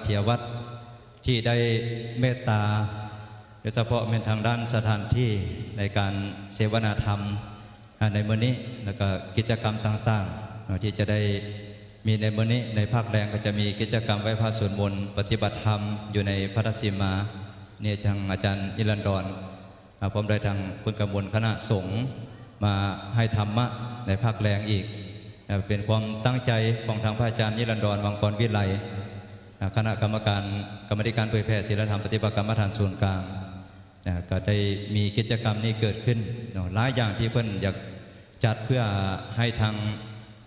ເທຍວັດ ທີ່ໄດ້ເມດຕາ ໂດຍສະເພາະແມ່ນທາງດ້ານສະຖານທີ່ໃນການເສວະນາທຳ ອາ ໃນມື້ນີ້ ແລ້ວກໍກິດຈະກຳຕ່າງໆເນາະ ທີ່ຈະໄດ້ມີໃນມື້ນີ້. ໃນພາກແລງກໍຈະມີກິດຈະກຳໄຫວ້ພະສວດມົນປະຕິບັດທຳຢູ່ໃນພະທາດສີມາ ນີ້ທາງອາຈານນິລັນດອນ ອາ ພ້ອມດ້ວຍທາງເພິ່ນກະມົນຄະນະສົງມາໃຫ້ທຳມະໃນພາກແລງອີກ ອາ ເປັນຄວາມຕັ້ງໃຈຂອງທາງພະອາຈານນິລັນດອນ ວັງກອນວິໄລ ອາ ຄະນະກຳມະການ ກຳມາທິການເຜີຍແຜ່ສີລະທຳປະຕິບັດກຳມະຖານສູນກາງ ນະ ກໍໄດ້ມີກິດຈະກຳນີ້ເກີດຂຶ້ນເນາະ ຫຼາຍຢ່າງທີ່ເພິ່ນຢາກຈັດເພື່ອໃຫ້ທາງ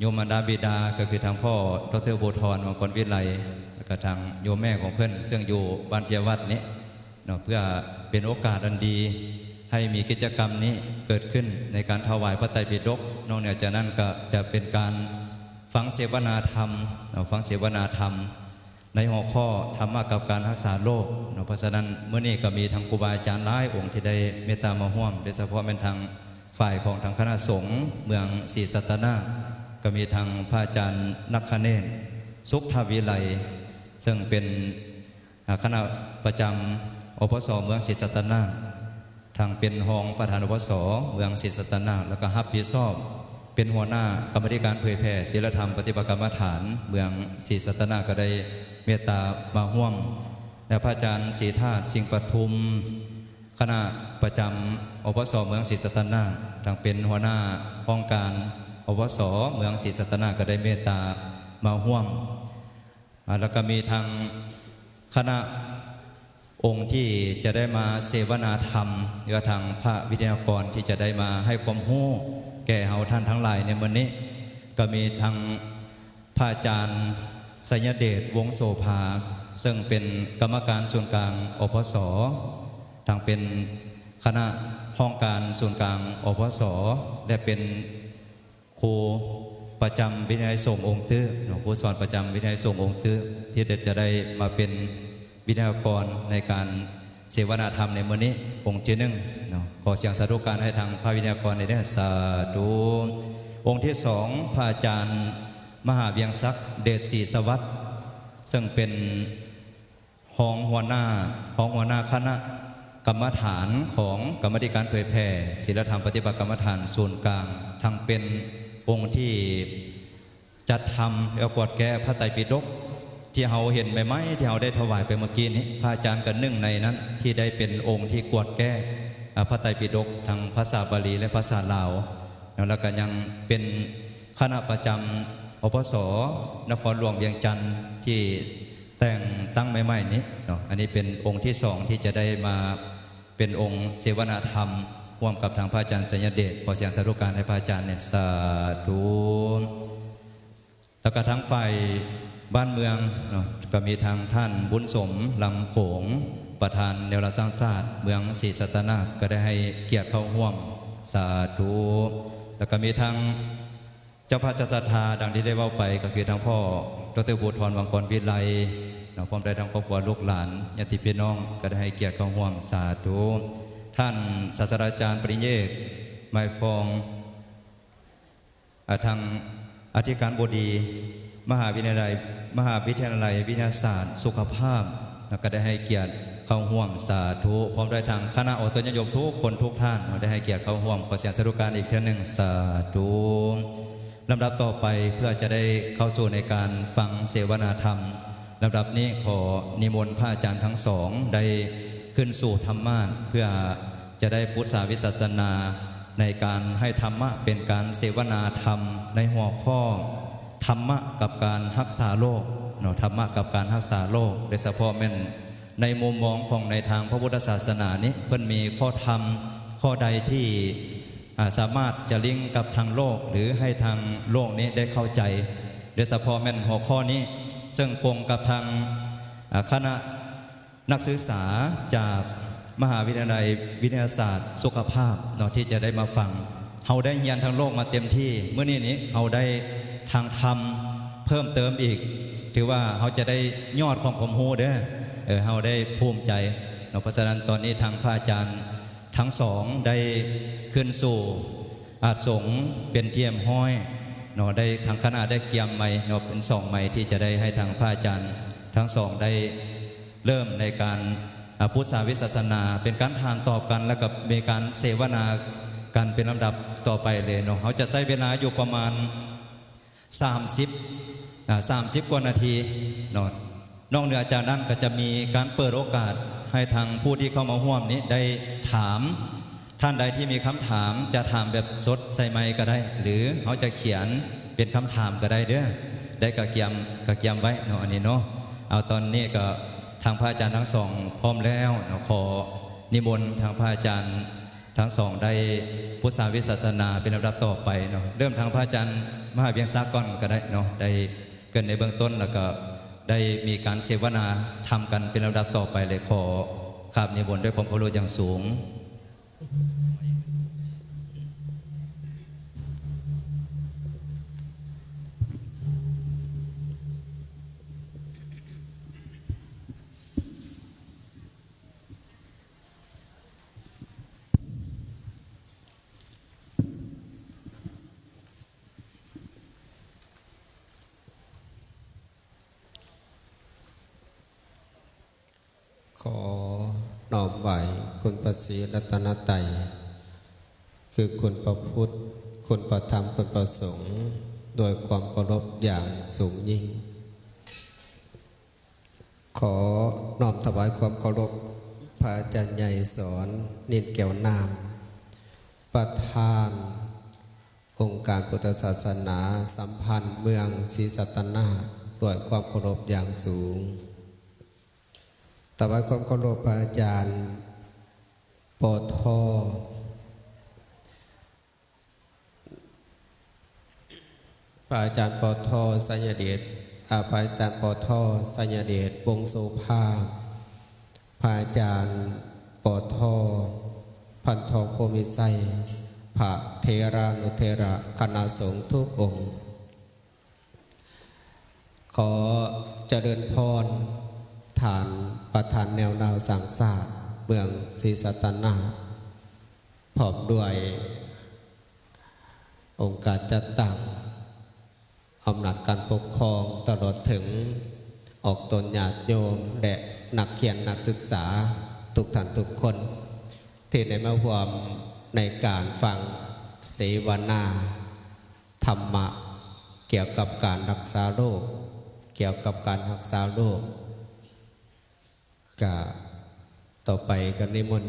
ໂຍມມາດາບິດາ ກໍຄືທາງພໍ່ ດຣ ພູທອນ ວັງກອນວິໄລ ແລ້ວກໍທາງໂຍມແມ່ຂອງເພິ່ນ ເຊິ່ງຢູ່ບ້ານເພຍວັດນີ້ເນາະ ເພື່ອເປັນໂອກາດອັນດີໃຫ້ມີກິດຈະກຳນີ້ເກີດຂຶ້ນໃນການຖວາຍພະໄຕປິດົກ. ນອກເໜືອຈາກນັ້ນກໍຈະເປັນການຟັງເສວະນາທຳເນາະ ຟັງເສວະນາທຳ ໃນຫົວຂໍ້ທຳມະກັບການຮັກສາໂລກເນາະ. ເພາະສະນັ້ນ ມື້ນີ້ກໍມີທັງຄູບາອາຈານຫຼາຍອົງທີ່ໄດ້ເມດຕາມາຮ່ວມ ໂດຍສະເພາະແມ່ນທາງຝ່າຍຂອງທາງຄະນະສົງເມືອງສີສັດຕະນາກ ກໍມີທັງພະອາຈານນັກຄະເນດ ສຸກທະວິໄລ ເຊິ່ງເປັນ ອາ ຄະນະປະຈຳ ອພສ ເມືອງສີສັດຕະນາກ ທັງເປັນຮອງປະທານ ອພສ ເມືອງສີສັດຕະນາກ ແລ້ວກໍຮັບຜິດຊອບເປັນຫົວໜ້າກຳມາທິການເຜີຍແຜ່ສີລະທຳປະຕິບັດກຳມະຖານເມືອງສີສັດຕະນາກ ກໍໄດ້ເມດຕາມາຮ່ວມ ແລະ ພະອາຈານສີທາດ ສິງປະທຸມ ຄະນະປະຈຳ ອພສ ເມືອງສີສັດຕະນາກ ທັງເປັນຫົວໜ້າຫ້ອງການ ອພສ ເມືອງສີສັດຕະນາກ ກໍໄດ້ເມດຕາມາຮ່ວມ. ອາ ແລ້ວກໍມີທັງຄະນະອົງທີ່ຈະໄດ້ມາເສວະນາທຳ ຫຼືວ່າທາງພະວິທະຍາກອນທີ່ຈະໄດ້ມາໃຫ້ຄວາມຮູ້ແກ່ເຮົາທ່ານທັງຫຼາຍໃນມື້ນີ້ ກໍມີທັງພະອາຈານໄຊຍະເດດ ວົງໂສພາ ເຊິ່ງເປັນກຳມະການສູນກາງ ອພສ ທັງເປັນຄະນະຫ້ອງການສູນກາງ ອພສ ແລະ ເປັນ ຄູປະຈຳວິທະຍາໄລສົງອົງຕື້ເນາະ ຄູສອນປະຈຳວິທະຍາໄລສົງອົງຕື້ ທີ່ໄດ້ ຈະໄດ້ມາເປັນວິທະຍາກອນໃນການເສວະນາທຳໃນມື້ນີ້ ອົງທີໜຶ່ງເນາະ. ຂໍສຽງສາທຸການໃຫ້ທາງພະວິທະຍາກອນໄດ້ເດີ ສາທຸ. ອົງທີສອງ ພະອາຈານມະຫາວຽງສັກ ເດດສີສະຫວັດ ເຊິ່ງເປັນ ຮອງຫົວໜ້າ ຮອງຫົວໜ້າຄະນະກຳມະຖານຂອງກຳມາທິການເຜີຍແຜ່ສີລະທຳປະຕິບັດກຳມະຖານສູນກາງ ທັງເປັນອົງທີ່ຈັດທຳ ແລະ ກວດແກ້ພະໄຕປິດົກ ທີ່ເຮົາເຫັນໃໝ່ໆ ທີ່ເຮົາໄດ້ຖວາຍໄປເມື່ອກີ້ນີ້ ພະອາຈານກໍໜຶ່ງໃນນັ້ນ ທີ່ໄດ້ເປັນອົງທີ່ກວດແກ້ ອາ ພະໄຕປິດົກ ທັງພາສາບາລີ ແລະ ພາສາລາວເນາະ ແລ້ວກໍຍັງເປັນຄະນະປະຈຳ ອພສ ນະຄອນຫຼວງວຽງຈັນ ທີ່ ແຕ່ງຕັ້ງໃໝ່ໆນີ້ເນາະ ອັນນີ້ເປັນອົງທີສອງທີ່ຈະໄດ້ມາເປັນອົງເສວະນາທຳຮ່ວມກັບທາງພະອາຈານໄຊຍະເດດ. ຂໍສຽງສາທຸການໃຫ້ພະອາຈານແດ່ ສາທຸ. ແລ້ວກໍທາງຝ່າຍບ້ານເມືອງເນາະ ກໍມີທາງທ່ານ ບຸນສົມ ລຳໂຂງ ປະທານແນວລາວສ້າງຊາດເມືອງສີສັດຕະນາກ ກໍໄດ້ໃຫ້ກຽດເຂົ້າຮ່ວມ ສາທຸ. ແລ້ວກໍມີທາງ ເຈົ້າພາບເຈົ້າສັດທາ ດັ່ງທີ່ໄດ້ເວົ້າໄປ ກໍຄືທາງພໍ່ ດຣ ພູທອນ ວັງກອນວິໄລເນາະ ພ້ອມດ້ວຍທັງຄອບຄົວ ລູກຫຼານ ຍາດຕິພີ່ນ້ອງ ກໍໄດ້ໃຫ້ກຽດເຂົ້າຮ່ວມ ສາທຸ. ທ່ານສາດສະດາຈານປະລິນຍາເອກ ໄມຟອງ ອາ ທັງອະທິການບໍດີ ມະຫາວິທະຍາໄລ ມະຫາວິທະຍາໄລວິທະຍາສາດສຸຂະພາບ ແລ້ວກໍໄດ້ໃຫ້ກຽດເຂົ້າຮ່ວມ ສາທຸ ພ້ອມດ້ວຍທັງຄະນະອອກຕົນຍາດໂຍມທຸກຄົນທຸກທ່ານ ໄດ້ໃຫ້ກຽດເຂົ້າຮ່ວມ. ຂໍສຽງສາທຸການອີກເທື່ອໜຶ່ງ ສາທຸ. ລຳດັບຕໍ່ໄປ ເພື່ອຈະໄດ້ເຂົ້າສູ່ໃນການຟັງເສວະນາທຳ ລຳດັບນີ້ຂໍນິມົນພະອາຈານທັງສອງໄດ້ຂຶ້ນສູ່ທຳມາດ ເພື່ອຈະໄດ້ປຸດສາວິສາສະນາ ໃນການໃຫ້ທຳມະ ເປັນການເສວະນາທຳໃນຫົວຂໍ້ ທຳມະກັບການຮັກສາໂລກເນາະ ທຳມະກັບການຮັກສາໂລກ ໂດຍສະເພາະແມ່ນໃນມຸມມອງຂອງໃນທາງພະພຸດທະສາສະໜານີ້ ເພິ່ນມີຂໍ້ທຳຂໍ້ໃດທີ່ ອາ ສາມາດຈະລິງກັບທາງໂລກ ຫຼື ໃຫ້ທາງໂລກນີ້ໄດ້ເຂົ້າໃຈ ໂດຍສະເພາະແມ່ນຫົວຂໍ້ນີ້ ເຊິ່ງກົງກັບທາງ ອາ ຄະນະ ນັກສຶກສາຈາກມະຫາວິທະຍາໄລວິທະຍາສາດສຸຂະພາບເນາະ ທີ່ຈະໄດ້ມາຟັງ. ເຮົາໄດ້ຮຽນທາງໂລກມາເຕັມທີ່ ມື້ນີ້ນີ້ເຮົາໄດ້ທາງທຳເພີ່ມເຕີມອີກ ຖືວ່າເຮົາຈະໄດ້ຍອດຂອງຄວາມຮູ້ເດີ ເອີ ເຮົາໄດ້ພູມໃຈເນາະ. ເພາະສະນັ້ນ ຕອນນີ້ທາງພະອາຈານທັງສອງໄດ້ຂຶ້ນສູ່ອາດສົງເປັນທີ່ຮຽບຮ້ອຍເນາະ ໄດ້ ທາງຄະນະໄດ້ກຽມໄມເນາະ ເປັນສອງໄມ ທີ່ຈະໄດ້ໃຫ້ທາງພະອາຈານ ທ ທັງສອງໄດ້ເລີ່ມໃນການ ອາ ປຸດສາວິສາສະໜາ ເປັນການຖາມຕອບກັນ ແລ້ວກໍມີການເສວະນາກັນເປັນລຳດັບຕໍ່ໄປເລີຍເນາະ. ເຮົາຈະໃຊ້ເວລາຢູ່ປະມານ ສາມສິບ ອາ ສາມສິບກວ່ານາທີເນາະ. ນອກເໜືອຈາກນັ້ນກໍຈະມີການເປີດໂອກາດໃຫ້ທາງຜູ້ທີ່ເຂົ້າມາຮ່ວມນີ້ໄດ້ຖາມ, ທ່ານໃດທີ່ມີຄຳຖາມຈະຖາມແບບສົດໃສ່ໄມກະໄດ້ ຫຼືເຮົາຈະຂຽນເປັນຄຳຖາມກະໄດ້ເດີ້. ໄດ້ກະກຽມ ກະກຽມໄວ້ເນາະ ອັນນີ້ເນາະ. ເອົາ ຕອນນີ້ກະທາງພະອາຈານທັງສອງພ້ອມແລ້ວເນາະ, ຂໍນິມົນທາງພະອາຈານ ທັງສອງໄດ້ປຸດສາວິສາສະໜາເປັນລຳດັບຕໍ່ໄປເນາະ. ເລີ່ມທາງພະອາຈານມະຫາວຽງສັກກ່ອນກໍໄດ້ເນາະ, ໄດ້ເກີ່ນໃນເບື້ອງຕົ້ນ ແລ້ວກໍໄດ້ມີການເສວະນາທຳກັນເປັນລຳດັບຕໍ່ໄປເລີຍ. ຂໍຄາບນິມົນດ້ວຍຄວາມເຄົາລົບຢ່າງສູງ. ຂໍນ້ອມໄຫວ້ຄຸນພະສີລັດຕະນະໄຕ ຄືຄຸນພະພຸດ, ຄຸນພະທຳ, ຄຸນພະສົງ ດ້ວຍຄວາມເຄົາລົບຢ່າງສູງຍິ່ງ. ຂໍນ້ອມຖວາຍຄວາມເຄົາລົບພະອາຈານໃຫຍ່ສອນ ນິນແກ້ວນາມ ປະທານອົງການພຸດທະສາສະໜາສຳພັນເມືອງສີສັດຕະນາກ ດ້ວຍຄວາມເຄົາລົບຢ່າງສູງ. ຖວາຍຄວາມເຄົາລົບພະອາຈານ ປທ ພະອາຈານ ປທ ໄຊຍະເດດ ອາ ພະອາຈານ ປທ ໄຊຍະເດດ ວົງໂສພາ, ພະອາຈານ ປທ ພັນທອງ ໂພມິໄຊ, ພະເຖລານຸເຖລະຄະນະສົງທຸກອົງ. ຂໍຈະເລີນພອນທ່ານປະທານແນວລາວສ້າງຊາດເມືອງສີສັດຕະນາກ ພ້ອມດ້ວຍອົງການຈັດຕັ້ງ, ອຳນາດການປົກຄອງ, ຕະຫຼອດເຖິງອອກຕົນຍາດໂຍມ ແລະ ນັກຮຽນນັກສຶກສາທຸກທ່ານທຸກຄົນ ທີ່ໄດ້ມາຮ່ວມໃນການຟັງເສວະນາ ທຳມະກ່ຽວກັບການຮັກສາໂລກ, ກ່ຽວກັບການຮັກສາໂລກ. ກະຕໍ່ໄປກະນິມົນ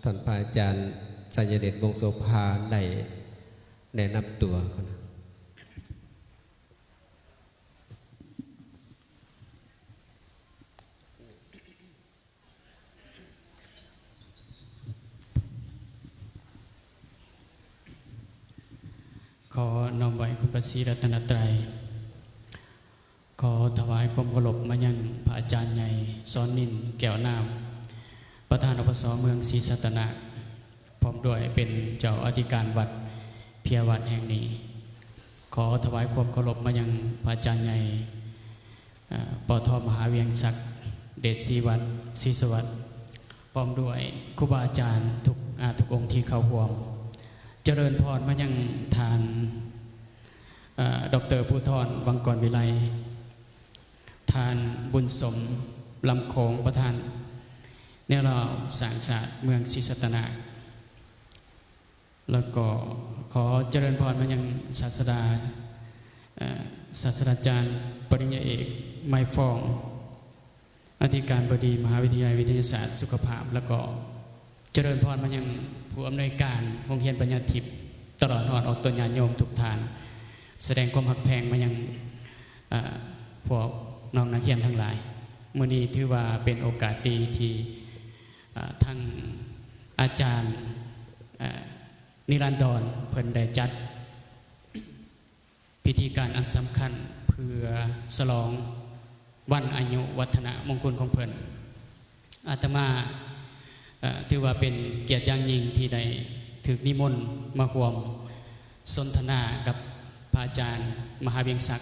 ທ່ານພະອາຈານໄຊຍະເດດ ວົງໂສພາ ໄດ້ແນະນຳຕົວກ່ອນ. ຂໍນ້ອມໄຫວ້ຄຸນພະສີລັດຕະນະໄຕ, ຂໍຖວາຍຄວາມເຄົາລົບມາຍັງພະອາຈານໃຫຍ່ ສອນນິນ ແກ້ວນາມ ປະທານ ອພສ ເມືອງສີສັດຕະນາກ ພ້ອມດ້ວຍເປັນເຈົ້າອະທິການວັດເພຍວັດແຫ່ງນີ້. ຂໍຖວາຍຄວາມເຄົາລົບມາຍັງພະອາຈານໃຫຍ່ ເອີ ປທ ມະຫາວຽງສັກ ເດດສີວັດ ສີສະຫວັດ ພ້ອມດ້ວຍຄູບາອາຈານທຸກ ອາ ທຸກອົງທີ່ເຂົ້າຮ່ວມ. ຈະເລີນພອນມາຍັງທ່ານ ເອີ ດອກເຕີ ພູທອນ ວັງກອນວິໄລ, ທ່ານ ບຸນສົມ ລຳໂຂງ ປະທານແນວລາວສ້າງຊາດເມືອງສີສັດຕະນາກ. ແລ້ວກໍຂໍຈະເລີນພອນມາຍັງສາດສະດາ ເອີ ສາດສະດາຈານປະລິນຍາເອກ ໄມຟອງ ອະທິການບໍດີມະຫາວິທະຍາໄລວິທະຍາສາດສຸຂະພາບ, ແລ້ວກໍຈະເລີນພອນມາຍັງຜູ້ອຳນວຍການໂຮງຮຽນປັນຍາທິບ ຕະຫຼອດຮອດອອກຕົນຍາດໂຍມທຸກທ່ານ, ສະແດງຄວາມຮັກແພງມາຍັງ ເອີ ພວກນ້ອງນັກຮຽນທັງຫຼາຍ. ມື້ນີ້ຖືວ່າເປັນໂອກາດດີທີ່ ເອີ ທັງອາຈານ ເອີ ນິລັນດອນ ເພິ່ນໄດ້ຈັດພິທີການອັນສຳຄັນເພື່ອສະຫຼອງວັນອາຍຸວັດທະນະມົງຄຸນຂອງເພິ່ນ. ອາດຕະມາ ເອີ ຖືວ່າເປັນກຽດຢ່າງຍິ່ງທີ່ໄດ້ຖືກນິມົນມາຮ່ວມສົນທະນາກັບພະອາຈານມະຫາວຽງສັກ.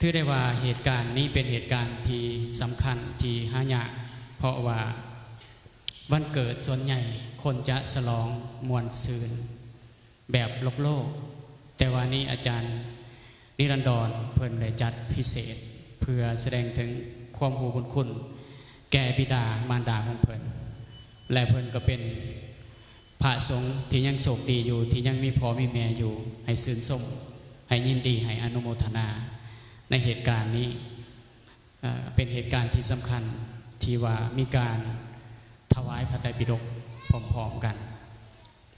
ຖືໄດ້ວ່າເຫດການນີ້ເປັນເຫດການທີ່ສຳຄັນທີ່ຫາຍາກ, ເພາະວ່າວັນເກີດສ່ວນໃຫຍ່ຄົນຈະສະຫຼອງມ່ວນຊື່ນແບບໂລກໆ, ແຕ່ວ່ານີ້ອາຈານນິລັນດອນເພິ່ນໄດ້ຈັດພິເສດເ ພື່ອສະແດງເຖິງຄວາມຮູ້ບຸນຄຸນແກ່ບິດາມານດາຂອງເພິ່ນ ແລະ ເພິ່ນກໍເປັນພະສົງທີ່ຍັງໂຊກດີຢູ່ ທີ່ຍັງມີພໍ່ມີແມ່ຢູ່ ໃຫ້ຊື່ນຊົມ ໃຫ້ຍິນດີ ໃຫ້ອະນຸໂມທະນາໃນເຫດການນີ້. ເອີ ເປັນເຫດການທີ່ສຳຄັນທີ່ວ່າມີການຖວາຍພະໄຕປິດົກພ້ອມໆກັນ.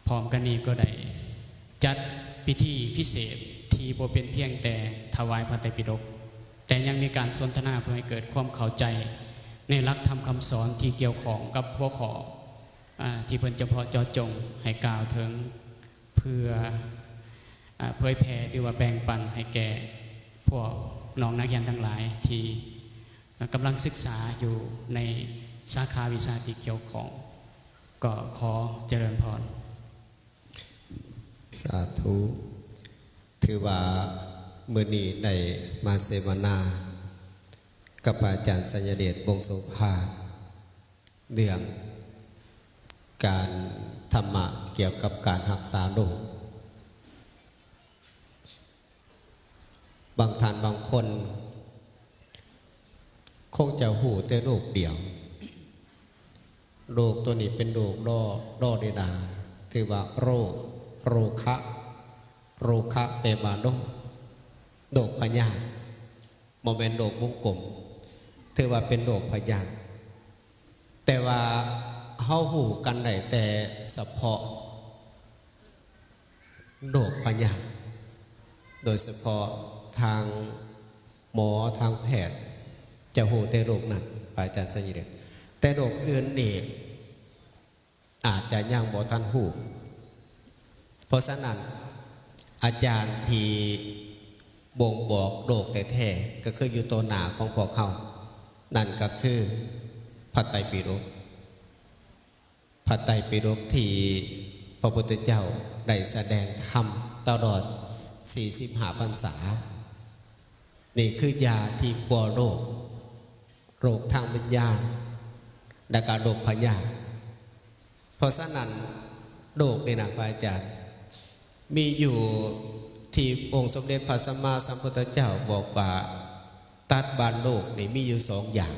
ພ້ອມກັນນີ້ກໍໄດ້ຈັດພິທີພິເສດທີ່ບໍ່ເປັນພຽງແຕ່ຖວາຍພະໄຕປິດົກ, ແຕ່ຍັງມີການສົນທະນາເພື່ອໃຫ້ເກີດຄວາມເຂົ້າໃຈໃນຫຼັກທຳຄຳສອນທີ່ກ່ຽວຂ້ອງກັບຫົວຂໍ້ ອາ ທີ່ເພິ່ນຈະເພາະເຈາະຈົງໃຫ້ກ່າວເຖິງ ເພື່ອ ອາ ເຜີຍແຜ່ ຫຼືວ່າແບ່ງປັນໃຫ້ແກ່ພວກນ້ອງນັກຮຽນທັງຫຼາຍທີ່ ອາ ກຳລັງສຶກສາຢູ່ໃນສາຂາວິຊາທີ່ກ່ຽວຂ້ອງ. ກໍຂໍຈະເລີນພອນ. ສາທຸ. ຖືວ່າມື້ນີ້ໄດ້ມາເສວະນາກັບພະອາຈານໄຊຍະເດດ ວົງໂສພາ ເລື່ອງການທຳມະກ່ຽວກັບການຮັກສາໂລກ. ບາງທ່ານບາງຄົນຄົງຈະຮູ້ແຕ່ໂລກດຽວ. ໂລກຕົວນີ້ເປັນໂລກລໍ ລໍເດດາ ຖືວ່າໂລກ ໂລຄະ ໂລຄະແປວ່າໂລກ ໂລກພະຍາດ ບໍ່ແມ່ນໂລກວົງກົມ ຖືວ່າເປັນໂລກພະຍາດ. ແຕ່ວ່າເຮົາຮູ້ກັນໄດ້ແຕ່ສະເພາະໂລກພະຍາດ, ໂດຍສະເພາະທາງໝໍທາງແພດຈະຮູ້ແຕ່ໂລກນັ້ນ ພະອາຈານໄຊຍະເດດ, ແຕ່ໂລກອື່ນນີ້ ອາດຈະຍັງບໍ່ທັນຮູ້. ເພາະສະນັ້ນ ອາຈານທີ່ບົ່ງບອກໂລກແທ້ໆ ກໍຄືຢູ່ຕໍ່ໜ້າຂອງພວກເຮົາ, ນັ້ນກໍຄືພະໄຕປິດົກ, ພະໄຕປິດົກທີ່ພະພຸດທະເຈົ້າໄດ້ສະແດງທຳຕະຫຼອດສີ່ສິບຫ້າພັນສາ. ນີ້ຄືຢາທີ່ປົວໂລກ, ໂລກທາງວິນຍານ ແລະກະໂລກພະຍາດ. ເພາະສະນັ້ນ ໂລກນີ້ນະ ພະອາຈານ, ມີຢູ່ທີ່ອົງສົມເດັດພະສຳມາສຳພຸດທະເຈົ້າບອກວ່າ ຕັດວ່າໂລກນີ້ມີຢູ່ສອງຢ່າງ,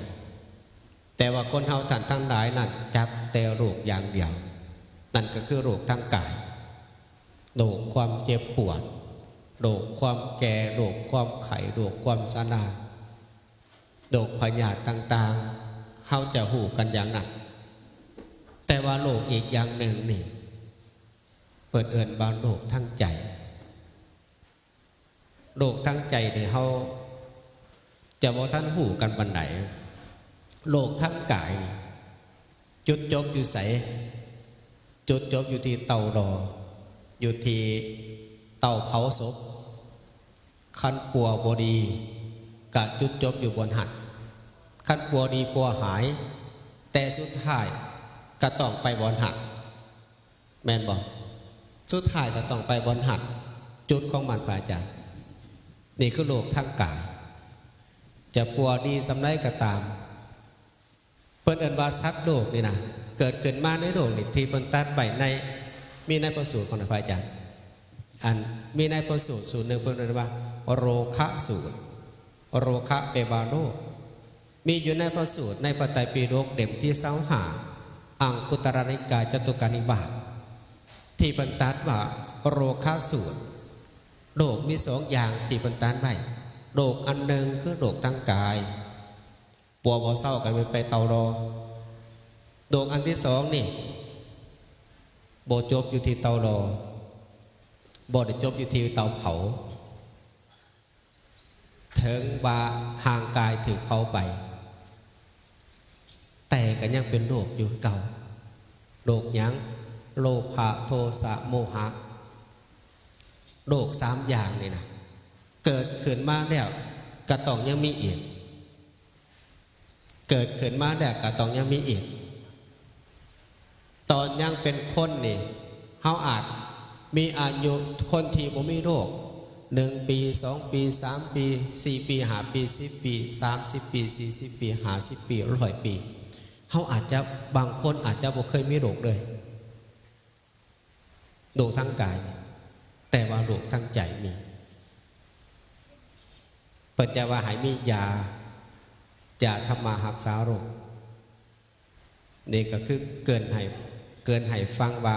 ແຕ່ວ່າຄົນເຮົາທ່ານທັງຫຼາຍນັ້ນຈັກແຕ່ໂລກຢ່າງດຽວ, ນັ້ນກໍຄືໂລກທາງກາຍ, ໂລກຄວາມເຈັບປວດ, ໂລກຄວາມແກ່, ໂລກຄວາມໄຂ້, ໂລກຄວາມຊະລາ, ໂລກພະຍາດຕ່າງໆ, ເຮົາຈະຮູ້ກັນຢ່າງນັ້ນ. ແຕ່ວ່າໂລກອີກຢ່າງໜຶ່ງນີ້ ເພິ່ນເອີ້ນວ່າໂລກທາງໃຈ. ໂລກທາງໃຈນີ້ເຮົາຈະບໍ່ທັນຮູ້ກັນປານໃດ. ໂລກທາງກາຍນີ້ ຈຸດຈົບຢູ່ໃສ? ຈຸດຈົບຢູ່ທີ່ເຕົາລໍ, ຢູ່ທີ່ເຕົາເຜົາສົບ. ຄັນປົວບໍ່ດີ ກະຈຸດຈົບຢູ່ບ່ອນຫັ້ນ, ຄັນປົວດີປົວຫາຍ, ແຕ່ສຸດທ້າຍກະຕ້ອງໄປບ່ອນຫັ້ນ. ແມ່ນບໍ່? ສຸດທ້າຍກໍຕ້ອງໄປບ່ອນຫັ້ນ, ຈຸດຂອງມັນ ພະອາຈານ. ນີ້ຄືໂລກທາງກາຍ, ຈະປົວດີສ່ຳໃດກໍຕາມ. ເພິ່ນເອີ້ນວ່າສັດໂລກນີ້ນະ ເກີດຂຶ້ນມາໃນໂລກນີ້ ທີ່ເພິ່ນຕັດໄວ້ໃນ ມີໃນພະສູດຂອງນະ ພະອາຈານ, ອັນ ມີໃນພະສູດສູດໜຶ່ງ ເພິ່ນເອີ້ນວ່າໂລຄະສູດ. ໂລຄະແປວ່າໂລກ. ມີຢູ່ໃນພະສູດ ໃນພະໄຕປິດົກເຫຼັ້ມທີຊາວຫ້າ ອັງຄຸດຕະລະນິກາຍ ຈະຕຸການິບາດ ທີ່ເພິ່ນຕັດວ່າໂລຄະສູດ. ໂລກມີສອງຢ່າງທີ່ເພິ່ນຕັດໄວ້, ໂລກອັນໜຶ່ງຄືໂລກທາງກາຍ, ປົວບໍ່ເຊົາກໍແມ່ນໄປເຕົາລໍ. ໂລກອັນທີສອງນີ້ ບໍ່ຈົບຢູ່ທີ່ເຕົາລໍ, ບໍ່ໄດ້ຈົບຢູ່ທີ່ເຕົາເຜົາ. ເຖິງວ່າຮ່າງກາຍຖືກເຜົາໄປ, ແຕ່ກໍຍັງເປັນໂລກຢູ່ຄືເກົ່າ. ໂລກຫຍັງ? ໂລພະ ໂທສະ ໂມຫະ. ໂລກສາມຢ່າງນີ້ນະ ເກີດຂຶ້ນມາແລ້ວກໍຕ້ອງຍັງມີອີກ. ເກີດຂຶ້ນມາແລ້ວກໍຕ້ອງຍັງມີອີກ. ຕອນຍັງເປັນຄົນນີ້ ເຮົາອາດມີອາຍຸ ຄົນທີ່ບໍ່ມີໂລກ ໜຶ່ງປີ ສອງປີ ສາມປີ ສີ່ປີ ຫ້າປີ ສິບປີ ສາມສິບປີ ສີ່ສິບປີ ຫ້າສິບປີ ຮ້ອຍປີ, ເຮົາອາດຈະ ບາງຄົນອາດຈະບໍ່ເຄີຍມີໂລກເລີຍ. ໂລກທາງກາຍ, ແຕ່ວ່າໂລກທາງໃຈມີ. ເພິ່ນຈະວ່າໃຫ້ມີຢາ ຢາທຳມາຮັກສາໂລກ. ນີ້ກໍຄືເກີ່ນໃຫ້ ເກີ່ນໃຫ້ຟັງວ່າ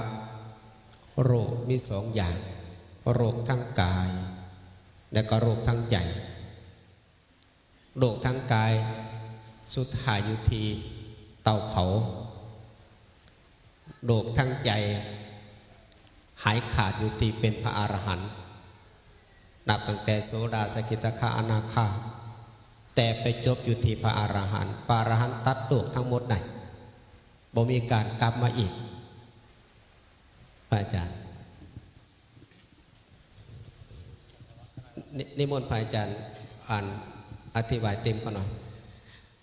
ໂລກມີສອງຢ່າງ ໂລກທາງກາຍ ແລະກໍໂລກທາງໃຈ. ໂລກທາງກາຍສຸດທ້າຍຢູ່ທີ່ເຕົາເຜົາ. ໂລກທາງໃຈຫາຍຂາດຢູ່ທີ່ເປັນພະອະລະຫັນ ນັບຕັ້ງແຕ່ໂສດາ ສະກິດຕາຄາ ອະນາຄາ ແຕ່ໄປຈົບຢູ່ທີ່ພະອະລະຫັນ. ພະອະລະຫັນຕັດໂລກທັງໝົດໄດ້ ບໍ່ມີການກັບມາອີກ. ພະອາຈານ ນິ ນິມົນພະອາຈານ ອ່ານອະທິບາຍເຕັມເຂົາໜ່ອຍ.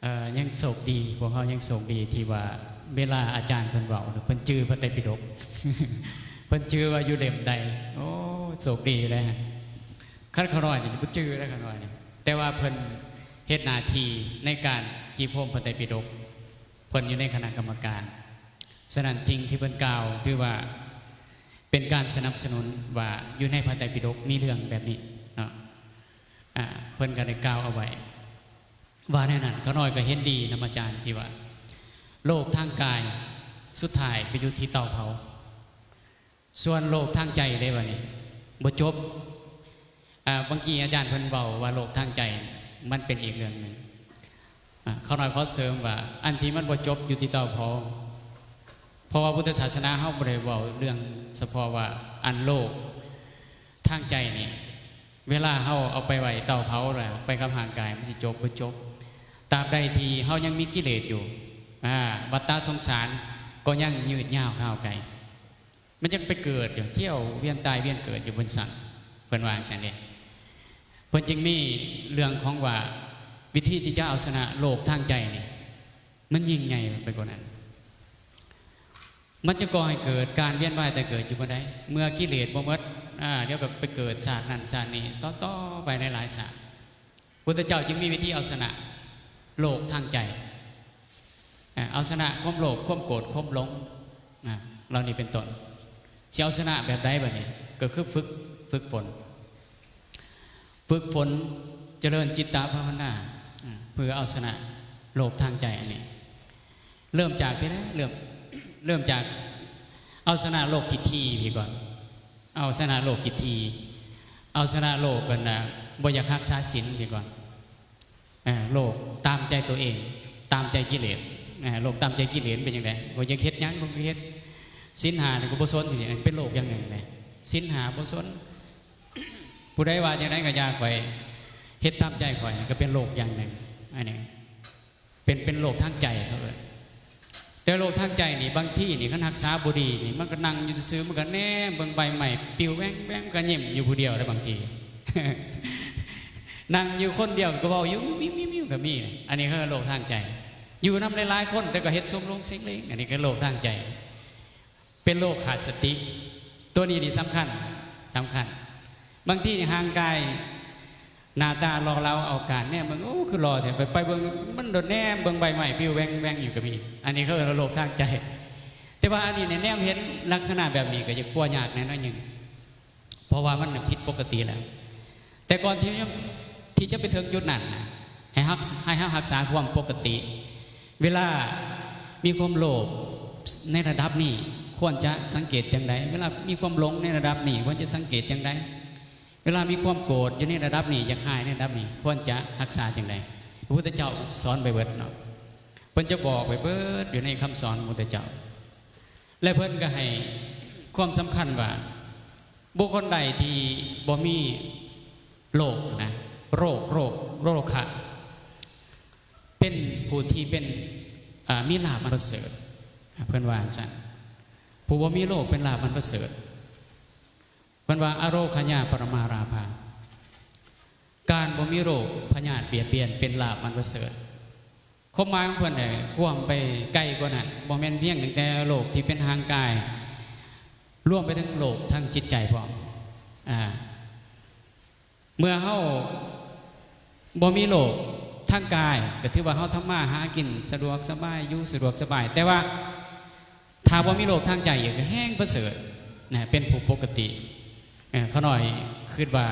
ເອີ ຍັງໂຊກດີ ພວກເຮົາຍັງໂຊກດີທີ່ວ່າເວລາອາຈານເພິ່ນເວົ້າ ເພິ່ນຈື່ພະໄຕປິດົກ ເພິ່ນຈື່ວ່າຢູ່ເຫຼັ້ມໃດ. ໂອ້ ໂຊກດີເລີຍ. ຄັນຂ້ານ້ອຍນີ້ບໍ່ຈື່ເລີຍ ຂ້ານ້ອຍນີ້ ແຕ່ວ່າເພິ່ນເຮັດໜ້າທີ່ໃນການກີ້ໂພມພະໄຕປິດົກ ເພິ່ນຢູ່ໃນຄະນະກຳມະການ. ສະນັ້ນ ສິ່ງທີ່ເພິ່ນກ່າວຖືວ່າເປັນການສະໜັບສະໜູນວ່າຢູ່ໃນພະໄຕປິດົກມີເລື່ອງແບບນີ້ເນາະ. ອາ ເພິ່ນກໍໄດ້ກ່າວເອົາໄວ້ ວ່າແນວນັ້ນ ຂ້ານ້ອຍກໍເຫັນດີນຳອາຈານທີ່ວ່າ ໂລກທາງກາຍສຸດທ້າຍໄປຢູ່ທີ່ເຕົາເຜົາ. ສ່ວນໂລກທາງໃຈເດ້ບາດນີ້ ບໍ່ຈົບ. ອາ ບາງທີອາຈານເພິ່ນເວົ້າວ່າໂລກທາງໃຈ ມັນເປັນອີກເລື່ອງໜຶ່ງ. ອາ ຂ້ານ້ອຍຂໍເສີມວ່າ ອັນທີ່ມັນບໍ່ຈົບຢູ່ທີ່ເຕົາເຜົາ ເພາະວ່າພຸດທະສາສະໜາເຮົາບໍ່ໄດ້ເວົ້າເລື່ອງສະເພາະວ່າ ອັນໂລກທາງໃຈນີ້ ເວລາເຮົາເອົາໄປໄວ້ເຕົາເຜົາແລ້ວ ໄປກັບຮ່າງກາຍ ມັນຊິຈົບບໍ່ຈົບ. ຕາບໃດທີ່ເຮົາຍັງມີກິເລດຢູ່ ອາ ວັດຕະສົງສານກໍຍັງຍືດຍາວຍາວໄກ. ມັນຍັງໄປເກີດຢູ່ ທ່ຽວວຽນຕາຍວຽນເກີດຢູ່ບົນຊັ້ນ ເພິ່ນວ່າຈັ່ງຊັ້ນເດ້. ເພິ່ນຈຶ່ງມີເລື່ອງຂອງວ່າ ວິທີທີ່ຈະເອົາຊະນະໂລກທາງໃຈນີ້ ມັນຍິ່ງໃຫຍ່ໄປກວ່ານັ້ນ. ມັນຈະກໍ່ໃຫ້ເກີດການວຽນວ່າຍຕາຍເກີດຢູ່ບໍ່ໄດ້ ເມື່ອກິເລດບໍ່ໝົດ ອາ ດຽວກໍໄປເກີດຊາດນັ້ນຊາດນີ້ ຕໍ່ໆໄປຫຼາຍໆຊາດ. ພຸດທະເຈົ້າຈຶ່ງມີວິທີເອົາຊະນະໂລກທາງໃຈ ເອົາຊະນະຄວາມໂລບ ຄວາມໂກດ ຄວາມຫຼົງ ເຫຼົ່ານີ້ເປັນຕົ້ນ. ຊິເອົາຊະນະແບບໃດບາດນີ້? ກໍຄືຝຶກ ຝຶກຝົນ ຝຶກຝົນຈະເລີນຈິດຕະພາວະນາ ເພື່ອເອົາຊະນະໂລກທາງໃຈອັນນີ້. ເລີ່ມຈາກພີ້ແຫຼະ ເລີ່ມ ເລີ່ມຈາກເອົາຊະນະໂລກທິດຖີ່ພີ້ກ່ອນ ເອົາຊະນະໂລກທິດຖີ່ ເອົາຊະນະໂລກອັນນ່າ ບໍ່ຢາກຮັກສາສິນພີ້ກ່ອນ. ເອີ ໂລກຕາມໃຈຕົວເອງ ຕາມໃຈກິເລດ ເອີ ໂລກຕາມໃຈກິເລດເປັນຈັ່ງໃດ? ບໍ່ຢາກເຮັດຫຍັງກໍເຮັດ ສິນຫ້ານີ້ກໍບໍ່ສົນ ເປັນໂລກຢ່າງໜຶ່ງເດ້ ສິນຫ້າບໍ່ສົນ ຜູ້ໃດວ່າຈັ່ງໃດກໍຢ່າ ຂ້ອຍເຮັດຕາມໃຈຂ້ອຍ ກໍເປັນໂລກຢ່າງໜຶ່ງ ອັນນີ້ ເປັນ ເປັນໂລກທາງໃຈເຂົາເອີ້ນ. ແຕ່ໂລກທາງໃຈນີ້ ບາງທີນີ້ ຄັນຮັກສາບໍ່ດີນີ້ ມັນກໍນັ່ງຢູ່ຊື່ໆ ມັນກໍແນມເບິ່ງໃບໄມ້ປິວແວ່ງໆ ກໍຍິ້ມຢູ່ຜູ້ດຽວໄດ້ບາງທີ ນັ່ງຢູ່ຄົນດຽວກໍເວົ້າຢູ່ມິ້ວໆ ກໍມີ. ອັນນີ້ເຂົາເອີ້ນໂລກທາງໃຈ. ຢູ່ນຳຫຼາຍໆຄົນ ແຕ່ກໍເຮັດສົມລົງເສັງເລັງ ອັນນີ້ກໍໂລກທາງໃຈ. ເປັນໂລກຂາດສະຕິ ຕົວນີ້ນີ້ສຳຄັນ ສຳຄັນ. ບາງທີນີ້ຮ່າງກາຍໜ້າຕາຫຼໍ່ເຫຼົ່າ ເອົາການແນມເບິ່ງ ໂອ້ ຄືຫຼໍ່ແທ້ ໄປ ໄປເບິ່ງມັນໂດດແນມເບິ່ງໃບໄມ້ປິວແວ່ງໆຢູ່ກໍມີ ອັນນີ້ເຂົາເອີ້ນວ່າໂລກທາງໃຈ. ແຕ່ວ່າອັນນີ້ນີ້ແນມເຫັນລັກສະນະແບບນີ້ກໍຈະປົວຍາກແດ່ໜ້ອຍໜຶ່ງ ເພາະວ່າມັນຜິດປົກກະຕິແລ້ວ. ແຕ່ກ່ອນທີ່ ທີ່ຈະໄປເຖິງຈຸດນັ້ນນະ ໃຫ້ຮັກ ໃຫ້ເຮົາຮັກສາຄວາມປົກກະຕິ. ເວລາມີຄວາມໂລບໃນລະດັບນີ້ ຄວນຈະສັງເກດຈັ່ງໃດ? ເວລາມີຄວາມຫຼົງໃນລະດັບນີ້ ຄວນຈະສັງເກດຈັ່ງໃດ? ເວລາມີຄວາມໂກດຢູ່ໃນລະດັບນີ້ ຢາກຮ້າຍໃນລະດັບນີ້ ຄວນຈະຮັກສາຈັ່ງໃດ? ພະພຸດທະເຈົ້າສອນໄປເບິດເນາະ ເພິ່ນຈະບອກໄປເບິດຢູ່ໃນຄຳສອນຂອງພະພຸດທະເຈົ້າ. ແລະ ເພິ່ນກໍໃຫ້ຄວາມສຳຄັນວ່າ ບຸກຄົນໃດທີ່ບໍ່ມີໂລກນະ ໂລກ ໂລກ ໂລຄະ ເປັນຜູ້ທີ່ເປັນ ເອີ ມີລາບອັນປະເສີດ ເພິ່ນວ່າຈັ່ງຊັ້ນ. ຜູ້ບໍ່ມີໂລກເປັນລາບອັນປະເສີດ. ເພິ່ນວ່າ ອະໂລຄະຍາປະລະມາລາພາ ການບໍ່ມີໂລກພະຍາດບຽດບຽນເປັນລາບອັນປະເສີດ. ຄວາມໝາຍຂອງເພິ່ນນີ້ກວ້າງໄປໄກກວ່ານັ້ນ ບໍ່ແມ່ນພຽງຕັ້ງແຕ່ໂລກທີ່ເປັນຮ່າງກາຍ ລວມໄປເຖິງໂລກທາງຈິດໃຈພ້ອມ. ອາ ເມື່ອເຮົາບໍ່ມີໂລກທາງກາຍ ກໍຖືວ່າເຮົາທຳມາຫາກິນສະດວກສະບາຍ ຢູ່ສະດວກສະບາຍ ແຕ່ວ່າຖ້າບໍ່ມີໂລກທາງໃຈອີກ ກໍແຮ່ງປະເສີດນະ ເປັນຜູ້ປົກກະຕິ. ເອີ ຂ້ານ້ອຍຄິດວ່າ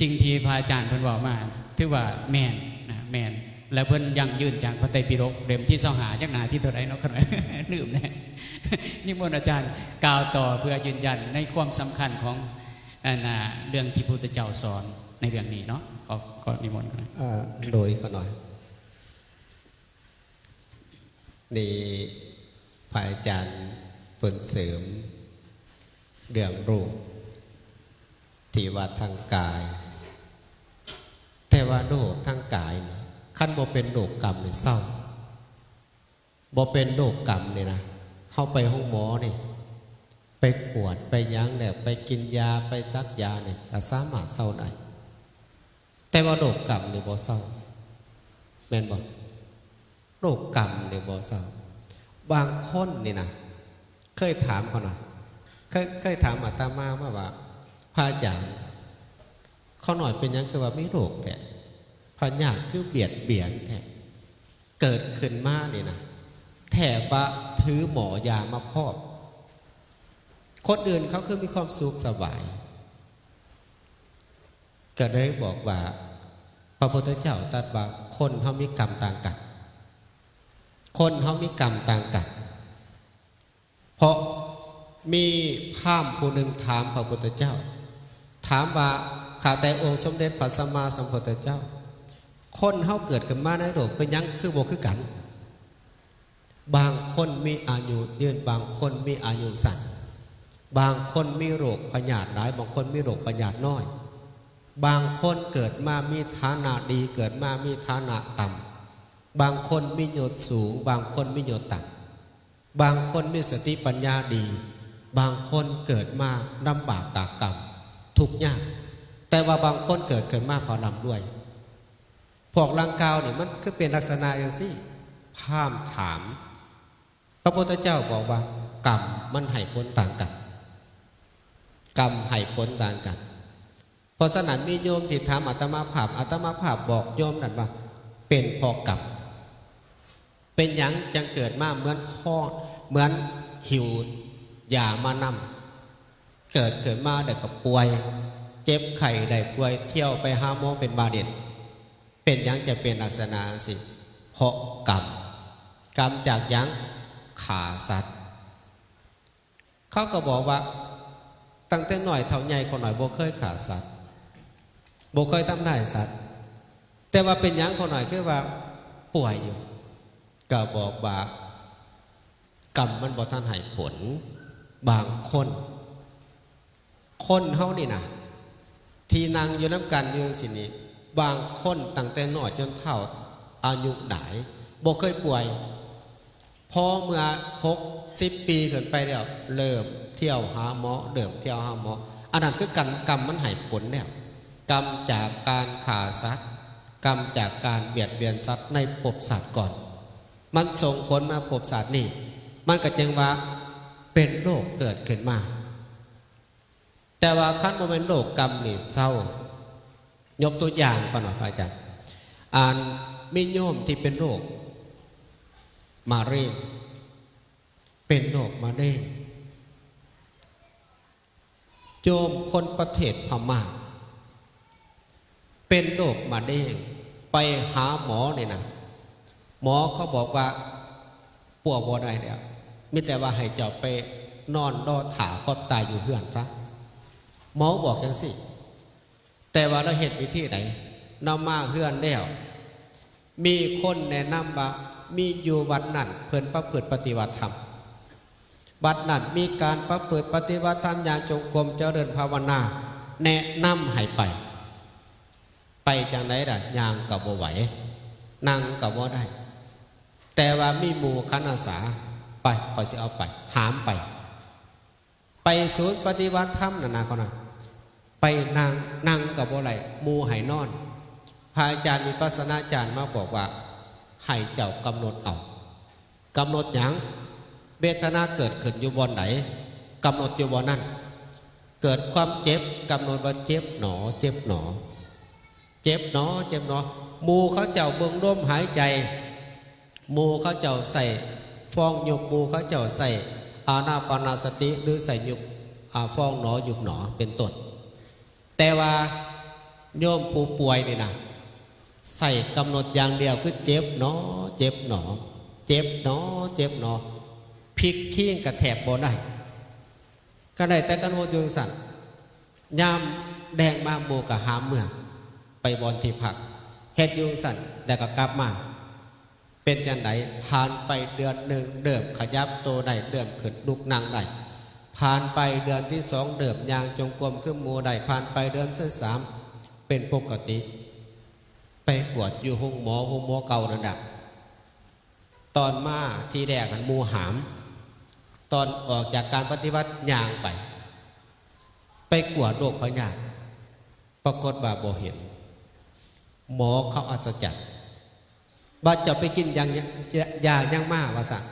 ສິ່ງທີ່ພະອາຈານເພິ່ນເວົ້າມາ ຖືວ່າແມ່ນນະ ແມ່ນ ແລະເພິ່ນຢັ້ງຢືນຈາກພະໄຕປິດົກເຫຼັ້ມທີຊາວຫ້າ ຈັກໜ້າທີເທົ່າໃດເນາະ ຂ້ານ້ອຍລືມແດ່. ນິມົນອາຈານກ່າວຕໍ່ເພື່ອຢືນຢັນໃນຄວາມສຳຄັນຂອງ ອັນນ່າ ເລື່ອງທີ່ພະພຸດທະເຈົ້າສອນໃນເລື່ອງນີ້ເນາະ. ຂໍ ຂໍນິມົນຂ້ານ້ອຍ. ເອີ ໂດຍ ຂ້ານ້ອຍ. ນີ້ພະອາຈານເພິ່ນເສີມເລື່ອງໂລກທີ່ວ່າທາງກາຍ, ແຕ່ວ່າໂລກທາງກາຍນີ້ ຄັນບໍ່ເປັນໂລກກຳນີ້ເສົ້າ, ບໍ່ເປັນໂລກກຳນີ້ນະ ເຮົາໄປໂຮງໝໍນີ້ ໄປກວດໄປຫຍັງແລ້ວ ໄປກິນຢາ ໄປສັກຢານີ້ ກໍສາມາດເສົ້າໄດ້, ແຕ່ວ່າໂລກກຳນີ້ບໍ່ເສົ້າ ແມ່ນບໍ່? ໂລກກຳນີ້ບໍ່ເສົ້າ. ບາງຄົນນີ້ນະ ເຄີຍຖາມເຂົານະ ເຄີຍ ເຄີຍຖາມອາດຕະມາມາວ່າ ພະອາຈານ ຂ້ານ້ອຍເປັນຫຍັງຄືວ່າມີໂລກແທ້? ພະຍາດຄືບຽດບຽນແທ້? ເກີດຂຶ້ນມານີ້ນະ ແທບວ່າຖືໝໍຢາມາພ້ອມ. ຄົນອື່ນເຂົາຄືມີຄວາມສຸກສະບາຍ. ກໍເລີຍບອກວ່າ ພະພຸດທະເຈົ້າຕັດວ່າ ຄົນເຮົາມີກຳຕ່າງກັນ, ຄົນເຮົາມີກຳຕ່າງກັນ. ເພາະມີພາມຜູ້ໜຶ່ງຖາມພະພຸດທະເຈົ້າ, ຖາມວ່າ ຂ້າແຕ່ອົງສົມເດັດພະສຳມາສຳພຸດທະເຈົ້າ, ຄົນເຮົາເກີດຂຶ້ນມາໃນໂລກເປັນຫຍັງຄືບໍ່ຄືກັນ? ບາງຄົນມີອາຍຸຍືນ, ບາງຄົນມີອາຍຸສັ້ນ, ບາງຄົນມີໂລກພະຍາດຫຼາຍ, ບາງຄົນມີໂລກພະຍາດນ້ອຍ, ບາງຄົນເກີດມາມີຖານະດີ, ເກີດມາມີຖານະຕ່ຳ, ບາງຄົນມີຍົດສູງ, ບາງຄົນມີຍົດຕ່ຳ, ບາງຄົນມີສະຕິປັນຍາດີ, ບາງຄົນເກີດມາລຳບາກຕາກກຳ ທຸກຍາກ, ແຕ່ວ່າບາງຄົນເກີດຂຶ້ນມາພໍລ່ຳລວຍ. ພວກດັ່ງກ່າວນີ້ ມັນຄືເປັນລັກສະນະຈັ່ງຊີ້? ພາມຖາມ. ພະພຸດທະເຈົ້າບອກວ່າ ກຳມັນໃຫ້ຜົນຕ່າງກັນ, ກຳໃຫ້ຜົນຕ່າງກັນ. ເພາະສະນັ້ນ ມີໂຍມທີ່ຖາມອາດຕະມາພາບ, ອາດຕະມາພາບບອກໂຍມນັ້ນວ່າ ເປັນເພາະກຳ. ເປັນຫຍັງຈັ່ງເກີດມາເໝືອນຄອ ເໝືອນຫິ້ວຢາມານຳ? ເກີດຂຶ້ນມາແລ້ວກໍປ່ວຍ, ເຈັບໄຂ້ໄດ້ປ່ວຍ, ທ່ຽວໄປຫາໝໍເປັນບາດເດັນ. ເປັນຫຍັງຈະເປັນລັກສະນະຈັ່ງຊີ້? ເພາະກຳ. ກຳຈາກຫຍັງ? ຂ້າສັດ. ເຂົາກໍບອກວ່າ ຕັ້ງແຕ່ນ້ອຍເທົ່າໃຫຍ່ ຂ້ານ້ອຍບໍ່ເຄີຍຂ້າສັດ, ບໍ່ເຄີຍທຳຮ້າຍສັດ, ແຕ່ວ່າເປັນຫຍັງຂ້ານ້ອຍຄືວ່າປ່ວຍຢູ່? ກໍບອກວ່າ ກຳມັນບໍ່ທັນໃຫ້ຜົນ. ບາງຄົນ ຄົນເຮົານີ້ນະ ທີ່ນັ່ງຢູ່ນຳກັນຢູ່ຈັ່ງຊີ້ນີ້ ບາງຄົນຕັ້ງແຕ່ນ້ອຍຈົນເຖົ້າ ອາຍຸຫຼາຍ ບໍ່ເຄີຍປ່ວຍ, ພໍເມື່ອຫົກສິບປີຂຶ້ນໄປແລ້ວ ເລີ່ມທ່ຽວຫາໝໍ, ເລີ່ມທ່ຽວຫາໝໍ. ອັນນັ້ນຄືກຳ, ກຳມັນໃຫ້ຜົນແລ້ວ. ກຳຈາກການຂ້າສັດ, ກຳຈາກການບຽດບຽນສັດໃນພົບຊາດກ່ອນ, ມັນສົ່ງຜົນມາພົບຊາດນີ້, ມັນກໍຈຶ່ງວ່າເປັນໂລກເກີດຂຶ້ນມາ. ແຕ່ວ່າຄັນບໍ່ແມ່ນໂລກກຳນີ້ເສົ້າ. ຍົກຕົວຢ່າງກ່ອນວ່າ ພະອາຈານ, ອັນມີໂຍມທີ່ເປັນໂລກມະເຮັງ, ເປັນໂລກມະເຮັງ, ໂຍມຄົນປະເທດພະມ້າ ເປັນໂລກມະເຮັງ, ໄປຫາໝໍນີ້ນະ, ໝໍເຂົາບອກວ່າປົວບໍ່ໄດ້ແລ້ວ, ມີແຕ່ວ່າໃຫ້ເຈົ້າໄປນອນລໍຖ້າຄວາມຕາຍຢູ່ເຮືອນຊະ, ໝໍບອກຈັ່ງຊີ້. ແຕ່ວ່າລາວເຮັດວິທີໃດ? ນຳມາເຮືອນແລ້ວ ມີຄົນແນະນຳວ່າ ມີຢູ່ວັດນັ້ນເພິ່ນປະພຶດປະຕິບັດທຳ, ວັດນັ້ນມີການປະພຶດປະຕິບັດທຳ ຍ່າງຈົງກົມ ຈະເລີນພາວະນາ, ແນະນຳໃຫ້ໄປ. ໄປຈັ່ງໃດລະ? ຍ່າງກໍບໍ່ໄຫວ, ນັ່ງກໍບໍ່ໄດ້, ແຕ່ວ່າມີໝູ່ຂັນອາສາ, ໄປ, ຂ້ອຍຊິເອົາໄປ, ຫາມໄປ. ໄປສູນປະຕິບັດທຳນັ້ນນະ ເຂົານະ, ໄປນັ່ງ, ນັ່ງກໍບໍ່ໄດ້, ໝູ່ໃຫ້ນອນ. ພະອາຈານວິປັດສະນາຈານມາບອກວ່າ ໃຫ້ເຈົ້າກຳນົດເອົາ. ກຳນົດຫຍັງ? ເວທະນາເກີດຂຶ້ນຢູ່ບ່ອນໃດ? ກຳນົດຢູ່ບ່ອນນັ້ນ. ເກີດຄວາມເຈັບ, ກຳນົດວ່າເຈັບໜໍ, ເຈັບໜໍ, ເຈັບໜໍ, ເຈັບໜໍ. ໝູ່ເຂົາເຈົ້າເບິ່ງລົມຫາຍໃຈ, ໝູ່ເຂົາເຈົ້າໃຊ້ຟອງຍຸບ, ໝູ່ເຂົາເຈົ້າໃຊ້ອານາປານະສະຕິ ຫຼື ໃຊ້ຍຸບ, ອາ, ຟອງໜໍ, ຍຸບໜໍ ເປັນຕົ້ນ. ແຕ່ວ່າໂຍມຜູ້ປ່ວຍນີ້ນະ, ໃສ່ກຳນົດຢ່າງດຽວ ຄືເຈັບໜໍ ເຈັບໜໍ ເຈັບໜໍ ເຈັບໜໍ ພິກຄີງກະແທບບໍ່ໄດ້ ກະໄດ້ແຕ່ກຳນົດຢູ່ຈັ່ງຊັ້ນ. ຍາມແລງມາໝູ່ກະຫາມເມືອໄປບ່ອນທີ່ພັກ ເຮັດຢູ່ຈັ່ງຊັ້ນ ແລ້ວກະກັບມາ. ເປັນຈັ່ງໃດ? ຜ່ານໄປເດືອນໜຶ່ງ ເລີ່ມຂະຫຍັບໂຕໄດ້ ເລີ່ມຂຶ້ນລຸກນັ່ງໄດ້. ຜ່ານໄປເດືອນທີສອງ ເລີ່ມຍ່າງຈົງກົມຄືໝູ່ໄດ້. ຜ່ານໄປເດືອນທີສາມ ເປັນປົກກະຕິ. ໄປກວດຢູ່ໂຮງໝໍ ໂຮງໝໍເກົ່ານັ້ນດາ. ຕອນມາທີແລກຫັ້ນໝູ່ຫາມ, ຕອນອອກຈາກການປະຕິບັດຍ່າງໄປ ໄປກວດໂລກພະຍາດ ປາກົດວ່າບໍ່ເຫັນ. ໝໍເຂົາອັດສະຈັນ ວ່າເຈົ້າໄປກິນຢາ ຢາຫຍັງມາວ່າຊັ້ນ.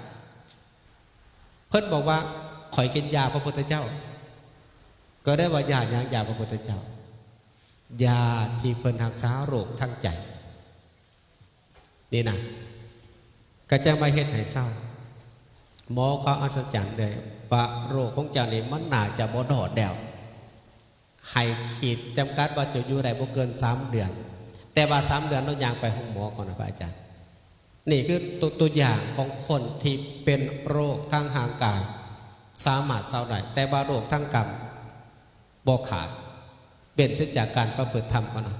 ເພິ່ນບອກວ່າ ຂ້ອຍກິນຢາພະພຸດທະເຈົ້າ. ກໍໄດ້ວ່າ ຢາຫຍັງ? ຢາພະພຸດທະເຈົ້າ. ຢາທີ່ເພິ່ນຮັກສາໂລກທາງໃຈນີ້ນະ ກະຈັ່ງມາເຮັດໃຫ້ເຊົາ. ໝໍເຂົາອັດສະຈັນເລີຍວ່າ ໂລກຂອງເຈົ້ານີ້ມັນໜ້າຈະບໍ່ລອດແລ້ວ. ໃຫ້ຂີດຈຳກັດວ່າເຈົ້າຢູ່ໄດ້ບໍ່ເກີນສາມເດືອນ. ແຕ່ວ່າສາມເດືອນເນາະ ຍ່າງໄປໂຮງໝໍກ່ອນນະພະອາຈານ. ນີ້ຄືຕົວ ຕົວຢ່າງຂອງຄົນທີ່ເປັນໂລກທາງຮ່າງກາຍ ສາມາດເຊົາໄດ້, ແຕ່ວ່າໂລກທາງກຳບໍ່ຂາດ, ເວັ້ນເສຍຈາກການປະພຶດທຳເທົ່ານັ້ນ.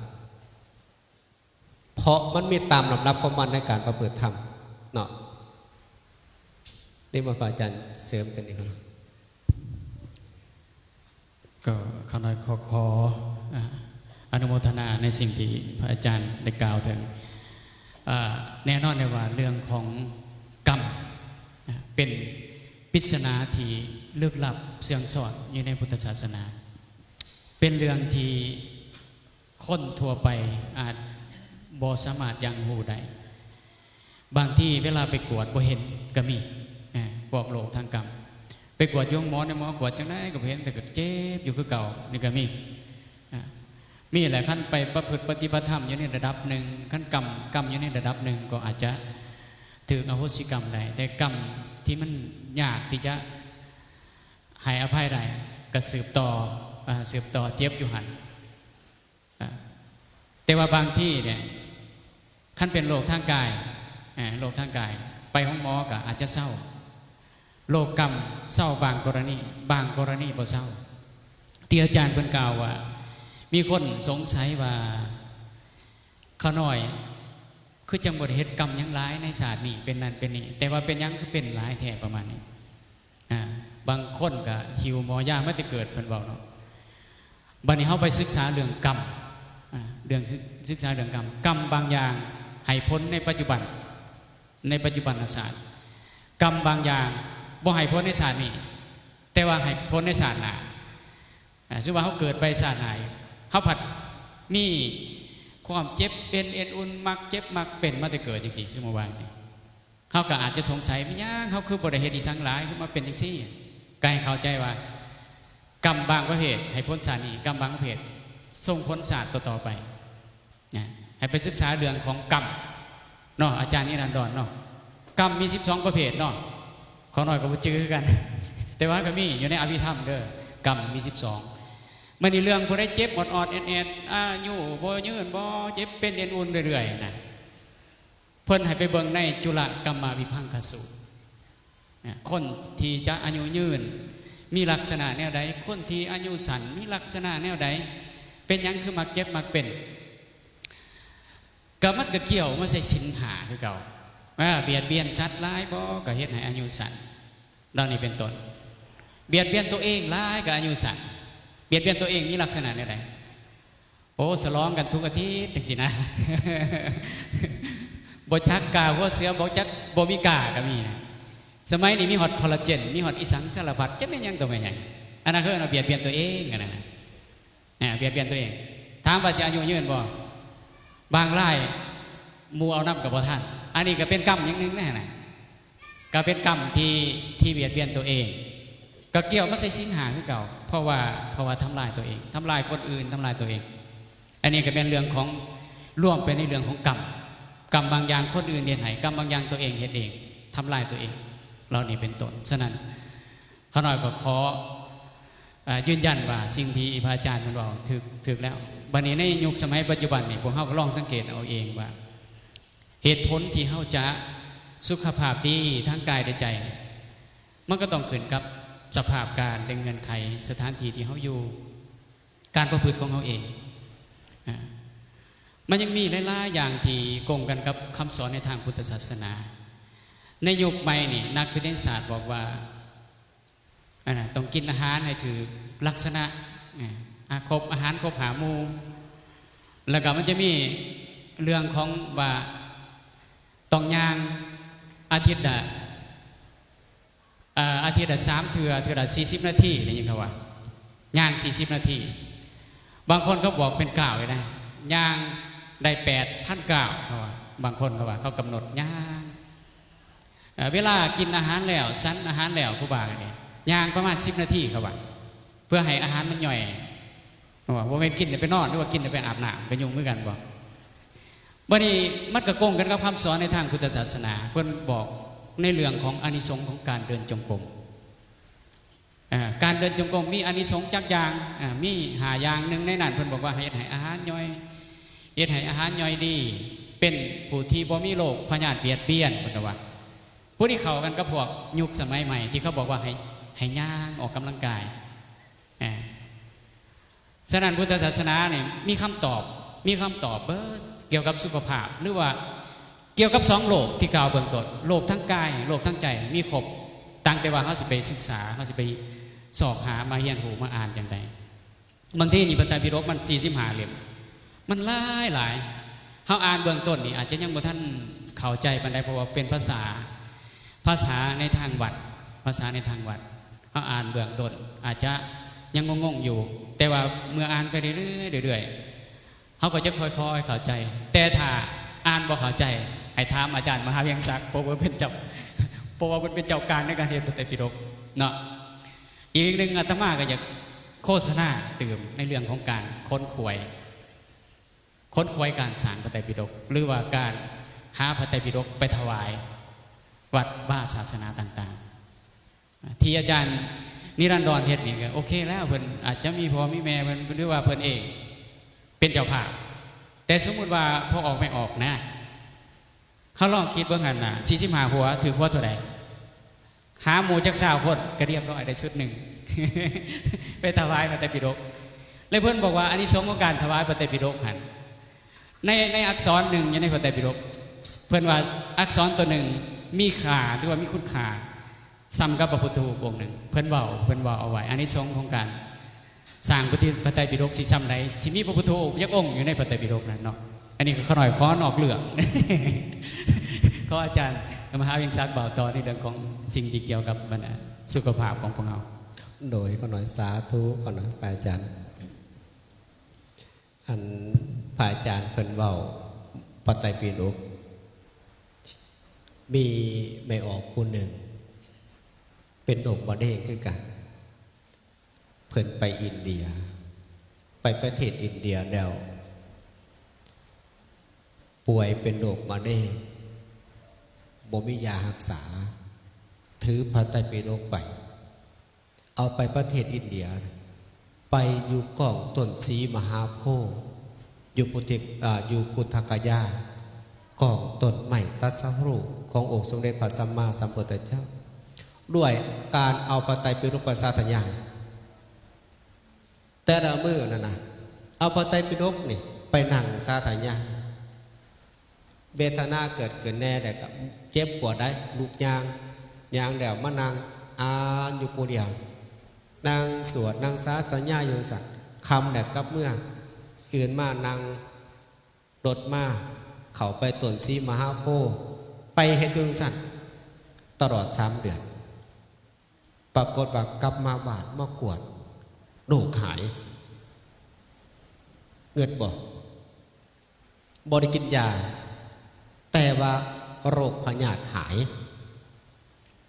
ເພາະມັນມີຕາມລຳດັບຂອງມັນໃນການປະພຶດທຳເນາະ. ນິມົນພະອາຈານເສີມຂຶ້ນອີກເນາະ. ກໍຂ້ານ້ອຍຂໍ ຂໍ ອາ ອະນຸໂມທະນາໃນສິ່ງທີ່ພະອາຈານໄດ້ກ່າວເຖິງ. ອາ ແນ່ນອນເລີຍວ່າເລື່ອງຂອງກຳ ອາ ເປັນປິດສະໜາທີ່ລຶກລັບເຊື່ອງຊອນຢູ່ໃນພຸດທະສາສະໜາ. ເປັນເລື່ອງທີ່ ຄົນທົ່ວໄປອາດບໍ່ສາມາດຍັງຮູ້ໄດ້. ບາງທີເວລາໄປກວດບໍ່ເຫັນກໍມີ ອາ ພວກໂລກທາງກຳ. ໄປກວດຢູ່ໂຮງໝໍ ໃນໝໍກວດຈັ່ງໃດກໍບໍ່ເຫັນ, ແຕ່ກໍເຈັບຢູ່ຄືເກົ່າ ນີ້ກໍມີ. ອາ ມີແຫຼະ, ຄັນໄປປະພຶດປະຕິບັດທຳຢູ່ໃນລະດັບໜຶ່ງ, ຄັນກຳ ກຳຢູ່ໃນລະດັບໜຶ່ງ ກໍອາດຈະຖືກອະໂຫສິກຳໄດ້, ແຕ່ກຳທີ່ມັນຍາກທີ່ຈະໃຫ້ອະໄພໄດ້ ກໍສືບຕໍ່ ອາ ສືບຕໍ່ເຈັບຢູ່ຫັ້ນ. ອາ ແຕ່ວ່າບາງທີເນຍ ຄັນເປັນໂລກທາງກາຍ ອາ ໂລກທາງກາຍ ໄປໂຮງໝໍກໍອາດຈະເຊົາ. ໂລກກຳເຊົາບາງກໍລະນີ, ບາງກໍລະນີບໍ່ເຊົາ. ທີ່ອາຈານເພິ່ນກ່າວວ່າ ມີຄົນສົງໄສວ່າ ຂ້ານ້ອຍຄືຈັ່ງບໍ່ໄດ້ເຮັດກຳຫຍັງຫຼາຍໃນຊາດນີ້ ເປັນນັ້ນເປັນນີ້, ແຕ່ວ່າເປັນຫຍັງຄືເປັນຫຼາຍແທ້ ປະມານນີ້. ອາ ບາງຄົນກໍຫິວໝໍຢາມາແຕ່ເກີດ ເພິ່ນເວົ້າເນາະ. ບັດນີ້ເຮົາໄປສຶກສາເລື່ອງກຳ ອາ ເລື່ອງ ສຶກສາເລື່ອງກຳ, ກຳບາງຢ່າງໃຫ້ຜົນໃນປັດຈຸບັນ, ໃນປັດຈຸບັນນະຊາດ. ກຳບາງຢ່າງບໍ່ໃຫ້ຜົນໃນຊາດນີ້, ແຕ່ວ່າໃຫ້ຜົນໃນຊາດໜ້າ. ອາ ສົມມຸດວ່າເຮົາເກີດໄປຊາດໜ້າ, ເຮົາພັດມີຄວາມເຈັບເປັນເອັນອຸ່ນ, ມັກເຈັບມັກເປັນມາແຕ່ເກີດຈັ່ງຊີ້, ສົມມຸດວ່າຈັ່ງຊີ້. ເຮົາກໍອາດຈະສົງໄສ ແມ່ນຫຍັງເຮົາຄືບໍ່ໄດ້ເຮັດອີ່ສັງຫຼາຍ ຄືມາເປັນຈັ່ງຊີ້? ກໍໃຫ້ເຂົ້າໃຈວ່າ ກຳບາງປະເພດໃຫ້ຜົນຊາດນີ້, ກຳບາງປະເພດສົ່ງຜົນຊາດຕໍ່ໆໄປນະ. ໃຫ້ໄປສຶກສາເລື່ອງຂອງກຳເນາະ ອາຈານນິລັນດອນເນາະ. ກຳມີສິບສອງປະເພດເນາະ, ຂ້ານ້ອຍກໍບໍ່ຈື່ຄືກັນ ແຕ່ວ່າກໍມີຢູ່ໃນອະພິທຳເດີ, ກຳມີສິບສອງ. ບັດນີ້ເລື່ອງຜູ້ໃດເຈັບອອດໆແອດໆ, ອາຍຸບໍ່ຍືນບໍ່, ເຈັບເປັນເອັນອຸ່ນເລື້ອຍໆນະ, ເພິ່ນໃຫ້ໄປເບິ່ງໃນຈຸລະກຳມະວິພັງຄະສູດ. ອາ ຄົນທີ່ຈະອາຍຸຍືນມີລັກສະນະແນວໃດ? ຄົນທີ່ອາຍຸສັ້ນມີລັກສະນະແນວໃດ? ເປັນຫຍັງຄືມັກເຈັບມັກເປັນ? ກໍມັນກໍກ່ຽວມາໃສ່ສິນຫ້າຄືເກົ່າ. ອາ ບຽດບຽນສັດຫຼາຍບໍ່ ກໍເຮັດໃຫ້ອາຍຸສັ້ນ ເຫຼົ່ານີ້ເປັນຕົ້ນ. ບຽດບຽນຕົວເອງຫຼາຍກໍອາຍຸສັ້ນ. ບຽດບຽນຕົວເອງມີລັກສະນະແນວໃດ? ໂອ້ ສະຫຼອງກັນທຸກອາທິດຈັ່ງຊີ້ນະ ບໍ່ຈັກກາຫົວເສືອ ບໍ່ຈັກ ບໍ່ມີກາກໍມີນະ. ສະໄໝນີ້ມີຮອດຄໍລາເຈນ ມີຮອດອີ່ສັງສາລະພັດ ຈັກແມ່ນຫຍັງຕໍ່ແມ່ນຫຍັງ. ອັນນັ້ນເອີ້ນວ່າບຽດບຽນຕົວເອງ ອັນນັ້ນນະ ອາ ບຽດບຽນຕົວເອງ. ຖາມວ່າຊິອາຍຸຍືນບໍ່? ບາງລາຍໝູ່ເອົານຳກໍບໍ່ທັນ. ອັນນີ້ກໍເປັນກຳຢ່າງໜຶ່ງນະຫັ້ນນະ. ກໍເປັນກຳທີ່ ທີ່ບຽດບຽນຕົວເອງ ກໍກ່ຽວມາໃສ່ສິນຫ້າຄືເກົ່າ ເພາະວ່າ ເພາະວ່າທຳລາຍຕົວເອງ ທຳລາຍຄົນອື່ນ ທຳລາຍຕົວເອງ. ອັນນີ້ກໍແມ່ນເລື່ອງຂອງ ລວມໄປໃນເລື່ອງຂອງກຳ ກຳບາງຢ່າງຄົນອື່ນເຮັດໃຫ້ ກຳບາງຢ່າງຕົວເອງເຮັດເອງ ທຳລາຍຕົວເອງ ເຫຼົ່ານີ້ເປັນຕົ້ນ. ສະນັ້ນ ຂ້ານ້ອຍກໍຂໍ ເອີ ຢືນຢັນວ່າສິ່ງທີ່ພະອາຈານເພິ່ນເວົ້າຖືກ ຖືກແລ້ວ ບັດນີ້ໃນຍຸກສະໄໝປັດຈຸບັນນີ້ ພວກເຮົາກໍລອງສັງເກດເອົາເອງວ່າ ເຫດຜົນທີ່ເຮົາຈະສຸຂະພາບດີທາງກາຍ ແລະ ໃຈ ມັນກໍຕ້ອງຂຶ້ນກັບສະພາບການ ແລະ ເງື່ອນໄຂສະຖານທີ່ທີ່ເຮົາຢູ່ ການປະພຶດຂອງເຮົາເອງ. ອາ ມັນຍັງມີຫຼາຍໆຢ່າງທີ່ກົງກັນກັບຄຳສອນໃນທາງພຸດທະສາສະໜາ. ໃນຍຸກໃໝ່ນີ້ ນັກວິທະຍາສາດບອກວ່າ ອັນນະ ຕ້ອງກິນອາຫານໃຫ້ຖືກລັກສະນະ ອາ ອາ ຄົບ ອາຫານຄົບຫ້າໝູ່. ແລ້ວກໍມັນຈະມີເລື່ອງຂອງວ່າຕ້ອງຍ່າງອາທິດລະ ອາ ອາທິດລະສາມເທື່ອ ເທື່ອລະສີ່ສິບນາທີ ໄດ້ຍິນເຂົາວ່າ ຍ່າງສີ່ສິບນາທີ. ບາງຄົນເຂົາບອກເປັນກ້າວເລີຍນະ ຍ່າງໄດ້ແປດພັນກ້າວ ເຂົາວ່າ. ບາງຄົນເຂົາວ່າ ເຂົາກຳນົດຍ່າງ ເອີ ເວລາກິນອາຫານແລ້ວ ສັນອາຫານແລ້ວ ຄູບາກໍນີ້ ຍ່າງປະມານສິບນາທີ ເຂົາວ່າ ເພື່ອໃຫ້ອາຫານມັນຍ່ອຍ. ເພາະວ່າບໍ່ແມ່ນກິນແລ້ວໄປນອນ ຫຼືວ່າກິນແລ້ວໄປອາບນ້ຳ ກໍຫຍຸ້ງຄືກັນບໍ? ບັດນີ້ມັນກໍກົງກັນກັບຄຳສອນໃນທາງພຸດທະສາສະໜາ ເພິ່ນບອກໃນເລື່ອງຂອງອານິສົງຂອງການເດີນຈົງກົມ. ເອີ ການເດີນຈົງກົມມີອານິສົງຈັກຢ່າງ? ເອີ ມີຫ້າຢ່າງ. ໜຶ່ງໃນນັ້ນເພິ່ນບອກວ່າ ເຮັດໃຫ້ອາຫານຍ່ອຍ ເຮັດໃຫ້ອາຫານຍ່ອຍດີ ເປັນຜູ້ທີ່ບໍ່ມີໂລກພະຍາດບຽດບຽນ ເພິ່ນວ່າ. ຜູ້ທີ່ເຂົ້າກັນກັບພວກຍຸກສະໄໝໃໝ່ ທີ່ເຂົາບອກວ່າໃຫ້ ໃຫ້ຍ່າງອອກກຳລັງກາຍ. ເອີ ສະນັ້ນ ພຸດທະສາສະໜານີ້ມີຄຳຕອບ ມີຄຳຕອບເບິດກ່ຽວກັບສຸຂະພາບ ຫຼືວ່າກ່ຽວກັບສອງໂລກທີ່ກ່າວເບື້ອງຕົ້ນ ໂລກທາງກາຍ ໂລກທາງໃຈ ມີຄົບ. ຕ່າງແຕ່ວ່າເຮົາຊິໄປສຶກສາ ເຮົາຊິໄປຊອກຫາມາຮຽນຮູ້ມາອ່ານຈັ່ງໃດ. ບາງທີນີ້ພະໄຕປິດົກມັນສີ່ສິບຫ້າເຫຼັ້ມ ມັນຫຼາຍໆ ເຮົາອ່ານເບື້ອງຕົ້ນນີ້ອາດຈະຍັງບໍ່ທັນເຂົ້າໃຈປານໃດ ເພາະວ່າເປັນພາສາ ພາສາໃນທາງວັດ ພາສາໃນທາງວັດ. ເຮົາອ່ານເບື້ອງຕົ້ນອາດຈະຍັງງົງໆຢູ່ ແຕ່ວ່າເມື່ອອ່ານໄປເລື້ອຍໆ ເລື້ອຍໆ ເຮົາກໍຈະຄ່ອຍໆເຂົ້າໃຈ. ແຕ່ຖ້າອ່ານບໍ່ເຂົ້າໃຈ ໃຫ້ຖາມອາຈານມະຫາວຽງສັກ ເພາະວ່າເພິ່ນເຈົ້າ ເພາະວ່າເພິ່ນເປັນເຈົ້າການໃນການເຮັດພະໄຕປິດົກເນາະ. ອີກໜຶ່ງ ອາດຕະມາກໍຢາກໂຄສະນາຕື່ມໃນເລື່ອງຂອງການຂົນຂວາຍ ຂົນຂວາຍການສ້າງພະໄຕປິດົກ ຫຼືວ່າການຫາພະໄຕປິດົກໄປຖວາຍວັດວາສາສະໜາຕ່າງໆ. ທີ່ອາຈານນິລັນດອນເຮັດນີ້ກໍໂອເຄແລ້ວ ເພິ່ນອາດຈະມີພໍ່ມີແມ່ເພິ່ນ ຫຼືວ່າເພິ່ນເອງເປັນເຈົ້າພາບ. ແຕ່ສົມມຸດວ່າພໍ່ອອກແມ່ອອກນະ ເຮົາລອງຄິດເບິ່ງຫັ້ນນະ ສີ່ສິບຫ້າຫົວ ຖືກຫົວເທົ່າໃດ? ຫາໝູ່ຈັກຊາວຄົນ ກໍຮຽບຮ້ອຍ ໄດ້ຊຸດໜຶ່ງ ໄປຖວາຍພະໄຕປິດົກ. ແລະ ເພິ່ນບອກວ່າອານິສົງຂອງການຖວາຍພະໄຕປິດົກຫັ້ນ ໃນ ໃນອັກສອນໜຶ່ງຢູ່ໃນພະໄຕປິດົກ ເພິ່ນວ່າອັກສອນຕົວໜຶ່ງມີຄ່າ ຫຼືວ່າມີຄຸນຄ່າສ່ຳກັບພະພຸດທະຮູບອົງໜຶ່ງ. ເພິ່ນເວົ້າ ເພິ່ນເວົ້າເອົາໄວ້ ອານິສົງຂອງການສ້າງພະຕິ ພະໄຕປິດົກຊິສ່ຳໃດ ຊິມີພະພຸດທະຮູບຈັກອົງຢູ່ໃນພະໄຕປິດົກນັ້ນເນາະ. ອັນນີ້ກໍຂ້ານ້ອຍຂໍນອກເລື່ອງ ຂໍອາຈານມະຫາວຽງສັກເວົ້າຕໍ່ໃນເລື່ອງຂອງສິ່ງທີ່ກ່ຽວກັບ ອັນ ສຸຂະພາບຂອງພວກເຮົາ. ໂດຍ ຂໍນ້ອຍສາທຸ ຂໍນ້ອຍພະອາຈານ. ອັນ ພະອາຈານເພິ່ນເວົ້າພະໄຕປິດົກ ມີແມ່ອອກຜູ້ໜຶ່ງ ເປັນໂລກມະເຮັງຄືກັນ. ເພິ່ນໄປອິນເດຍ ໄປປະເທດອິນເດຍແລ້ວ ປ່ວຍເປັນໂລກມະເຮັງ ບໍ່ມີຢາຮັກສາ ຖືພະໄຕປິດົກໄປ ເອົາໄປປະເທດອິນເດຍ ໄປຢູ່ກ້ອງຕົ້ນສີມະຫາໂພ ຢູ່ພຸດທິ ອາ ຢູ່ພຸດທະກະຍາ ກ້ອງຕົ້ນໄມ້ຕັດສະຮູ້ຂອງອົງສົມເດັດພະສຳມາສຳພຸດທະເຈົ້າ ດ້ວຍການເອົາພະໄຕປິດົກໄປສາທະຍາຍ. ແຕ່ລະມື້ນັ້ນນະ ເອົາພະໄຕປິດົກນີ້ໄປນັ່ງສາທະຍາຍ ເວທະນາເກີດຂຶ້ນແດ່ ແລ້ວກໍເຈັບປວດໄດ໋ ລຸກຍ່າງ ຍ່າງແລ້ວມານັ່ງອ່ານຢູ່ຜູ້ດຽວ ນັ່ງສວດນັ່ງສາທະຍາຍຢູ່ຈັ່ງຊັ້ນ. ຄ່ຳແລ້ວກັບເມືອ ຕື່ນມານັ່ງລົດມາ ເຂົ້າໄປຕົ້ນສີມະຫາໂພ ໄປເຮັດຢູ່ຈັ່ງຊັ້ນຕະຫຼອດສາມເດືອນ. ປາກົດວ່າກັບມາບ້ານມາກວດ ໂລກຫາຍ. ເງິດບໍ່? ບໍ່ໄດ້ກິນຢາ ແຕ່ວ່າໂລກພະຍາດຫາຍ.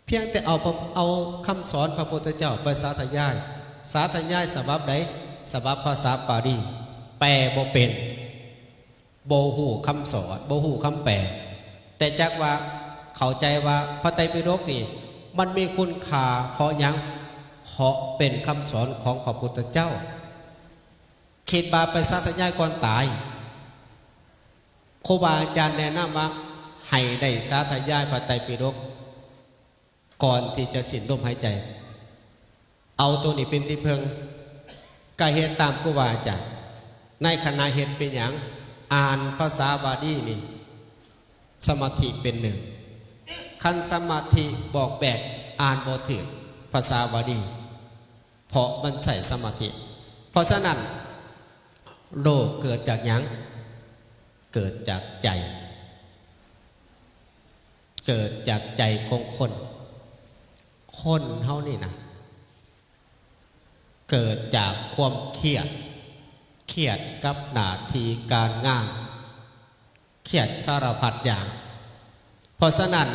ພຽງແຕ່ເອົາ ເອົາຄຳສອນພະພຸດທະເຈົ້າໄປສາທະຍາຍ, ສາທະຍາຍສະບັບໃດ? ສະບັບພາສາປາລີ, ແປບໍ່ເປັນ. ບໍ່ຮູ້ຄຳສອນ, ບໍ່ຮູ້ຄຳແປ, ແຕ່ຈັກວ່າເຂົ້າໃຈວ່າພະໄຕປິດົກນີ້ ມັນມີຄຸນຄ່າເພາະຫຍັງ? ເພາະເປັນຄຳສອນຂອງພະພຸດທະເຈົ້າ. ຄິດວ່າໄປສາທະຍາຍກ່ອນຕາຍ. ຄູບາອາຈານແນະນຳວ່າໃຫ້ໄດ້ສາທະຍາຍພະໄຕປິດົກກ່ອນທີ່ຈະສິ້ນລົມຫາຍໃຈ. ເອົາໂຕນີ້ເປັນທີ່ເພິ່ງ, ກະເຮັດຕາມຄູບາອາຈານ. ໃນຂະນະເຮັດເປັນຫຍັງ? ອ່ານພາສາບາລີນີ້ ສະມາທິເປັນໜຶ່ງ. ຄັນສະມາທິບອກແບກ ອ່ານບໍ່ຖືກພາສາບາລີ ເພາະມັນໃຊ້ສະມາທິ. ເພາະສະນັ້ນ ໂລກເກີດຈາກຫຍັງ? ເກີດຈາກໃຈ. ເກີດຈາກໃຈຂອງຄົນ. ຄົນເຮົານີ້ນະ ເກີດຈາກຄວາມຄຽດ, ຄຽດກັບໜ້າທີ່ການງານ, ຄຽດສາລະພັດຢ່າງ. ເພາະສະນັ້ນ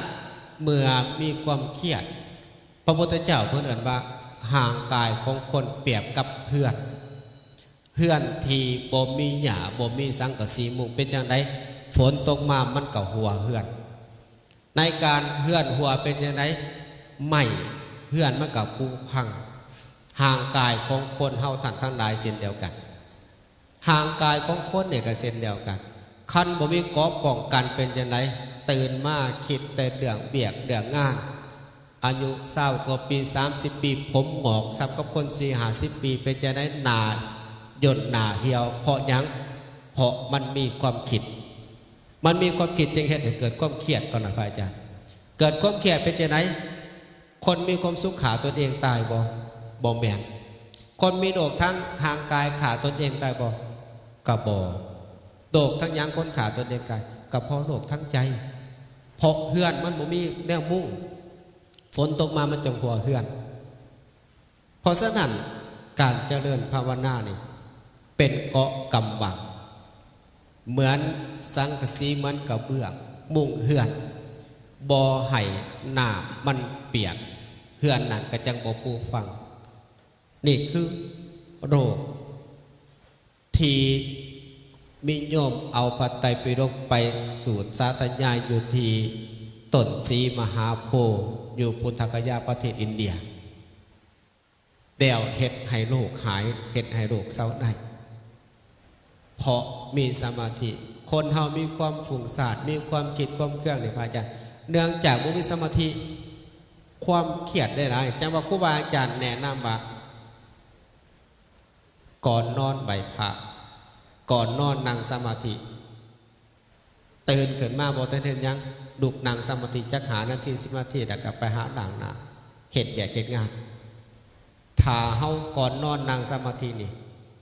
ເມື່ອມີຄວາມຄຽດ, ພະພຸດທະເຈົ້າເພິ່ນເອີ້ນວ່າ ຮ່າງກາຍຂອງຄົນປຽບກັບເຮືອນ. ເຮືອນທີ່ບໍ່ມີຫຍ້າ, ບໍ່ມີສັງກະສີມຸງ, ເປັນຈັ່ງໃດ? ຝົນຕົກມາມັນກໍຮົ່ວເຮືອນ. ໃນການເຮືອນຮົ່ວເປັນຈັ່ງໃດ? ໄມ້ເຮືອນມັນກໍຜຸພັງ. ຮ່າງກາຍຂອງຄົນເຮົາທ່ານທັງຫຼາຍເຊັ່ນດຽວກັນ. ຮ່າງກາຍຂອງຄົນນີ້ກໍເຊັ່ນດຽວກັນ. ຄັນບໍ່ມີເກາະປ້ອງກັນເປັນຈັ່ງໃດ? ຕື່ນມາຄິດແຕ່ເລື່ອງວຽກເລື່ອງງານ. ອາຍຸຊາວກວ່າປີ, ສາມສິບປີ, ຜົມຫງອກສ່ຳກັບຄົນສີ່ຫ້າສິບປີ, ເປັນຈັ່ງໃດ? ໜ້າຫຍົນໜ້າຫ່ຽວ. ເພາະຫຍັງ? ເພາະມັນມີຄວາມຄິດ. ມັນມີຄວາມຄິດຈຶ່ງເຮັດໃຫ້ເກີດຄວາມຄຽດກ່ອນນະ ພະອາຈານ. ເກີດຄວາມຄຽດເປັນຈັ່ງໃດ? ຄົນມີຄວາມສຸກຂ້າຕົນເອງຕາຍບໍ່? ບໍ່ແມ່ນ. ຄົນມີໂລກທາງຮ່າງກາຍຂ້າຕົນເອງຕາຍບໍ່? ກໍບໍ່. ໂລກທາງຫຍັງຄົນຂ້າຕົນເອງຕາຍ? ກໍເພາະໂລກທາງໃຈ. ເພາະເຮືອນມັນບໍ່ມີແນວມຸງ. ຝົນຕົກມາມັນຈັ່ງຮົ່ວເຮືອນ. ເພາະສະນັ້ນ ການຈະເລີນພາວະນານີ້ເປັນເກາະກຳບັງ, ເໝືອນສັງກະສີ, ເໝືອນກະເບື້ອງມຸງເຮືອນ, ບໍ່ໃຫ້ນ້ຳມັນປຽກ, ເຮືອນນັ້ນກໍຈັ່ງບໍ່ຜຸພັງ. ນີ້ຄືໂລກ ທີ່ນິຍົມເອົາພະໄຕປິດົກໄປສູດສາທະຍາຍຢູ່ທີ່ຕົ້ນສີມະຫາໂພ ຢູ່ພຸດທະກະຍາ ປະເທດອິນເດຍ, ແລ້ວເຮັດໃຫ້ໂລກຫາຍ, ເຮັດໃຫ້ໂລກເຊົາໄດ້ ເພາະມີສະມາທິ. ຄົນເຮົາມີຄວາມຟຸ້ງຊາດ, ມີຄວາມຄິດຄວາມເຄືອງນີ້ ພະອາຈານ, ເນື່ອງຈາກບໍ່ມີສະມາທິ, ຄວາມຄຽດຫຼາຍໆ. ຈັ່ງວ່າຄູບາອາຈານແນະນຳວ່າ ກ່ອນນອນໄຫວ້ພະ, ກ່ອນນອນນັ່ງສະມາທິ, ຕື່ນຂຶ້ນມາບໍ່ທັນເຮັດຫຍັງ, ລຸກນັ່ງສະມາທິຈັກຫ້ານາທີ, ສິບນາທີ, ແລ້ວກໍໄປຫາລ້າງໜ້າ, ເຮັດວຽກເຮັດງານ. ຖ້າເຮົາກ່ອນນອນນັ່ງສະມາທິນີ້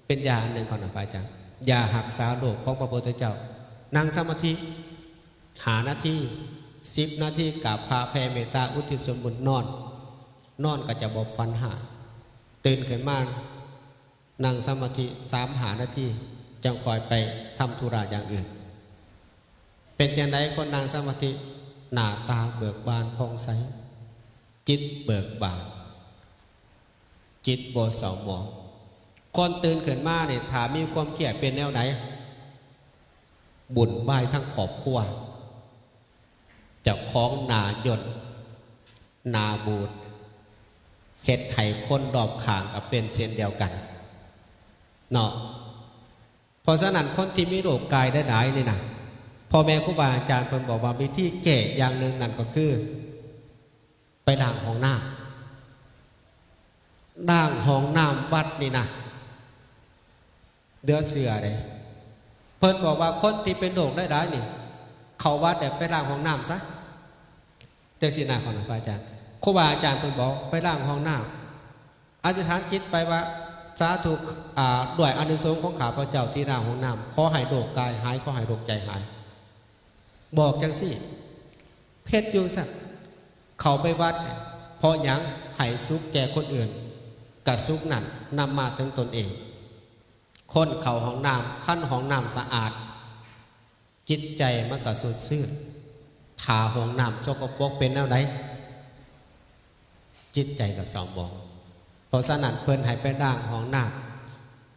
ເປັນຢາອັນໜຶ່ງຂອງນະພະອາຈານ, ຢາຮັກສາໂລກຂອງພະພຸດທະເຈົ້າ. ນັ່ງສະມາທິຫ້ານາທີ, ສິບນາທີ, ກາບພະ, ແຜ່ເມດຕາ, ອຸທິດສ່ວນບຸນ, ນອນ, ນອນກໍຈະບໍ່ຝັນຮ້າຍ. ຕື່ນຂຶ້ນມາ ນັ່ງສະມາທິສາມຫ້ານາທີ, ຈັ່ງຄ່ອຍໄປທຳທຸລະຢ່າງອື່ນ. ເປັນຈັ່ງໃດຄົນນັ່ງສະມາທິ? ໜ້າຕາເບີກບານຜ່ອງໃສ, ຈິດເບີກບານ, ຈິດບໍ່ເສົ້າໝອງ. ຄົນຕື່ນຂຶ້ນມານີ້ ຖ້າມີຄວາມຄຽດເປັນແນວໃດ? ວຸ່ນວາຍທັງຄອບຄົວ. ເຈົ້າຂອງໜ້າຫຍົດ, ໜ້າບູດ, ເຮັດໃຫ້ຄົນລອບຂ້າງກໍເປັນເຊັ່ນດຽວກັນເນາະ. ເພາະສະນັ້ນ ຄົນທີ່ມີໂລກກາຍຫຼາຍໆນີ້ນະ, ພໍ່ແມ່ຄູບາອາຈານເພິ່ນບອກວ່າ ວິທີແກ້ຢ່າງໜຶ່ງນັ້ນກໍຄື ໄປລ້າງຫ້ອງນ້ຳ. ລ້າງຫ້ອງນ້ຳວັດນີ້ນະ ເຫຼືອເຊື່ອເດ້. ເພິ່ນບອກວ່າຄົນທີ່ເປັນໂລກຫຼາຍໆນີ້ ເຂົ້າວັດແລ້ວໄປລ້າງຫ້ອງນ້ຳຊະ, ຈັ່ງຊີ້ນະ ຂອງນະພະອາຈານ. ຄູບາອາຈານເພິ່ນບອກ ໄປລ້າງຫ້ອງນ້ຳ, ອະທິຖານຈິດໄປວ່າ ສາທຸ, ອາ, ດ້ວຍອານິສົງຂອງຂ້າພະເຈົ້າທີ່ລ້າງຫ້ອງນ້ຳ, ຂໍໃຫ້ໂລກກາຍຫາຍ, ຂໍໃຫ້ໂລກໃຈຫາຍ. ບອກຈັ່ງຊີ້, ເຮັດຢູ່ຊັ້ນ. ເຂົ້າໄປວັດເນຍ ເພາະຫຍັງ? ໃຫ້ສຸກແກ່ຄົນອື່ນ, ກະສຸກນັ້ນນຳມາເຖິງຕົນເອງ. ຄົນເຂົ້າຫ້ອງນ້ຳ, ຄັນຫ້ອງນ້ຳສະອາດ, ຈິດໃຈມັນກໍສົດຊື່ນ. ຖ້າຫ້ອງນ້ຳສົກກະປົກເປັນແນວໃດ? ຈິດໃຈກໍເສົ້າໝອງ. ເພາະສະນັ້ນ ເພິ່ນໃຫ້ໄປລ້າງຫ້ອງນ້ຳ.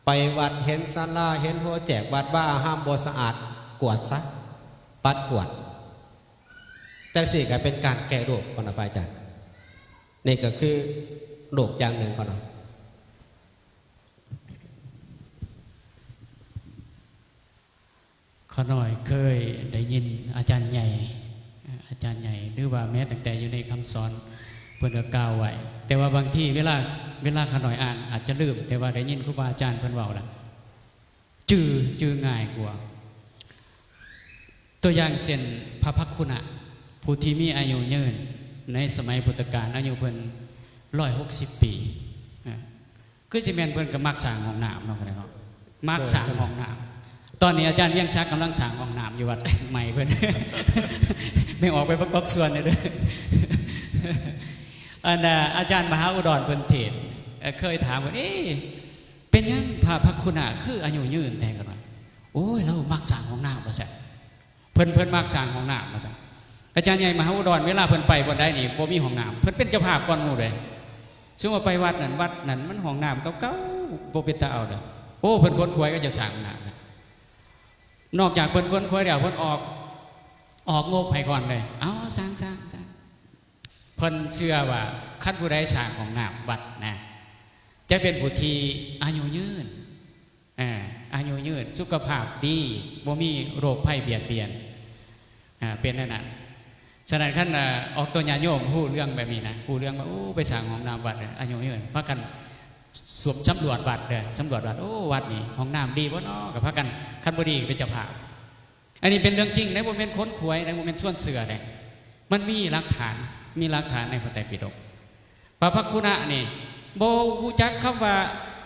ໄປວັດເຫັນສາລາ, ເຫັນຫົວແຈກວັດວາອາຮາມບໍ່ສະອາດ, ກວາດຊະ, ປັດກວາດ. ຈັ່ງຊີ້ກໍເປັນການແກ້ໂລກຂອງນະພະອາຈານ. ນີ້ກໍຄືໂລກຢ່າງໜຶ່ງຂອງເຮົາ. ຂ້ານ້ອຍເຄີຍໄດ້ຍິນອາຈານໃຫຍ່ ອາຈານໃຫຍ່ ຫຼືວ່າແມ້ຕັ້ງແຕ່ຢູ່ໃນຄຳສອນ ເພິ່ນກໍກ່າວໄວ້ ແຕ່ວ່າບາງທີເວລາ ເວລາຂ້ານ້ອຍອ່ານອາດຈະລືມ ແຕ່ວ່າໄດ້ຍິນຄູບາອາຈານເພິ່ນເວົ້າລະ ຈື່ ຈື່ງ່າຍກວ່າ. ຕົວຢ່າງເຊັ່ນ ພະພັກຄຸນະ ຜູ້ທີ່ມີອາຍຸຍືນ ໃນສະໄໝພຸດທະການ ອາຍຸເພິ່ນຮ້ອຍຫົກສິບປີ ຄືຊິແມ່ນເພິ່ນກໍມັກສ້າງຫ້ອງນ້ຳເນາະ ເນາະ ມັກສ້າງຫ້ອງນ້ຳ. ຕອນນີ້ອາຈານວຽງສັກກຳລັງສ້າງຫ້ອງນ້ຳຢູ່ວັດໃໝ່ເພິ່ນ ແມ່ອອກໄປປະກອບສ່ວນແດ່ເດີ. ອັນ ອາຈານມະຫາອຸດອນເພິ່ນເທດ ເອີ ເຄີຍຖາມເພິ່ນ ເອ ເປັນຫຍັງພະພັກຄຸນະຄືອາຍຸຍືນແທ້ກັນວ່າ? ໂອ້ຍ ລາວມັກສ້າງຫ້ອງນ້ຳວ່າຊັ້ນ. ເພິ່ນ ເພິ່ນມັກສ້າງຫ້ອງນ້ຳວ່າຊັ້ນ. ອາຈານໃຫຍ່ມະຫາອຸດອນ ເວລາເພິ່ນໄປບ່ອນໃດນີ້ບໍ່ມີຫ້ອງນ້ຳ ເພິ່ນເປັນເຈົ້າພາບກ່ອນໝູ່ເດ້. ສົມມຸດວ່າໄປວັດນັ້ນ ວັດນັ້ນມັນຫ້ອງນ້ຳເກົ່າໆ ບໍ່ເປັນຕາເອົາເດ້. ໂອ້ ເພິ່ນຂົນຂວາຍ ເຂົາເຈົ້າສ້າງຫ້ອງນ້ຳນະ. ນອກຈາກເພິ່ນຂົນຂວາຍແລ້ວ ເພິ່ນອອກ ອອກງົບໃຫ້ກ່ອນເລີຍ. ເອົາ ສ້າງ ສ້າງ ສ້າງ. ເພິ່ນເຊື່ອວ່າຄັນຜູ້ໃດສ້າງຫ້ອງນ້ຳວັດນະ ຈະເປັນຜູ້ທີ່ອາຍຸຍືນ ເອີ ອາຍຸຍືນ ສຸຂະພາບດີ ບໍ່ມີໂລກໄພບຽດບຽນ ເປັນແນວນັ້ນ. ສະນັ້ນ ຄັນອອກຕົວຍາດໂຍມຮູ້ເລື່ອງແບບນີ້ນະ ຮູ້ເລື່ອງວ່າ ໂອ້ ໄປສ້າງຫ້ອງນ້ຳວັດ ອາຍຸຍືນ ພາກັນສຳ ສຳຫຼວດວັດເດີ ສຳຫຼວດວັດ ໂອ້ ວັດນີ້ຫ້ອງນ້ຳດີບໍ່ນໍ ກໍພາກັນ ຄັນບໍ່ດີກໍເປັນເຈົ້າພາບ. ອັນນີ້ເປັນເລື່ອງຈິງເດ້ ບໍ່ແມ່ນຂົນຂວາຍເດ້ ບໍ່ແມ່ນຊວນເຊື່ອເດ້ ມັນມີຫຼັກຖານ ມີຫຼັກຖານໃນພະໄຕປິດົກ. ພະພັກຄຸນະນີ້ບໍ່ຮູ້ຈັກຄຳວ່າ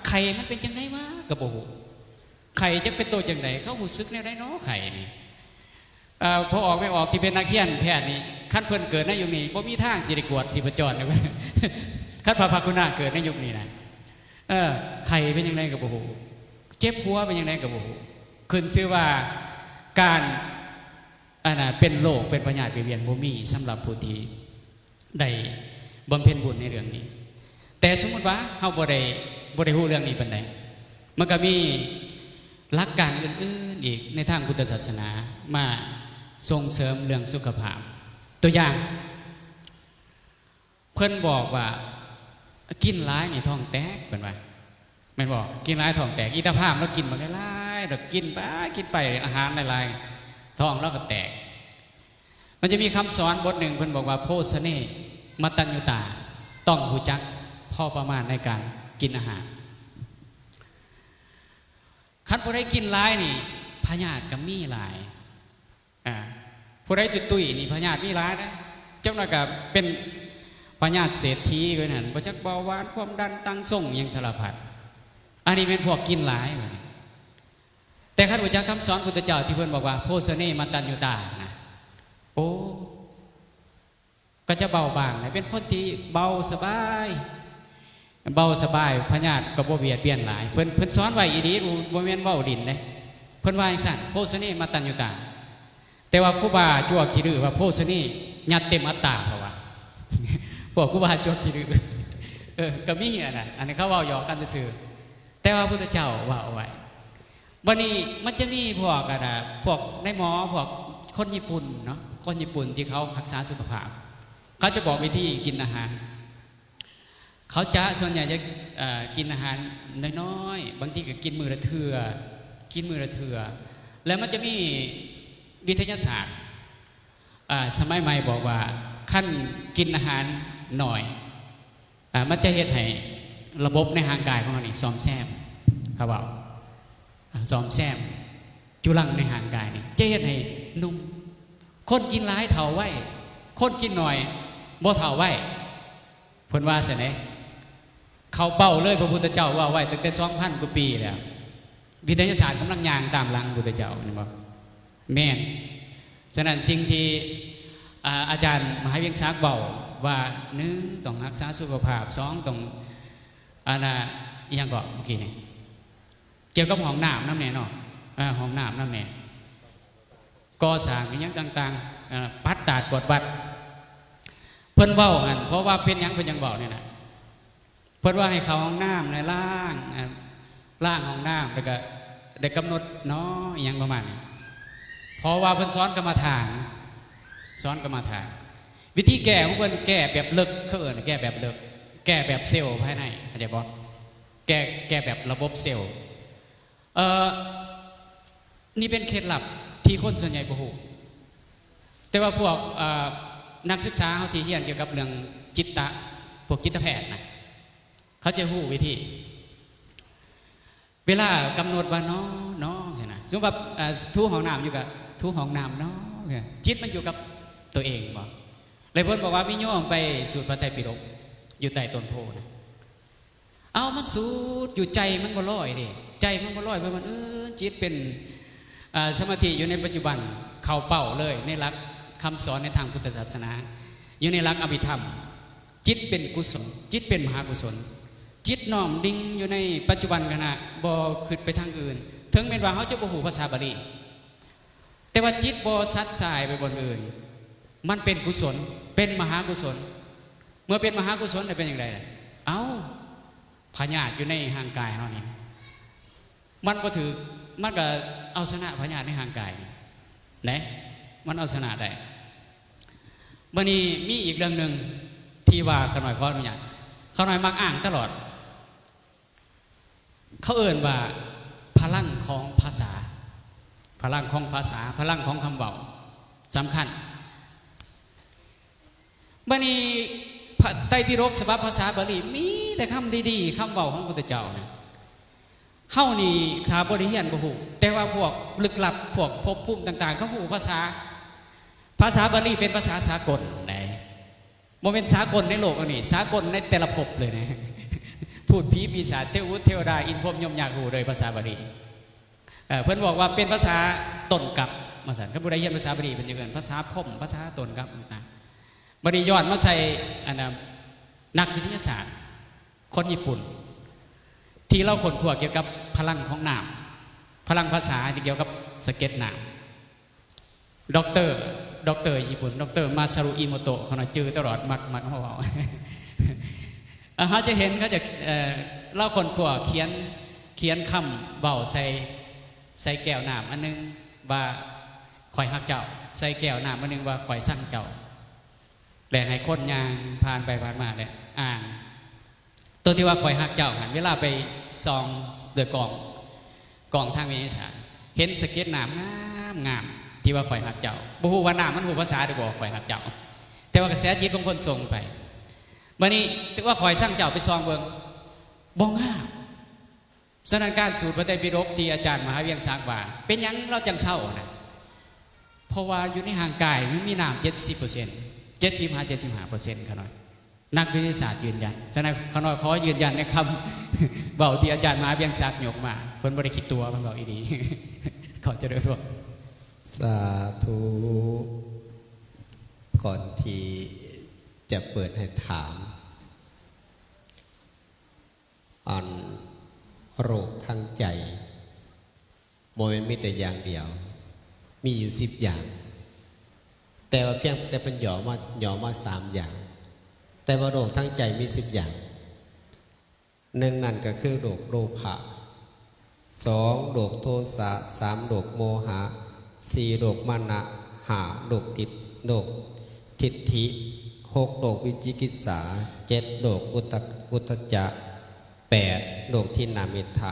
ໄຂ້ມັນເປັນຈັ່ງໃດຫວາ ກໍບໍ່ຮູ້ ໄຂ້ຈັກເປັນໂຕຈັ່ງໃດ ເຂົາຮູ້ສຶກແນວໃດນໍ ໄຂ້ນີ້. ເອີ ພໍ່ອອກແມ່ອອກທີ່ເປັນນັກຮຽນແພດນີ້ ຄັນເພິ່ນເກີດໃນຍຸກນີ້ ບໍ່ມີທາງຊິໄດ້ກວດຊີບພະຈອນເດ້ ຄັນພະພັກຄຸນະເກີດໃນຍຸກນີ້ນະ. ເອີ ໄຂ້ເປັນຈັ່ງໃດກໍບໍ່ຮູ້ ເຈັບຫົວເປັນຈັ່ງໃດກໍບໍ່ຮູ້ ຂຶ້ນຊື່ວ່າການ ອັນນ່າ ເປັນໂລກເປັນພະຍາດວຽນບໍ່ມີສຳລັບຜູ້ທີ່ໄດ້ບຳເພັນບຸນໃນເລື່ອງນີ້. ແຕ່ສົມມຸດວ່າເຮົາບໍ່ໄດ້ ບໍ່ໄດ້ຮູ້ເລື່ອງນີ້ປານໃດ ມັນກໍມີຫຼັກການອື່ນໆອີກໃນທາງພຸດທະສາສະໜາມາສົ່ງເສີມເລື່ອງສຸຂະພາບ. ຕົວຢ່າງ ເພິ່ນບອກວ່າ ກິນຫຼາຍນີ້ທ້ອງແຕກ ເພິ່ນວ່າ ແມ່ນບໍ່? ກິນຫຼາຍທ້ອງແຕກ. ອີຕາພາມລາວກິນບັກຫຼາຍໆ ດອກ ກິນໄປກິນໄປ ອາຫານຫຼາຍໆ ທ້ອງລາວກໍແຕກ. ມັນຈະມີຄຳສອນບົດໜຶ່ງ ເພິ່ນບອກວ່າ ໂພຊະເນ ມັດຕັນຍຸຕາ ຕ້ອງຮູ້ຈັກພໍປະມານໃນການກິນອາຫານ. ຄັນຜູ້ໃດກິນຫຼາຍນີ້ ພະຍາດກໍມີຫຼາຍ. ອາ ຜູ້ໃດຕຸ້ຍໆນີ້ພະຍາດມີຫຼາຍເດ້ ຈັກໜ້ອຍກໍເປັນພະຍາດເສດຖີໄປນັ້ນ ບໍ່ຈັກເບົາຫວານ ຄວາມດັນ ຕັງຊົງ ຫຍັງສາລະພັດ. ອັນນີ້ແມ່ນພວກກິນຫຼາຍບັດນີ້. ແຕ່ຄັນຮູ້ຈັກຄຳສອນພຸດທະເຈົ້າທີ່ເພິ່ນບອກວ່າ ໂພຊະເນ ມັດຕັນຍຸຕາ ນະ ໂອ້ ກໍຈະເບົາບາງ ແລະ ເປັນຄົນທີ່ເບົາສະບາຍ ເບົາສະບາຍ ພະຍາດກໍບໍ່ບຽດບຽນຫຼາຍ. ເພິ່ນ ເພິ່ນສອນໄວ້ອີ່ຫຼີ ບໍ່ ບໍ່ແມ່ນເວົ້າຫຼິ້ນເດ້ ເພິ່ນວ່າຈັ່ງຊັ້ນ ໂພຊະເນ ມັດຕັນຍຸຕາ. ແຕ່ວ່າຄູບາຈົວຂີ້ດື້ວ່າ ໂພຊະເນ ຍັດເຕັມອັດຕາ ເພາະວ່າ ພວກຄູບາຈົວຂີ້ດື້ ເອີ ກໍມີອັນນັ້ນ ອັນນີ້ເຂົາເວົ້າຫຍອກກັນຊື່ໆ ແຕ່ວ່າພຸດທະເຈົ້າເວົ້າເອົາໄວ້. ບັດນີ້ມັນຈະມີພວກ ອັນນ່າ ພວກນາຍໝໍ ພວກຄົນຍີ່ປຸ່ນເນາະ ຄົນຍີ່ປຸ່ນທີ່ເຂົາຮັກສາສຸຂະພາບ ເຂົາຈະບອກວິທີກິນອາຫານ. ເຂົາຈະ ສ່ວນໃຫຍ່ຈະ ເອີ ກິນອາຫານນ້ອຍໆ ບາງທີກໍກິນມື້ລະເທື່ອ ກິນມື້ລະເທື່ອ. ແລ້ວມັນຈະມີວິທະຍາສາດ ອາ ສະໄໝໃໝ່ບອກວ່າ ຄັນກິນອາຫານໜ້ອຍ ອາ ມັນຈະເຮັດໃຫ້ລະບົບໃນຮ່າງກາຍຂອງເຮົານີ້ສ້ອມແຊມ ເຂົາເວົ້າ ອາ ສ້ອມແຊມຈຸລັງໃນຮ່າງກາຍນີ້ ຈະເຮັດໃຫ້ໜຸ່ມ. ຄົນກິນຫຼາຍເຖົ້າໄວ ຄົນກິນໜ້ອຍບໍ່ເຖົ້າໄວ ເພິ່ນວ່າຊັ້ນເດ້. ເຂົາເວົ້າເລີຍ ພະພຸດທະເຈົ້າເວົ້າໄວ້ຕັ້ງແຕ່ສອງພັນກວ່າປີແລ້ວ. ວິທະຍາສາດກຳລັງຍ່າງຕາມຫຼັງພະພຸດທະເຈົ້າ ແມ່ນບໍ່? ແມ່ນ. ສະນັ້ນ ສິ່ງທີ່ ອາ ອາຈານມະຫາວຽງສັກເວົ້າວ່າ ໜຶ່ງ ຕ້ອງຮັກສາສຸຂະພາບ, ສອງ ຕ້ອງ ອັນນ່າ ອີຫຍັງເກາະເມື່ອກີ້ນີ້ ກ່ຽວກັບຫ້ອງນ້ຳນຳແດ່ເນາະ, ເອີ ຫ້ອງນ້ຳນຳແດ່, ກໍ່ສ້າງອີຫຍັງຕ່າງໆ ເອີ ປັດຕາດກວດວັດ. ເພິ່ນເວົ້າຫັ້ນ ເພາະວ່າເປັນຫຍັງເພິ່ນຈັ່ງເວົ້ານີ້ນະ? ເພິ່ນວ່າໃຫ້ເຂົ້າຫ້ອງນ້ຳແດ່ ລ້າງ ລ້າງຫ້ອງນ້ຳ ແລ້ວກະໄດ້ກຳນົດເນາະ ອີຫຍັງປະມານນີ້. ເພາະວ່າເພິ່ນສອນກຳມະຖານ ສອນກຳມະຖານ ວິທີແກ້ຂອງເພິ່ນແກ້ແບບເລິກ ເຂົາເອີ້ນແກ້ແບບເລິກ ແກ້ແບບເຊວພາຍໃນ ເຂົ້າໃຈບໍ່? ແກ້ ແກ້ແບບລະບົບເຊວ. ເອີ ນີ້ເປັນເຄັດລັບ ທີ່ຄົນສ່ວນໃຫຍ່ບໍ່ຮູ້. ແຕ່ວ່າພວກ ເອີ ນັກສຶກສາເຮົາທີ່ຮຽນກ່ຽວກັບເລື່ອງຈິດຕະ ພວກຈິດຕະແພດນະ ເຂົາຈະຮູ້ວິທີ ເວລາກຳນົດວ່າ ໜໍ ໜໍ ຊີ້ນະ. ສົມມຸດວ່າ ເອີ ຖູຫ້ອງນ້ຳຢູ່ ກະຖູຫ້ອງນ້ຳ ໜໍ. ຈິດມັນຢູ່ກັບໂຕເອງບໍ? ແລະ ເພິ່ນບອກວ່າມີໂຍມໄປສູດພະໄຕປິດົກຢູ່ໃຕ້ຕົ້ນໂພນະ. ເອົາ ມັນສູດຢູ່ ໃຈມັນບໍ່ລອຍເດ້ ໃຈມັນບໍ່ລອຍ. ເພິ່ນວ່າ ເອີ ຈິດເປັນ ເອີ ສະມາທິຢູ່ໃນປັດຈຸບັນ ເຂົ້າເປົ້າເລີຍ ໃນຫຼັກຄຳສອນໃນທາງພຸດທະສາສະໜາ ຢູ່ໃນຫຼັກອະພິທຳ. ຈິດເປັນກຸສົນ ຈິດເປັນມະຫາກຸສົນ. ຈິດນ້ອມນິ່ງຢູ່ໃນປັດຈຸບັນຂະນະ ບໍ່ຄິດໄປທາງອື່ນ. ເຖິງແມ່ນວ່າເຮົາຈະບໍ່ຮູ້ພາສາບາລີ ແຕ່ວ່າຈິດບໍ່ສັດສາຍໄປບ່ອນອື່ນ ມັນເປັນກຸສົນ ເປັນມະຫາກຸສົນ. ເມື່ອເປັນມະຫາກຸສົນແລ້ວເປັນຈັ່ງໃດ? ເອົ້າ ພະຍາດຢູ່ໃນຮ່າງກາຍເຮົານີ້ ມັນບໍ່ຖືກ ມັນກະເອົາຊະນະພະຍາດໃນຮ່າງກາຍນີ້ ເດ້ ມັນເອົາຊະນະໄດ້. ບາດນີ້ມີອີກເລື່ອງໜຶ່ງທີ່ວ່າຂ້ານ້ອຍຂໍອະນຸຍາດ ຂ້ານ້ອຍມັກອ້າງຕະຫຼອດ. ເຂົາເອີ້ນວ່າພະລັງຂອງພາສາ ພະລັງຂອງພາສາ ພະລັງຂອງຄຳເວົ້າສຳຄັນ. ບາດນີ້ພະໄຕປິດົກສະບັບພາສາບາລີ ມີແຕ່ຄຳດີໆ ຄຳເວົ້າຂອງພະພຸດທະເຈົ້ານະ. ເຮົານີ້ຖ້າບໍ່ໄດ້ຮຽນບໍ່ຮູ້ ແຕ່ວ່າພວກລຶກລັບ ພວກພົບພູມຕ່າງໆ ເຂົາຮູ້ພາສາ. ພາສາບາລີເປັນພາສາສາກົນໃດ. ບໍ່ແມ່ນສາກົນໃນໂລກອັນນີ້ ສາກົນໃນແຕ່ລະພົບເລີຍນະ. ພູດຜີປີສາດ ເທວະບຸດ ເທວະດາ ອິນພົມ ຍົມ ຍັກ ຮູ້ເລີຍພາສາບາລີ. ເອີ ເພິ່ນບອກວ່າເປັນພາສາຕົ້ນກັບວ່າຊັ້ນ. ຄັນຜູ້ໃດຮຽນພາສາບາລີ ເພິ່ນຈະເອີ້ນພາສາພົມ ພາສາຕົ້ນກັບນະ. ບາດນີ້ຍ້ອນມາໃສ່ ອັນນະ ນັກວິທະຍາສາດຄົນຍີ່ປຸ່ນ ທີ່ລາວຄົ້ນຄວ້າກ່ຽວກັບພະລັງຂອງນ້ຳ ພະລັງພາສາທີ່ກ່ຽວກັບສະເກັດນ້ຳ. ດັອກເຕີ ດັອກເຕີຍີ່ປຸ່ນ ດັອກເຕີ ມາຊາຣຸ ອີໂມໂຕະ ຂ້ານ້ອຍຈື່ຕະຫຼອດ ມັກ ມັກເວົ້າ. ເຮົາຈະເຫັນເຂົາຈະ ເອີ ລາວຄົ້ນຄວ້າຂຽນ ຂຽນຄຳເວົ້າໃສ່ ໃສ່ແກ້ວນ້ຳອັນໜຶ່ງວ່າ ຂ້ອຍຮັກເຈົ້າ ໃສ່ແກ້ວນ້ຳອັນໜຶ່ງວ່າ ຂ້ອຍຊັງເຈົ້າ ແລະ ໃຫ້ຄົນຍ່າງຜ່ານໄປຜ່ານມາ ແລະ ອ່ານ ຕົວທີ່ວ່າຂ້ອຍຮັກເຈົ້າຫັ້ນ ເວລາໄປສ່ອງດ້ວຍກ້ອງ ກ້ອງທາງວິທະຍາສາດ ເຫັນສະເກັດນ້ຳງາມໆ ທີ່ວ່າຂ້ອຍຮັກເຈົ້າ ບໍ່ຮູ້ວ່ານ້ຳມັນຮູ້ພາສາຫຼືບໍ່ ຂ້ອຍຮັກເຈົ້າ ແຕ່ວ່າກະແສຈິດຂອງຄົນສົ່ງໄປ. ບາດນີ້ ແຕ່ວ່າຂ້ອຍຊັງເຈົ້າ ໄປສ່ອງເບິ່ງ ບໍ່ງາມ. ສະນັ້ນ ການສູດພະໄຕປິດົກທີ່ອາຈານມະຫາວຽງສັກວ່າ ເປັນຫຍັງລາວຈັ່ງເຊົານະ? ເພາະວ່າຢູ່ໃນຮ່າງກາຍມັນມີນ້ຳເຈັດສິບເປີເຊັນ ເຈັດສິບຫາເຈັດສິບຫ້າເປີເຊັນ ຂ້ານ້ອຍ ນັກວິທະຍາສາດຢືນຢັນ. ສະນັ້ນ ຂ້ານ້ອຍຂໍຢືນຢັນໃນຄຳເວົ້າທີ່ອາຈານມະຫາວຽງສັກຍົກມາ ເພິ່ນບໍ່ໄດ້ຂີ້ຕົວະ ເພິ່ນເວົ້າອີ່ຫຼີ. ຂໍຈະເລີນພອນ. ສາທຸ. ກ່ອນທີ່ຈະເປີດໃຫ້ຖາມ ອັນໂລກທາງໃຈ ບໍ່ແມ່ນມີແຕ່ຢ່າງດຽວ ມີຢູ່ສິບຢ່າງ ແຕ່ວ່າພຽງແຕ່ເພິ່ນຫຍໍ້ມາ ຫຍໍ້ມາສາມຢ່າງ ແຕ່ວ່າໂລກທາງໃຈມີສິບຢ່າງ. ໜຶ່ງນັ້ນກໍຄືໂລກໂລພະ ສອງໂລກໂທສະ ສາມໂລກໂມຫະ ສີ່ໂລກມານະ ຫ້າໂລກຕິດ ໂລກທິດຖິ ຫົກໂລກວິຈິກິດສາ ເຈັດໂລກອຸດຕະ ອຸດທະຈະ ແປດໂລກທິນນາມິດທະ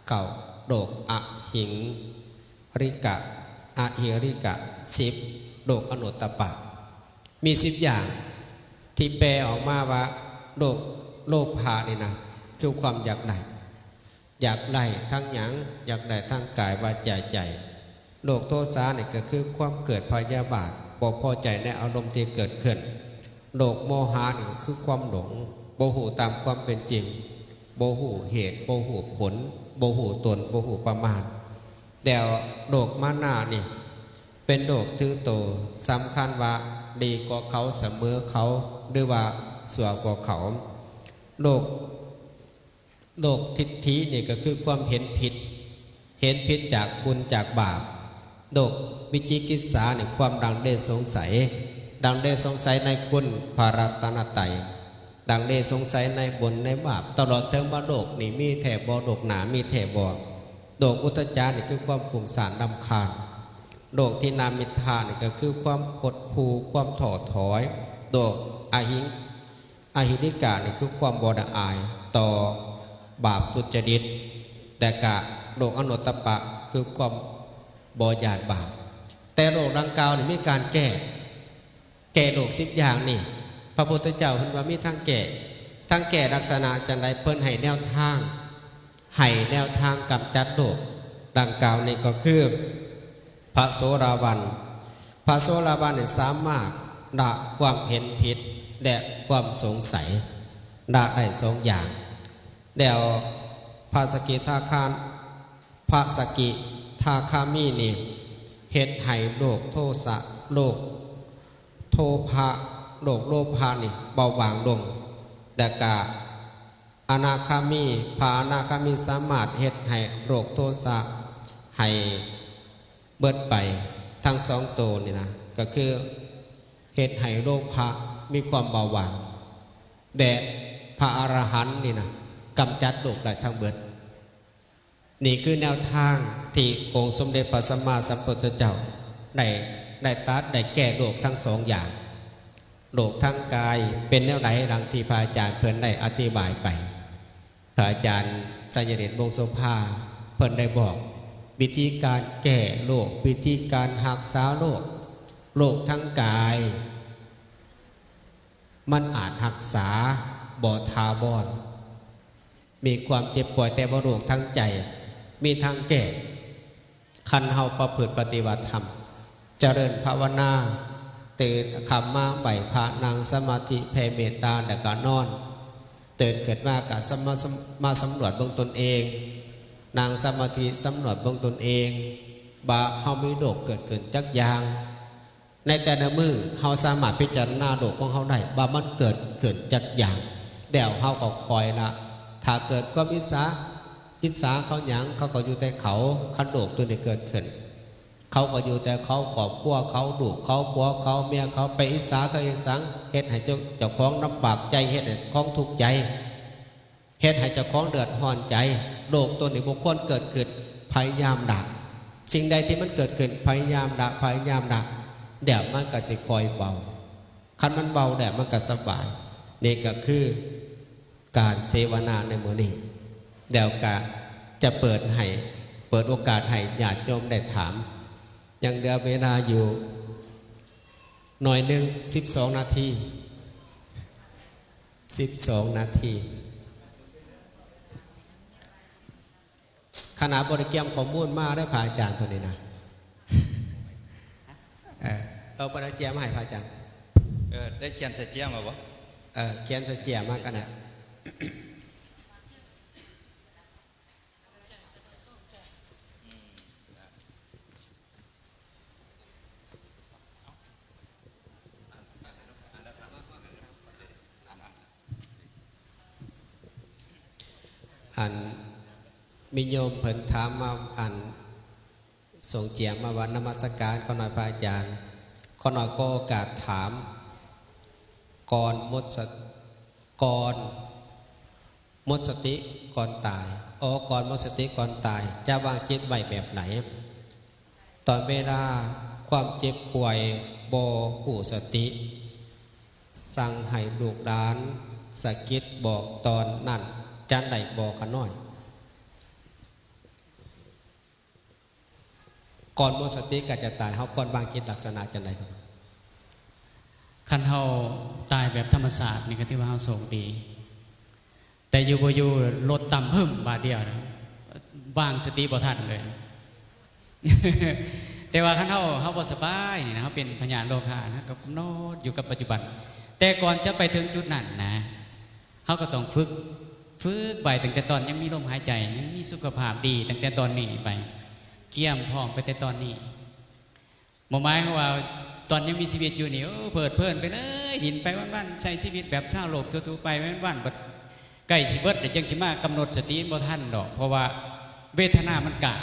ເກົ້າໂລກອະຫິງລິກະ ອະຫິງລິກະ ສິບໂລກອະນຸດຕະປະ. ມີສິບຢ່າງທີ່ແປອອກມາວ່າ ໂລກໂລພະນີ້ນະ ຄືຄວາມຢາກໄດ້ ຢາກໄດ້ທັງຫຍັງ? ຢາກໄດ້ທັງກາຍ ວາຈາ ໃຈ. ໂລກໂທສານີ້ກໍຄືຄວາມເກີດພະຍາບາດ ບໍ່ພໍໃຈໃນອາລົມທີ່ເກີດຂຶ້ນ. ໂລກໂມຫະນີ້ກໍຄືຄວາມຫຼົງ ບໍ່ຮູ້ຕາມຄວາມເປັນຈິງ ບໍ່ຮູ້ເຫດ ບໍ່ຮູ້ຜົນ ບໍ່ຮູ້ຕົນ ບໍ່ຮູ້ປະມານ. ແລ້ວໂລກມານະນີ້ ເປັນໂລກຖືໂຕ ສຳຄັນວ່າດີກວ່າເຂົາ ສະເໝີເຂົາ ຫຼືວ່າຊົ່ວກວ່າເຂົາ. ໂລກ ໂລກທິດຖິນີ້ກໍຄືຄວາມເຫັນຜິດ ເຫັນຜິດຈາກບຸນຈາກບາບ. ໂລກວິຈິກິດສານີ້ ຄວາມລັງເລສົງໄສ ລັງເລສົງໄສໃນຄຸນພະລັດຕະນະໄຕ ລັງເລສົງໄສໃນບຸນໃນບາບ ຕະຫຼອດເຖິງວ່າໂລກນີ້ມີແທ້ບໍ່ ໂລກໜ້າມີແທ້ບໍ່. ໂລກອຸດທະຈານີ້ຄືຄວາມຟຸ້ງສ້ານລຳຄານ. ໂລກທິນນາມິດທະນີ້ກໍຄືຄວາມຫົດຫູ່ ຄວາມທໍ້ຖອຍ. ໂລກອະຫິງ ອະຫິງລິກະນີ້ຄືຄວາມບໍ່ລະອາຍຕໍ່ບາບທຸດຈະລິດ ແລະກະໂລກອະນຸດຕະປະຄືຄວາມບໍ່ຢ້ານບາບ. ແຕ່ໂລກດັ່ງກ່າວນີ້ມີການແກ້ ແກ້ໂລກສິບຢ່າງນີ້ ພະພຸດທະເຈົ້າເພິ່ນວ່າມີທາງແກ້ ທາງແກ້ລັກສະນະຈັ່ງໃດ ເພິ່ນໃຫ້ແນວທາງ ໃຫ້ແນວທາງກຳຈັດໂລກດັ່ງກ່າວນີ້ກໍຄື ພະໂສດາບັນ ພະໂສດາບັນນີ້ສາມາດລະຄວາມເຫັນຜິດ ແລະ ຄວາມສົງໄສ ລະໄດ້ສອງຢ່າງ ແລ້ວພະສະກິທາຄານ ພະສະກິທາຄາມີນີ້ ເຮັດໃຫ້ໂລກໂທສະ ໂລກໂທພະ ໂລກໂລພະນີ້ເບົາບາງລົງ ແລະກະອະນາຄາມີ ພະອະນາຄາມີສາມາດເຮັດໃຫ້ໂລກໂທສະໃຫ້ເບິດໄປ ທັງສອງໂຕນີ້ນະ ກໍຄືເຮັດໃຫ້ໂລພະມີຄວາມເບົາບາງ ແລະ ພະອະລະຫັນນີ້ນະ ກຳຈັດໂລກໄດ້ທັງເບິດ. ນີ້ຄືແນວທາງທີ່ອົງສົມເດັດພະສຳມາສຳພຸດທະເຈົ້າໄດ້ ໄດ້ຕັດ ໄດ້ແກ້ໂລກທັງສອງຢ່າງ. ໂລກທາງກາຍເປັນແນວໃດ ດັ່ງທີ່ພະອາຈານເພິ່ນໄດ້ອະທິບາຍໄປ? ພະອາຈານໄຊຍະເດດ ວົງໂສພາ ເພິ່ນໄດ້ບອກວິທີການແກ້ໂລກ, ວິທີການຮັກສາໂລກ. ໂລກທາງກາຍ ມັນອາດຮັກສາບໍ່ຖາວອນ, ມີຄວາມເຈັບປ່ວຍ, ແຕ່ວ່າໂລກທາງໃຈມີທາງແກ້. ຄັນເຮົາປະພຶດປະຕິບັດທຳ, ຈະເລີນພາວະນາ, ຕື່ນຄ່ຳມາໄຫວ້ພະ, ນັ່ງສະມາທິ, ແຜ່ເມດຕາ ແລ້ວກໍນອນ. ຕື່ນຂຶ້ນມາກໍສຳມາ ມາສຳຫຼວດເບິ່ງຕົນເອງ, ນັ່ງສະມາທິສຳຫຼວດເບິ່ງຕົນເອງ ວ່າເຮົາມີໂລກເກີດຂຶ້ນຈັກຢ່າງ. ໃນແຕ່ລະມື້ເຮົາສາມາດພິຈາລະນາໂລກຂອງເຮົາໄດ້ວ່າມັນເກີດຂຶ້ນຈັກຢ່າງ, ແລ້ວເຮົາກໍຄ່ອຍລະ. ຖ້າເກີດຄວາມອິດສາ, ອິດສາເຂົາຫຍັງ, ເຂົາກໍຢູ່ແຕ່ເຂົາ. ຄັນໂລກຕົວນີ້ເກີດຂຶ້ນ, ເຂົາກໍຢູ່ແຕ່ເຂົາ, ຄອບຄົວເຂົາ, ລູກເຂົາ, ຜົວເຂົາ, ເມຍເຂົາ, ໄປອິດສາເຂົາເຮັດຫຍັງ? ເຮັດໃຫ້ເຈົ້າ, ເຈົ້າຂອງລຳບາກໃຈ, ເຮັດໃຫ້ຂອງທຸກໃຈ. ເຮັດໃຫ້ເຈົ້າຂອງເດືອດຮ້ອນໃຈ. ໂລກຕົວນີ້ບໍ່ຄວນເກີດຂຶ້ນ, ພະຍາຍາມລະ. ສິ່ງໃດທີ່ມັນເກີດຂຶ້ນ, ພະຍາຍາມລະ, ພະຍາຍາມລະ, ແລ້ວມັນກໍຊິຄ່ອຍເບົາ. ຄັນມັນເບົາແລ້ວ, ມັນກໍສະບາຍ. ນີ້ກໍຄືການເສວະນາໃນມື້ນີ້. ແລ້ວກໍຈະເປີດໃຫ້, ເປີດໂອກາດໃຫ້ຍາດໂຍມໄດ້ຖາມ. ຍັງເຫຼືອເວລາຢູ່ໜ້ອຍໜຶ່ງ, ສິບສອງນາທີ. ສິບສອງນາທີ. ຂະໜາດບໍ່ໄດ້ກຽມຂໍ້ມູນມາເດ້ ພະອາຈານເພິ່ນນີ້ນະ. ເອີ ເອີ ບໍ່ໄດ້ກຽມມາໃຫ້ພະອາຈານ. ເອີ ໄດ້ຂຽນໃສ່ເຈ້ຍມາບໍ່? ເອີ ຂຽນໃສ່ເຈ້ຍມາກັນນະ. ອັນ ມີໂຍມເພິ່ນຖາມມາ ອັນ ສົ່ງເຈ້ຍມາວ່າ ນະມັດສະການ ຂໍໜ້ອຍພະອາຈານ, ຂໍໜ້ອຍຂໍໂອກາດຖາມ ກ່ອນໝົດສະ ກ່ອນ ໝົດສະຕິກ່ອນຕາຍ. ອໍ ກ່ອນໝົດສະຕິກ່ອນຕາຍ ຈະວາງຈິດໄວ້ແບບໃດ? ຕອນເວລາຄວາມເຈັບປ່ວຍບໍ່ຮູ້ສະຕິ, ສັ່ງໃຫ້ລູກຫຼານສະກິດບອກຕອນນັ້ນ ຈະໄດ້ບໍ່ຂະນ້ອຍ? ກ່ອນໝົດສະຕິໃກ້ຈະຕາຍ ເຮົາຄວນວາງຈິດລັກສະນະຈັ່ງໃດ? ຄັນເຮົາຕາຍແບບທຳມະຊາດນີ້ ກໍຖືວ່າເຮົາໂຊກດີ, ແຕ່ຢູ່ບໍ່ຢູ່ລົດຕ່ຳຫຶ້ມບາດດຽວນະ ວາງສະຕິບໍ່ທັນເລີຍ. ແຕ່ວ່າຄັນເຮົາ ເຮົາບໍ່ສະບາຍນີ້ນະ ເຮົາເປັນພະຍາດໂລຄານະ ເຮົາກໍກຳນົດຢູ່ກັບປັດຈຸບັນ. ແຕ່ກ່ອນຈະໄປເຖິງຈຸດນັ້ນນະ ເຮົາກໍຕ້ອງຝຶກ, ຝຶກໄວ້ຕັ້ງແຕ່ຕອນຍັງມີລົມຫາຍໃຈ, ຍັງມີສຸຂະພາບດີ, ຕັ້ງແຕ່ຕອນນີ້ໄປ, ກຽມພ້ອມໄປແຕ່ຕອນນີ້. ບໍ່ໝາຍຄວາມວ່າຕອນຍັງມີຊີວິດຢູ່ນີ້ ໂອ້ ເພີດເພີນໄປເລີຍ, ຫຼິ້ນໄປວັນໆ, ໃຊ້ຊີວິດແບບຊາວໂລກທົ່ວໆໄປວັນໆ, ບັດໃກ້ຊິເບິດແລ້ວ ຈັ່ງຊິມາກຳນົດສະຕິ ບໍ່ທັນດອກ, ເພາະວ່າເວທະນາມັນກ້າ,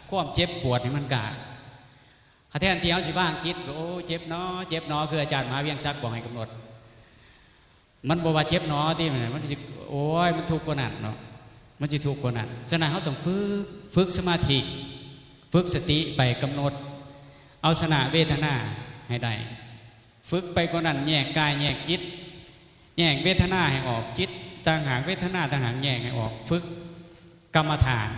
ຄວາມເຈັບປວດນີ້ມັນກ້າ. ແທນທີ່ເຮົາຊິວາງຈິດ, ໂອ້ ເຈັບໜໍ ເຈັບໜໍ, ຄືອາຈານມະຫາວຽງສັກບອກໃຫ້ກຳນົດ. ມັນບໍ່ວ່າເຈັບໜໍຕິ ມັນຊິ ໂອ້ຍ ມັນທຸກກວ່ານັ້ນເນາະ, ມັນຊິທຸກກວ່ານັ້ນ. ສະນັ້ນ ເຮົາຕ້ອງຝຶກ, ຝຶກສະມາທິ, ຝຶກສະຕິໄປກຳນົດ, ເອົາຊະນະເວທະນາໃຫ້ໄດ້. ຝຶກໄປກວ່ານັ້ນ ແຍກກາຍແຍກຈິດ, ແຍກເວທະນາໃຫ້ອອກ, ຈິດຕ່າງຫາກ ເວທະນາຕ່າງຫາກ, ແຍກໃຫ້ອອກ, ຝຶກກຳມະຖານ.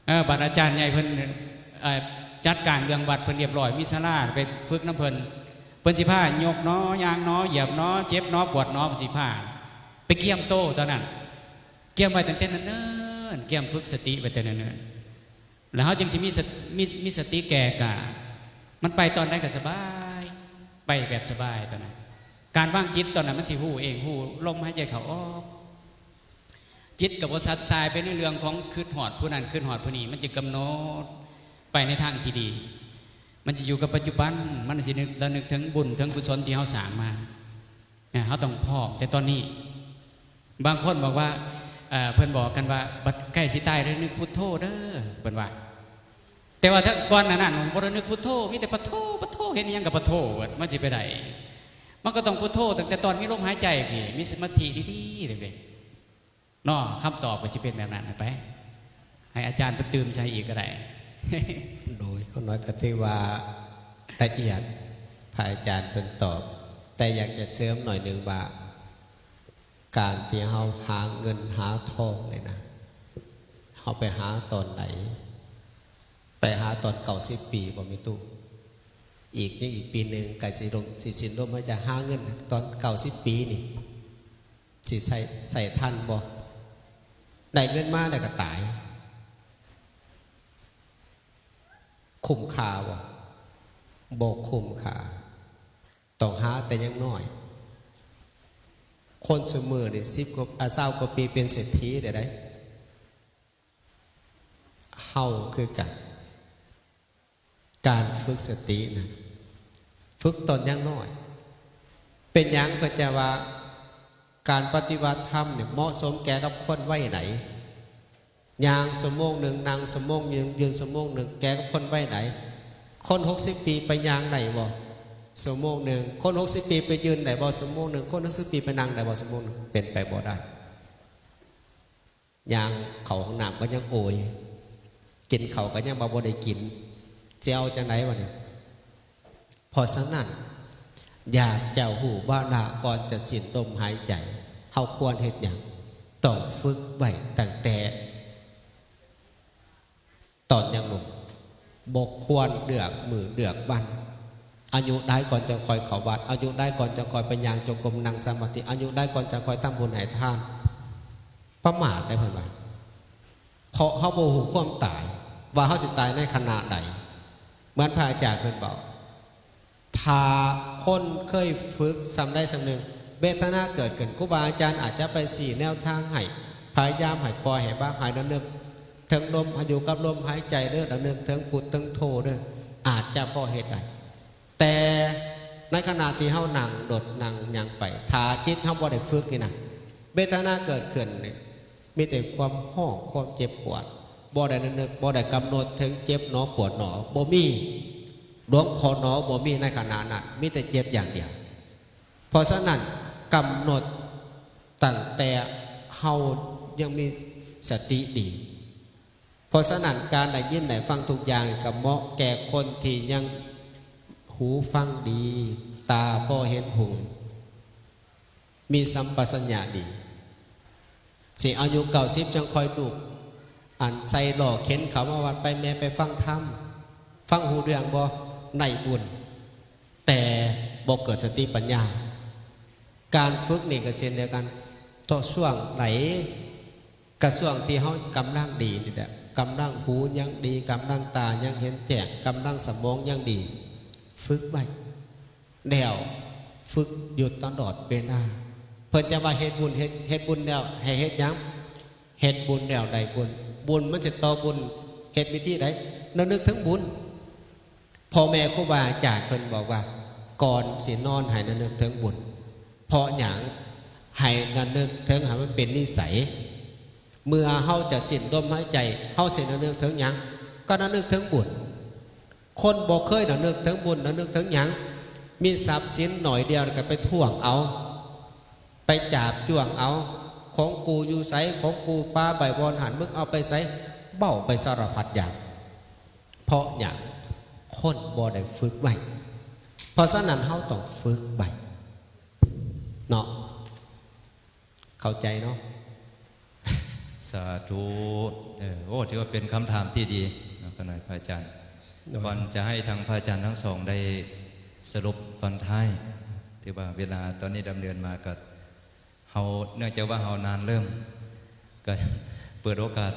ເອີ ບາດອາຈານໃຫຍ່ເພິ່ນ ເອີ ເ ຈັດການເລື່ອງວັດເພິ່ນລຽບຮ້ອຍ ມີສາລາໄປຝຶກນຳເພິ່ນ ເພິ່ນຊິພາຍົກໜໍ ຍ່າງໜໍ ຢຽບໜໍ ເຈັບໜໍ ປວດໜໍ ເພິ່ນຊິພາໄປກຽມໂຕຕອນນັ້ນ ກຽມໄວ້ຕັ້ງແຕ່ເນີນໆ ກຽມຝຶກສະຕິໄວ້ແຕ່ເນີນໆ ແລ້ວເຮົາຈຶ່ງຊິມີສະ ມີ ມີສະຕິແກ່ກ້າ ມັນໄປຕອນໃດກໍສະບາຍ ໄປແບບສະບາຍຕອນນັ້ນ ການວາງຈິດຕອນນັ້ນມັນຊິຮູ້ເອງ ຮູ້ລົມຫາຍໃຈເຂົ້າອອກ ຈິດກໍບໍ່ສັດສາຍໄປໃນເລື່ອງຂອງຄິດຮອດຜູ້ນັ້ນຄິດຮອດຜູ້ນີ້ ມັນຈະກຳນົດໄປໃນທາງທີ່ດີ ມັນຈະຢູ່ກັບປັດຈຸບັນ ມັນຊິນຶກ ລະນຶກເຖິງບຸນເຖິງກຸສົນທີ່ເຮົາສ້າງມາ ເຮົາຕ້ອງພ້ອມແຕ່ຕອນນີ້ ບາງຄົນບອກວ່າ ເອີ່ ເພິ່ນບອກກັນວ່າ ບັດໃກ້ຊິຕາຍລະນຶກພຸດໂທເດີ ເພິ່ນວ່າ ແຕ່ວ່າຖ້າກ່ອນໜ້ານັ້ນບໍ່ໄດ້ນຶກພຸດໂທ ມີແຕ່ປະໂທ ປະໂທ ເຮັດອີ່ຫຍັງກໍປະໂທ ມັນຊິໄປໄດ້ ມັນກໍຕ້ອງພຸດໂທຕັ້ງແຕ່ຕອນມີລົມຫາຍໃຈພີ້ ມີສະມາທິດີໆເດ້ ເນາະ ຄຳຕອບກໍຊິເປັນແບບນັ້ນໄປ ໃຫ້ອາຈານເພິ່ນຕື່ມໃສ່ອີກກໍໄດ້ ໂດຍ ຂ້ານ້ອຍກໍຖືວ່າລະອຽດ ພະອາຈານເພິ່ນຕອບ ແຕ່ຢາກຈະເສີມໜ້ອຍໜຶ່ງວ່າ ການທີ່ເຮົາຫາເງິນຫາທອງນີ້ນະ ເຮົາໄປຫາຕອນໃດ? ໄປຫາຕອນເກົ້າສິບປີບໍ່ແມ່ຕູ້? ອີກ ຍັງອີກປີໜຶ່ງ ໃກ້ຊິລົມ ຊິສິ້ນລົມຫາຍໃຈ ຫາເງິນຕອນເກົ້າສິບປີນີ້ ຊິໃຊ້ ໃຊ້ທັນບໍ່? ໄດ້ເງິນມາແລ້ວກໍຕາຍ ຄຸ້ມຄ່າບໍ່? ບໍ່ຄຸ້ມຄ່າ ຕ້ອງຫາແຕ່ຍັງນ້ອຍ ຄົນຊຸມື້ນີ້ສິບກວ່າ ອາ ຊາວກວ່າປີເປັນເສດຖີແລ້ວໃດ ເຮົາຄືກັນ ການຝຶກສະຕິນັ້ນ ຝຶກຕອນຍັງນ້ອຍ ເປັນຫຍັງເພິ່ນຈະວ່າ ການປະຕິບັດທຳນີ້ເໝາະສົມແກ່ກັບຄົນໄວໃດ? ຍ່າງຊົ່ວໂມງໜຶ່ງ ນັ່ງຊົ່ວໂມງໜຶ່ງ ຢືນຊົ່ວໂມງໜຶ່ງ ແກ່ກັບຄົນໄວໃດ? ຄົນຫົກສິບປີໄປຍ່າງໄດ້ບໍ່? ຊົ່ວໂມງໜຶ່ງ ຄົນຫົກສິບປີໄປຢືນໄດ້ບໍ່? ຊົ່ວໂມງໜຶ່ງ ຄົນຫົກສິບປີໄປນັ່ງໄດ້ບໍ່? ຊົ່ວໂມງໜຶ່ງ ເປັນໄປບໍ່ໄດ້ ຍ່າງເຂົ້າຫ້ອງນ້ຳກໍຍັງໂອຍ ກິນເຂົ້າກໍຍັງວ່າບໍ່ໄດ້ກິນ ຊິເອົາຈັ່ງໃດວະນີ້? ເພາະສະນັ້ນ ຢາກຈະຮູ້ວ່າລະ ກ່ອນຈະສິ້ນລົມຫາຍໃຈ ເຮົາຄວນເຮັດຫຍັງ? ຕ້ອງຝຶກໄວ້ຕັ້ງແຕ່ຕອນຍັງໜຸ່ມ ບໍ່ຄວນເລືອກມື້ເລືອກວັນ ອາຍຸຫຼາຍກ່ອນຈະຄ່ອຍເຂົ້າວັດ ອາຍຸຫຼາຍກ່ອນຈະຄ່ອຍໄປຍ່າງຈົງກົມ ນັ່ງສະມາທິ ອາຍຸຫຼາຍກ່ອນຈະຄ່ອຍທຳບຸນໃຫ້ທານ ປະໝາດເດ້ເພິ່ນວ່າ ເພາະເຮົາບໍ່ຮູ້ຄວາມຕາຍ ວ່າເຮົາຊິຕາຍໃນຂະນະໃດ ເໝືອນພະອາຈານເພິ່ນເວົ້າ ຖ້າຄົນເຄີຍຝຶກສ່ຳໃດສ່ຳໜຶ່ງ ເວທະນາເກີດຂຶ້ນ ຄູບາອາຈານອາດຈະໄປຊີ້ແນວທາງໃຫ້ ພະຍາຍາມໃຫ້ປ່ອຍໃຫ້ວາງ ໃຫ້ລະນຶກເຖິງລົມ ໃຫ້ຢູ່ກັບລົມຫາຍໃຈເດີ ລະນຶກເຖິງພຸດເຖິງໂທເດີ ອາດຈະພໍເຮັດໄດ້ ແຕ່ໃນຂະນະທີ່ເຮົານັ່ງລົດນັ່ງຫຍັງໄປ ຖ້າຈິດເຮົາບໍ່ໄດ້ຝຶກນີ້ນະ ເວທະນາເກີດຂຶ້ນນີ້ ມີແຕ່ຄວາມຮ້ອງ ຄວາມເຈັບປວດ ບໍ່ໄດ້ລະນຶກ ບໍ່ໄດ້ກຳນົດເຖິງເຈັບໜໍ ປວດໜໍ ບໍ່ມີ ຫຼວງພໍ່ໜໍ ບໍ່ມີໃນຂະນະນັ້ນ ມີແຕ່ເຈັບຢ່າງດຽວ. ເພາະສະນັ້ນ ກຳນົດຕັ້ງແຕ່ເຮົາຍັງມີສະຕິດີ. ເພາະສະນັ້ນ ການໄດ້ຍິນໄດ້ຟັງທຸກຢ່າງນີ້ ກໍເໝາະແກ່ຄົນທີ່ຍັງຫູຟັງດີ, ຕາພໍເຫັນຫຸ່ງ, ມີສຳປະສັນຍະດີ. ຊິອາຍຸເກົ້າສິບຈັ່ງຄ່ອຍລຸກ ອັນໃສ່ລໍ້ເຂັນເຂົ້າມາວັດ ໄປແມ່ໄປຟັງທຳ, ຟັງຮູ້ເລື່ອງບໍ່? ໄດ້ບຸນ, ແຕ່ບໍ່ເກີດສະຕິປັນຍາ. ການຝຶກນີ້ກໍເຊັ່ນດຽວກັນ, ເພາະຊ່ວງໃດ ກະຊ່ວງທີ່ເຮົາກຳລັງດີນີ້ແຫຼະ, ກຳລັງຫູຍັງດີ, ກຳລັງຕາຍັງເຫັນແຈ້ງ, ກຳລັງສະໝອງຍັງດີ, ຝຶກໄວ້ ແລ້ວຝຶກຢູ່ຕະຫຼອດເວລາ. ເພິ່ນຈະວ່າເຮັດບຸນ, ເຮັດ, ເຮັດບຸນແລ້ວໃຫ້ເຮັດຫຍັງ? ເຮັດບຸນແລ້ວໄດ້ບຸນ. ບຸນມັນຊິຕໍ່ບຸນ, ເຮັດວິທີໃດ? ລະນຶກເຖິງບຸນ. ພໍ່ແມ່ຄູບາອາຈານເພິ່ນບອກວ່າ ກ່ອນຊິນອນໃຫ້ລະນຶກເຖິງບຸນ. ເພາະຫຍັງ? ໃຫ້ລະນຶກເຖິງໃຫ້ມັນເປັນນິໄສ. ເມື່ອເຮົາຈະສິ້ນລົມຫາຍໃຈ ເຮົາຊິລະນຶກເຖິງຫຍັງ? ກໍລະນຶກເຖິງບຸນ. ຄົນບໍ່ເຄີຍລະນຶກເຖິງບຸນ ລະນຶກເຖິງຫຍັງ? ມີຊັບສິນໜ້ອຍດຽວແລ້ວກໍໄປທວງເອົາ ໄປຈາບຈ້ວງເອົາ ຂອງກູຢູ່ໃສ? ຂອງກູປາໄວ້ບ່ອນຫັ້ນ ມຶງເອົາໄປໃສ? ເວົ້າໄປສາລະພັດຢ່າງ. ເພາະຫຍັງ? ຄົນບໍ່ໄດ້ຝຶກໄວ້. ເພາະສະນັ້ນເຮົາຕ້ອງຝຶກໄວ້ເນາະ. ເຂົ້າໃຈເນາະ? ສາທຸ. ເອີ ໂອ້ ຖືວ່າເປັນຄຳຖາມທີ່ດີເນາະ ຂະນ້ອຍພະອາຈານ. ກ່ອນຈະໃຫ້ທາງພະອາຈານທັງສອງໄດ້ສະຫຼຸບຕອນທ້າຍ ຖືວ່າເວລາຕອນນີ້ດຳເນີນມາກໍ ເຮົາ ເນື່ອງຈາກວ່າເຮົານານເລີ່ມ ກໍເປີດໂອກາດ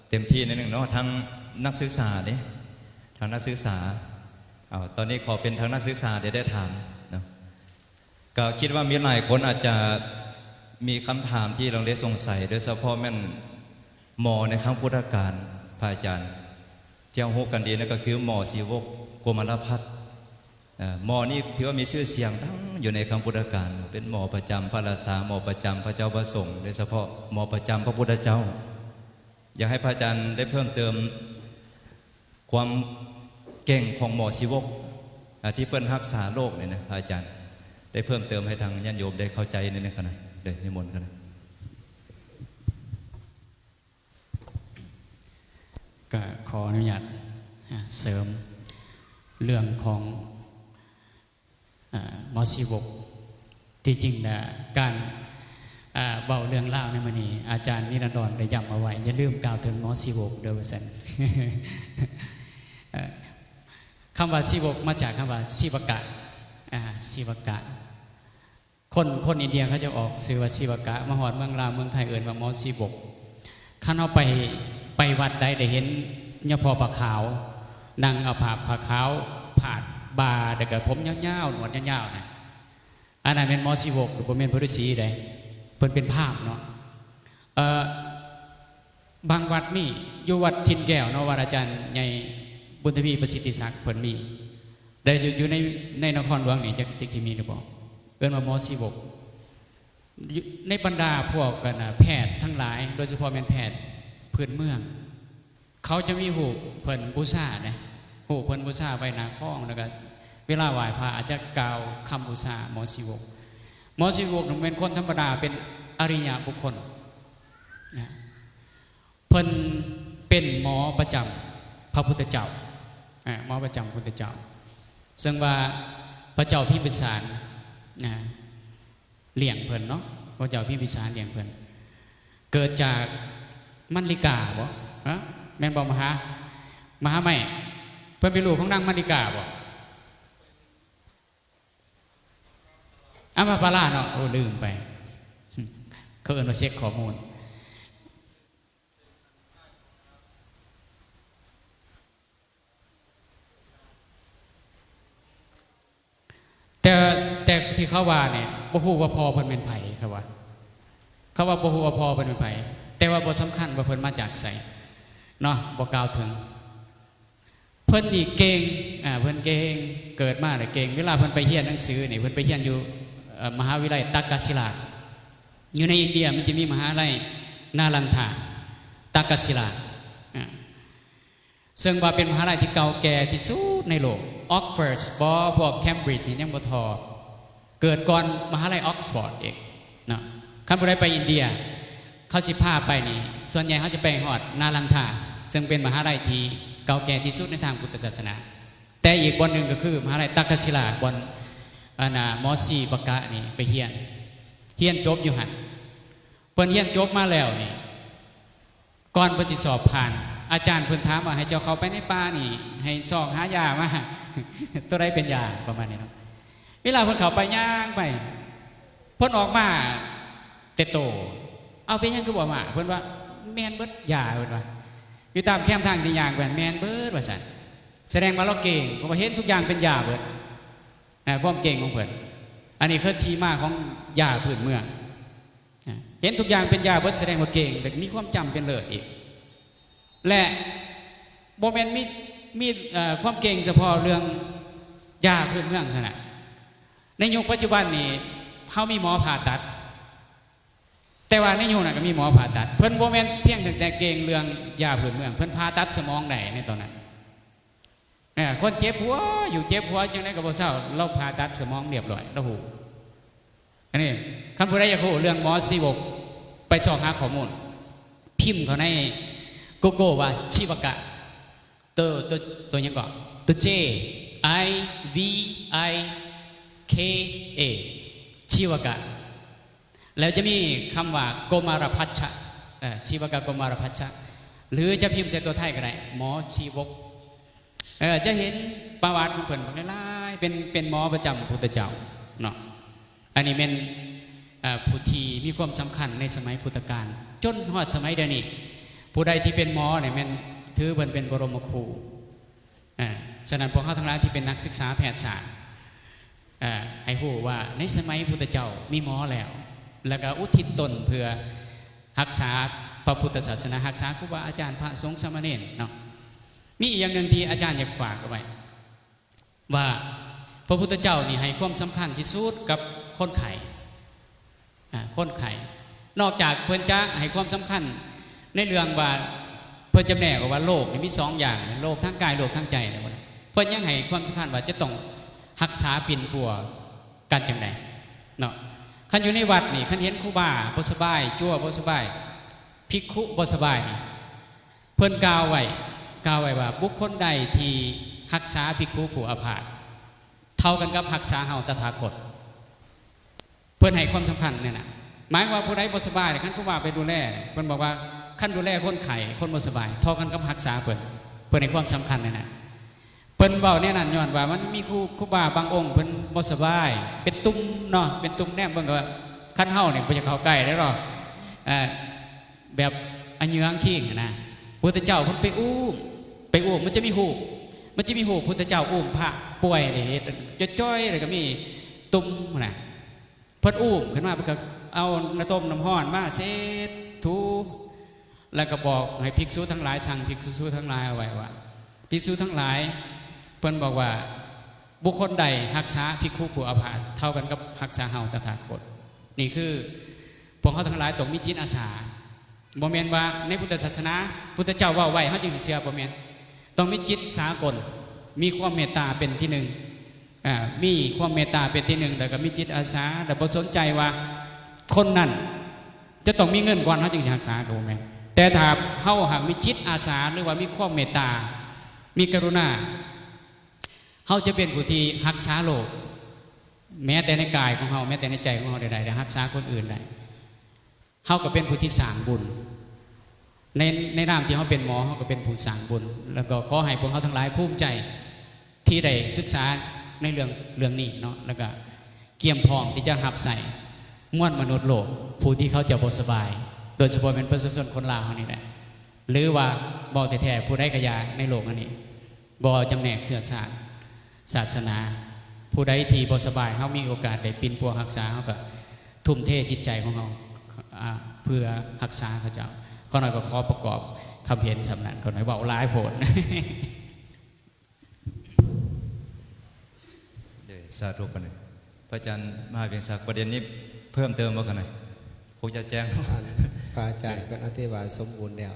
ເຕັມທີ່ໜ້ອຍໜຶ່ງເນາະ ທາງນັກສຶກສາເດ້ ທາງນັກສຶກສາ ເອົາ ຕອນນີ້ຂໍເປັນທາງນັກສຶກສາໄດ້ ໄດ້ຖາມເນາະ ກໍຄິດວ່າມີຫຼາຍຄົນອາດຈະມີຄຳຖາມທີ່ລັງເລສົງໄສ ໂດຍສະເພາະແມ່ນໝໍໃນຄັ້ງພຸດທະການ ພະອາຈານ ທີ່ເຮົາຮູ້ກັນດີນັ້ນກໍຄືໝໍຊີວົກ ໂກມາລະພັດ ເອີ ໝໍນີ້ຖືວ່າມີຊື່ສຽງດັງຢູ່ໃນຄັ້ງພຸດທະການ ເປັນໝໍປະຈຳພະລາຊາ ໝໍປະຈຳພະເຈົ້າພະສົງ ໂດຍສະເພາະໝໍປະຈຳພະພຸດທະເຈົ້າ. ຢາກໃຫ້ພະອາຈານໄດ້ເພີ່ມເຕີມຄວາມເກັ່ງຂອງໝໍຊີວົກ ອາ ທີ່ເພິ່ນຮັກສາໂລກນີ້ນະ ພະອາຈານໄດ້ເພີ່ມເຕີມໃຫ້ທາງຍາດໂຍມໄດ້ເຂົ້າໃຈໜ້ອຍໜຶ່ງກັນນະ ເດີ ນິມົນກັນນະ. ກໍຂໍອະນຸຍາດ ອາ ເສີມເລື່ອງຂອງ ອາ ໝໍຊີວົກ. ທີ່ຈິງນະ ການ ອາ ເວົ້າເລື່ອງລາວໃນມື້ນີ້ ອາຈານນິລັນດອນໄດ້ຢ້ຳເອົາໄວ້ ຢ່າລືມກ່າວເຖິງໝໍຊີວົກເດີ ວ່າຊັ້ນ. ເອີ ຄຳວ່າຊີວົກມາຈາກຄຳວ່າຊີວະກະ ອາ ຊີວະກະ. ຄົນ ຄົນອິນເດຍເຂົາເຈົ້າອອກຊື່ວ່າຊີວະກະ ມາຮອດເມືອງລາວເມືອງໄທເອີ້ນວ່າໝໍຊີວົກ. ຄັນເຮົາໄປ ໄປວັດໃດໄດ້ເຫັນຍາພໍ່ຜ້າຂາວ ນັ່ງເອົາຜ້າ ຜ້າຂາວພາດບ່າ ແລ້ວກໍຜົມຍາວໆ ໜວດຍາວໆນະ ອັນນັ້ນແມ່ນໝໍຊີວົກ ບໍ່ແມ່ນພະລືສີໃດ ເພິ່ນເປັນພາມເນາະ. ເອີ ບາງວັດມີ ຢູ່ວັດຖິ່ນແກ້ວເນາະ ວັດອາຈານໃຫຍ່ບຸນທະວີ ປະສິດທິສັກ ເພິ່ນມີ ແຕ່ຢູ່ ຢູ່ໃນ ໃນນະຄອນຫຼວງນີ້ ຈັກ ຈັກຊິມີຫຼືບໍ່ ເອີ້ນວ່າໝໍຊີວົກ. ຢູ່ໃນບັນດາພວກ ອັນນະ ແພດທັງຫຼາຍ ໂດຍສະເພາະແມ່ນແພດພື້ນເມືອງ ເຂົາຈະມີຮູບເພິ່ນບູຊາເດ້ ຮູບເພິ່ນບູຊາໄວ້ໜ້າຄອງ ແລ້ວກໍເວລາໄຫວ້ພະອາດຈະກ່າວຄຳບູຊາໝໍຊີວົກ. ໝໍຊີວົກນີ້ແມ່ນຄົນທຳມະດາ ເປັນອະລິຍະບຸກຄົນນະ. ເພິ່ນເປັນໝໍປະຈຳພະພຸດທະເຈົ້າ ອາ ໝໍປະຈຳພະພຸດທະເຈົ້າ ເຊິ່ງວ່າພະເຈົ້າພິມພິສານ ອາ ລ້ຽງເພິ່ນເນາະ ພະເຈົ້າພິມພິສານລ້ຽງເພິ່ນ ເກີດຈາກມັນລິກາບໍ? ຮະ ແມ່ນບໍ່ ມະຫາ ມະຫາໄມ້? ເພິ່ນເປັນລູກຂອງນາງມັນລິກາບໍ? ອຳມະປາລາເນາະ ໂອ້ ລືມໄປ ເຂົາເອີ້ນວ່າເຊັກຂໍ້ມູນ. ແຕ່ ແຕ່ທີ່ເຂົາວ່ານີ້ ບໍ່ຮູ້ວ່າພໍ່ເພິ່ນແມ່ນໃຜ ເຂົາວ່າ ເຂົາວ່າບໍ່ຮູ້ວ່າພໍ່ເພິ່ນແມ່ນໃຜ ແຕ່ວ່າບໍ່ສຳຄັນວ່າເພິ່ນມາຈາກໃສເນາະ ບໍ່ກ່າວເຖິງ. ເພິ່ນນີ້ເກັ່ງ ອາ ເພິ່ນເກັ່ງ ເກີດມາແລ້ວເກັ່ງ. ເວລາເພິ່ນໄປຮຽນໜັງສືນີ້ ເພິ່ນໄປຮຽນຢູ່ ເອີ ມະຫາວິທະຍາໄລຕັກກະສິລາ ຢູ່ໃນອິນເດຍມັນຈະມີມະຫາໄລນາລັນທາ ຕັກກະສິລາ ອາ ເຊິ່ງວ່າເປັນມະຫາໄລທີ່ເກົ່າແກ່ທີ່ສຸດໃນໂລກ. ອອກຟອດບໍ ພວກແຄມບຣິດນີ້ຍັງບໍ່ທໍ່ ເກີດກ່ອນມະຫາໄລອອກຟອດອີກເນາະ. ຄັນຜູ້ໃດໄປອິນເດຍ ເຂົາຊິພາໄປນີ້ ສ່ວນໃຫຍ່ເຮົາຈະໄປຮອດນາລັນທາ ເຊິ່ງເປັນມະຫາໄລທີ່ເກົ່າແກ່ທີ່ສຸດໃນທາງພຸດທະສາສະໜາ. ແຕ່ອີກບ່ອນໜຶ່ງກໍຄືມະຫາໄລຕັກກະສິລາ ບ່ອນ ອັນນະ ໝໍຊີວະກະນີ້ໄປຮຽນ ຮຽນຈົບຢູ່ຫັ້ນ. ເພິ່ນຮຽນຈົບມາແລ້ວນີ້ ກ່ອນເພິ່ນຊິສອບຜ່ານ ອາຈານເພິ່ນຖາມວ່າ ໃຫ້ເຈົ້າເຂົ້າໄປໃນປ່ານີ້ ໃຫ້ຊອກຫາຢາມາ ໂຕໃດເປັນຢາ ປະມານນີ້ເນາະ. ເວລາເພິ່ນເຂົ້າໄປ ຍ່າງໄປ ເພິ່ນອອກມາແຕ່ໂຕ. ເອົາ ເປັນຫຍັງຄືບໍ່ມາ? ເພິ່ນວ່າ ແມ່ນເບິດຢາ ເພິ່ນວ່າ ຢູ່ຕາມແຄມທາງທີ່ຍ່າງໄປ ແມ່ນເບິດວ່າຊັ້ນ. ສະແດງວ່າລາວເກັ່ງ ເພາະວ່າເຫັນທຸກຢ່າງເປັນຢາເບິດ ຄວາມເກັ່ງຂອງເພິ່ນ. ອັນນີ້ຄືທີ່ມາຂອງຢາພື້ນເມືອງ. ເຫັນທຸກຢ່າງເປັນຢາເບິດ ສະແດງວ່າເກັ່ງ ແລະ ມີຄວາມຈຳເປັນເລີດອີກ ແລະ ບໍ່ແມ່ນມີ ມີ ເອີ ຄວາມເກັ່ງສະເພາະເລື່ອງຢາພື້ນເມືອງເທົ່ານັ້ນ. ໃນຍຸກປັດຈຸບັນນີ້ ເຮົາມີໝໍຜ່າຕັດ ແຕ່ວ່າໃນຍຸກນັ້ນກໍມີໝໍຜ່າຕັດ. ເພິ່ນບໍ່ແມ່ນພຽງແຕ່ເກັ່ງເລື່ອງຢາພື້ນເມືອງ ເພິ່ນຜ່າຕັດສະໝອງໄດ້ໃນຕອນນັ້ນ. ເອີ ຄົນເຈັບຫົວຢູ່ເຈັບຫົວຈັ່ງໃດກໍບໍ່ເຊົາ ລາວຜ່າຕັດສະໝອງລຽບລ້ອຍ ລາວຮູ້. ອັນນີ້ ຄັນຜູ້ໃດຢາກຮູ້ເລື່ອງໝໍຊີວົກ ໄປຊອກຫາຂໍ້ມູນ ພິມເຂົ້າໃນກູໂກວ່າ ຊີວະກະ ໂຕ ໂຕ ໂຕຫຍັງເກາະ ໂຕ J I V I K A ຊີວະກະ ແລ້ວຈະມີຄຳວ່າ ໂກມາລະພັດຊະ ເອີ ຊີວະກະ ໂກມາລະພັດຊະ ຫຼືຈະພິມໃສ່ຕົວໄທກໍໄດ້ ໝໍຊີວົກ. ເອີ ຈະເຫັນປະຫວັດຂອງເພິ່ນຫຼາຍໆ ເປັນ ເປັນໝໍປະຈຳພຸດທະເຈົ້າເນາະ. ອັນນີ້ແມ່ນ ເອີ ຜູ້ທີ່ມີຄວາມສຳຄັນໃນສະໄໝພຸດທະການ ຈົນຮອດສະໄໝດຽວນີ້ ຜູ້ໃດທີ່ເປັນໝໍນີ້ແມ່ນຖືເພິ່ນເປັນບໍລົມຄູ. ເອີ ສະນັ້ນພວກເຮົາທັງຫຼາຍທີ່ເປັນນັກສຶກສາແພດສາດ ເອີ ໃຫ້ຮູ້ວ່າໃນສະໄໝພຸດທະເຈົ້າມີໝໍແລ້ວ ແລ້ວກໍອຸທິດຕົນເພື່ອຮັກສາພະພຸດທະສາສະໜາ ຮັກສາຄູບາອາຈານ ພະສົງ ສາມະເນນເນາະ. ມີອີກຢ່າງໜຶ່ງທີ່ອາຈານຢາກຝາກເອົາໄວ້ ວ່າພະພຸດທະເຈົ້ານີ້ໃຫ້ຄວາມສຳຄັນທີ່ສຸດກັບຄົນໄຂ້ ອາ ຄົນໄຂ້ ນອກຈາກເພິ່ນຈະໃຫ້ຄວາມສຳຄັນໃນເລື່ອງວ່າ ເພິ່ນຈຳແນກອອກວ່າໂລກນີ້ມີສອງຢ່າງ ໂລກທາງກາຍ ໂລກທາງໃຈ ເພິ່ນຍັງໃຫ້ຄວາມສຳຄັນວ່າຈະຕ້ອງຮັກສາປິ່ນປົວກັນຈັ່ງໃດເນາະ. ຄັນຢູ່ໃນວັດນີ້ ຄັນເຫັນຄູບາບໍ່ສະບາຍ ຈົວບໍ່ສະບາຍ ພິກຂຸບໍ່ສະບາຍນີ້ ເພິ່ນກ່າວໄວ້ ກ່າວໄວ້ວ່າ ບຸກຄົນໃດທີ່ຮັກສາພິກຂຸຜູ້ອາພາດ ເທົ່າກັນກັບຮັກສາເຮົາຕະຖາຄົດ. ເພິ່ນໃຫ້ຄວາມສຳຄັນແນວນັ້ນ ໝາຍວ່າຜູ້ໃດບໍ່ສະບາຍ ຄັນຄູບາໄປດູແລ ເພິ່ນບອກວ່າ ຄັນດູແລຄົນໄຂ້ ຄົນບໍ່ສະບາຍ ເທົ່າກັນກັບຮັກສາເພິ່ນ. ເພິ່ນໃຫ້ຄວາມສຳຄັນແນວນັ້ນ ເພິ່ນເວົ້າແນວນັ້ນ ຍ້ອນວ່າມັນມີຄູ ຄູບາບາງອົງເພິ່ນບໍ່ສະບາຍ ເປັນຕຸ່ມເນາະ ເປັນຕຸ່ມ ແນມເບິ່ງກໍວ່າ ຄັນເຮົານີ້ບໍ່ຢາກເຂົ້າໃກ້ເດ້ເນາະ ເອີ ແບບອະເຫຍື້ອງຄີງຫັ້ນນະ. ພະພຸດທະເຈົ້າເພິ່ນໄປອູ້ມ ໄປອູ້ມ ມັນຈະມີຮູບ ມັນຈະມີຮູບພຸດທະເຈົ້າອູ້ມພະປ່ວຍເດ້ ເຮັດຈ່ອຍໆ ແລ້ວກໍມີຕຸ່ມຫັ້ນນະ. ເພິ່ນອູ້ມຂຶ້ນມາ ເພິ່ນກໍເອົານ້ຳຕົ້ມນ້ຳຮ້ອນມາເຊັດຖູ ແລ້ວກໍບອກໃຫ້ພິກສຸທັງຫຼາຍ ສັ່ງພິກສຸທັງຫຼາຍເອົາໄວ້ວ່າ ພິກສຸທັງຫຼາຍ ເພິ່ນບອກວ່າ ບຸກຄົນໃດຮັກສາພິກຂຸຜູ້ອາພາດ ເທົ່າກັນກັບຮັກສາເຮົາຕະຖາຄົດ. ນີ້ຄືພວກເຮົາທັງຫຼາຍຕ້ອງມີຈິດອາສາ. ບໍ່ແມ່ນວ່າໃນພຸດທະສາສະໜາ ພຸດທະເຈົ້າເວົ້າໄວ້ ເຮົາຈຶ່ງຊິເຊື່ອ ບໍ່ແມ່ນ. ຕ້ອງມີຈິດສາກົນ ມີຄວາມເມດຕາເປັນທີໜຶ່ງ ອາ ມີຄວາມເມດຕາເປັນທີໜຶ່ງ ແລ້ວກໍມີຈິດອາສາ ແລ້ວບໍ່ສົນໃຈວ່າຄົນນັ້ນຈະຕ້ອງມີເງິນກ່ອນ ເຮົາຈຶ່ງຊິຮັກສາ ກໍບໍ່ແມ່ນ. ແຕ່ຖ້າເຮົາຫາກມີຈິດອາສາ ຫຼືວ່າມີຄວາມເມດຕາ ມີກະລຸນາ ເຮົາຈະເປັນຜູ້ທີ່ຮັກສາໂລກ ແມ້ແຕ່ໃນກາຍຂອງເຮົາ ແມ້ແຕ່ໃນໃຈຂອງເຮົາໃດໆ ໄດ້ຮັກສາຄົນອື່ນໄດ້. ເຮົາກໍເປັນຜູ້ທີ່ສ້າງບຸນ ໃນ ໃນນາມທີ່ເຮົາເປັນໝໍ ເຮົາກໍເປັນຜູ້ສ້າງບຸນ. ແລ້ວກໍຂໍໃຫ້ພວກເຮົາທັງຫຼາຍພູມໃຈທີ່ໄດ້ສຶກສາໃນເລື່ອງ ເລື່ອງນີ້ເນາະ ແລ້ວກໍກຽມພ້ອມທີ່ຈະຮັບໃຊ້ມວນມະນຸດໂລກ ຜູ້ທີ່ເຂົາເຈົ້າບໍ່ສະບາຍ ໂດຍສະເພາະແມ່ນປະຊາຊົນຄົນລາວເຮົານີ້ແຫຼະ ຫຼືວ່າເວົ້າແທ້ໆ ຜູ້ໃດກໍຢ່າໃນໂລກອັນນີ້ ບໍ່ຈຳແນກເຊື້ອຊາດ ສາສະໜາ ຜູ້ໃດທີ່ບໍ່ສະບາຍ ເຮົາມີໂອກາດໄດ້ປິ່ນປົວຮັກສາ ເຮົາກໍທຸ່ມເທຈິດໃຈຂອງເຮົາ ອາ ເພື່ອຮັກສາເຂົາເຈົ້າ. ຂ້ານ້ອຍກໍຂໍປະກອບຄຳເຫັນສ່ຳນັ້ນ ຂ້ານ້ອຍເວົ້າຫຼາຍໂພດ. ເດີ ສາທຸປານນີ້ ພະອາຈານມະຫາວິງສັກ ປະເດັນນີ້ເພີ່ມເຕີມບໍ່ຂະນ້ອຍ? ຄົງຈະແຈ້ງ ອັນ ພະອາຈານເພິ່ນອະທິບາຍສົມບູນແລ້ວ.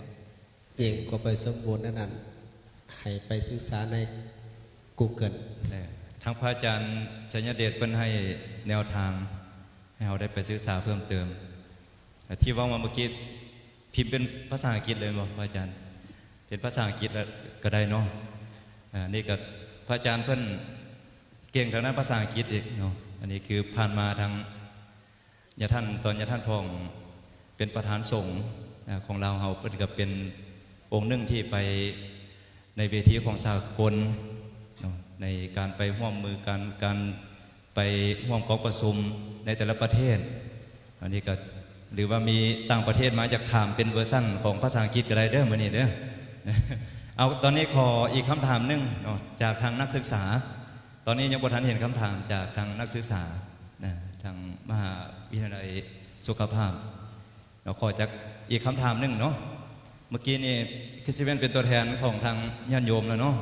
ຍິ່ງກວ່າໄປສົມບູນນັ້ນ ໃຫ້ໄປສຶກສາໃນ Google. ເອີ ທາງພະອາຈານໄຊຍະເດດເພິ່ນໃຫ້ແນວທາງໃຫ້ເຮົາໄດ້ໄປສຶກສາເພີ່ມເຕີມ. ທີ່ເວົ້າມາເມື່ອກີ້ ພິມເປັນພາສາອັງກິດເລີຍແມ່ນບໍ່ພະອາຈານ? ເປັນພາສາອັງກິດກໍໄດ້ເນາະ. ອັນນີ້ກໍພະອາຈານເພິ່ນເກັ່ງທາງດ້ານພາສາອັງກິດອີກເນາະ. ອັນນີ້ຄືຜ່ານມາທາງ ຍາທ່ານ ຕອນຍາທ່ານພອງເປັນປະທານສົງ ອາ ຂອງລາວເຮົາ ເພິ່ນກໍເປັນອົງໜຶ່ງທີ່ໄປໃນເວທີຂອງສາກົນເນາະ ໃນການໄປຮ່ວມມືກັນ ການໄປຮ່ວມກອງປະຊຸມໃນແຕ່ລະປະເທດ. ອັນນີ້ກໍ ຫຼືວ່າມີຕ່າງປະເທດມາ ຢາກຖາມເປັນເວີຊັນຂອງພາສາອັງກິດກໍໄດ້ເດີ ມື້ນີ້ເດີ. ເອົາ ຕອນນີ້ຂໍອີກຄຳຖາມໜຶ່ງເນາະ ຈາກທາງນັກສຶກສາ. ຕອນນີ້ຍັງບໍ່ທັນເຫັນຄຳຖາມຈາກທາງນັກສຶກສາ ນະ ທາງມະຫາວິທະຍາໄລສຸຂະພາບເນາະ. ຂໍຈັກອີກຄຳຖາມໜຶ່ງເນາະ. ເມື່ອກີ້ນີ້ຄືຊິແມ່ນເປັນຕົວແທນຂອງທາງຍາດໂຍມແລ້ວເນາະ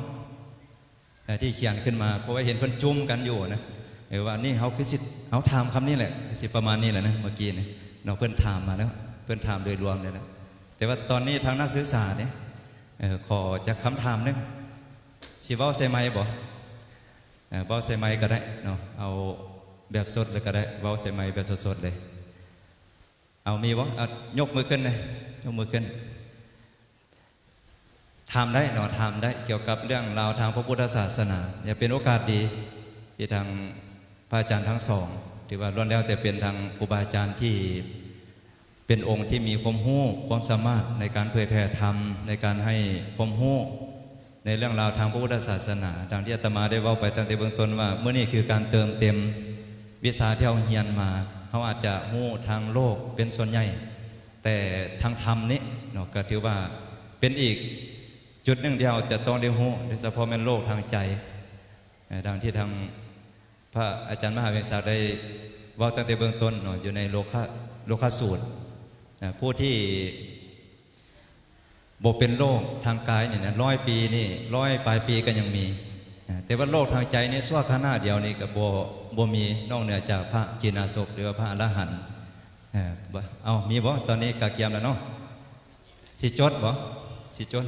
ເອີ ທີ່ຂຽນຂຶ້ນມາ ເພາະວ່າເຫັນເພິ່ນຈຸ້ມກັນຢູ່ນະ ເອີ ວ່ານີ້ເຮົາຄືຊິ ເຮົາຖາມຄຳນີ້ແຫຼະ ຄືຊິປະມານນີ້ແຫຼະນະ ເມື່ອກີ້ນີ້ເນາະ. ເພິ່ນຖາມມາແລ້ວ ເພິ່ນຖາມໂດຍລວມແລ້ວນະ. ແຕ່ວ່າຕອນນີ້ທາງນັກສຶກສານີ້ ເອີ ຂໍຈັກຄຳຖາມໜຶ່ງ ຊິເວົ້າໃສ່ໄມບໍ່? ເອີ ເວົ້າໃສ່ໄມກໍໄດ້ເນາະ ເອົາແບບສົດເລີຍກໍໄດ້ ເວົ້າໃສ່ໄມແບບສົດໆເລີຍ. ເອົາ ມີບໍ່? ເອົາ ຍົກມືຂຶ້ນເລີຍ ຍົກມືຂຶ້ນ. ຖາມໄດ້ເນາະ ຖາມໄດ້ ກ່ຽວກັບເລື່ອງລາວທາງພະພຸດທະສາສະໜາ. ເປັນໂອກາດດີທີ່ທາງພະອາຈານທັງສອງ ຖືວ່າລ້ວນແລ້ວແຕ່ເປັນທາງຄູບາອາຈານທີ່ ເປັນອົງທີ່ມີຄວາມຮູ້ ຄວາມສາມາດໃນການເຜີຍແຜ່ທຳ ໃນການໃຫ້ຄວາມຮູ້ ໃນເລື່ອງລາວທາງພະພຸດທະສາສະໜາ, ດັ່ງທີ່ອາດຕະມາໄດ້ເວົ້າໄປຕັ້ງແຕ່ເບື້ອງຕົ້ນວ່າ ມື້ນີ້ຄືການເຕີມເຕັມວິຊາທີ່ເຮົາຮຽນມາ. ເຮົາອາດຈະຮູ້ທາງໂລກເປັນສ່ວນໃຫຍ່, ແຕ່ທາງທຳນີ້ເນາະ ກໍຖືວ່າເປັນອີກຈຸດໜຶ່ງທີ່ເຮົາຈະຕ້ອງໄດ້ຮູ້, ໂດຍສະເພາະແມ່ນໂລກທາງໃຈ. ເອີ ດັ່ງທີ່ທາງ ພະອາຈານມະຫາວຽງສັກໄດ້ເວົ້າຕັ້ງແຕ່ເບື້ອງຕົ້ນເນາະ ຢູ່ໃນໂລຄະ ໂລຄະສູດ. ອາ ຜູ້ທີ່ບໍ່ເປັນໂລກທາງກາຍນີ້ນະ ຮ້ອຍປີນີ້ ຮ້ອຍປາຍປີກໍຍັງມີ. ອາ ແຕ່ວ່າໂລກທາງໃຈນີ້ ຊົ່ວຂະນະດຽວນີ້ກໍບໍ່ ບໍ່ມີ ນອກເໜືອຈາກພະກິນາສົບ ຫຼືວ່າພະອະລະຫັນ. ເອີ ບໍ່ ເອົາ ມີບໍ່? ຕອນນີ້ກະກຽມແລ້ວເນາະ. ຊິຈົດບໍ່? ຊິຈົດ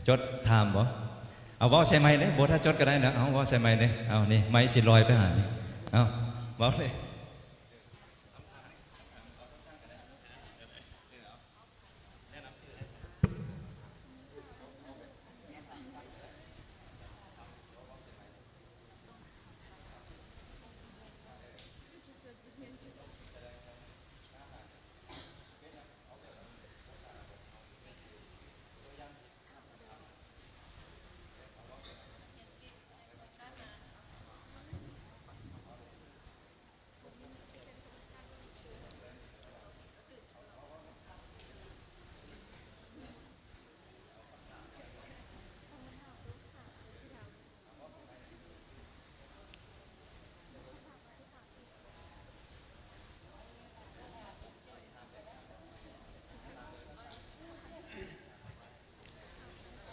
ຈົດຖາມບໍ່? ເອົາ ເວົ້າໃສ່ໄມເລີຍ, ບໍ່ ຖ້າຈົດກໍໄດ້ນະ. ເອົາ ເວົ້າໃສ່ໄມເລີຍ. ເອົາ ນີ້ ໄມຊິລອຍໄປຫານີ້. ເອົາ ເວົ້າເລີຍ.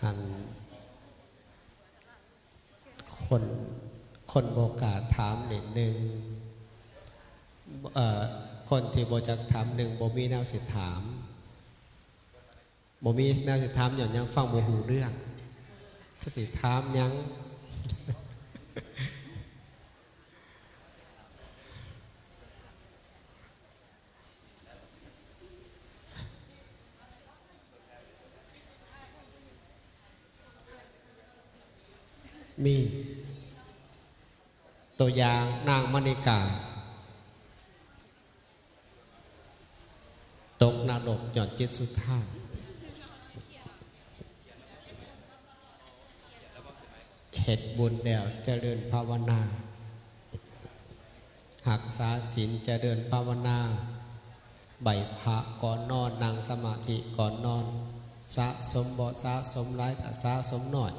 ອັນ ຄົນ ຄົນບໍ່ກ້າຖາມນີ້ ໜຶ່ງ ເອີ ຄົນທີ່ບໍ່ຈັກຖາມ ໜຶ່ງ ບໍ່ມີແນວຊິຖາມ. ບໍ່ມີແນວຊິຖາມ ຍ້ອນຫຍັງ? ຟັງບໍ່ຮູ້ເລື່ອງ. ຈະຊິຖາມຫຍັງ? ມີຕົວຢ່າງ ນາງມະນິກາ ຕົກນະລົກຍ້ອນຈິດສຸດທ້າຍ. ເຮັດບຸນແລ້ວຈະເລີນພາວະນາ, ຮັກສາສິນຈະເລີນພາວະນາ, ໄຫວ້ພະກ່ອນນອນ, ນັ່ງສະມາທິກ່ອນນອນ, ສະສົມບໍ່ສະສົມຫຼາຍກໍສະສົມໜ້ອຍ,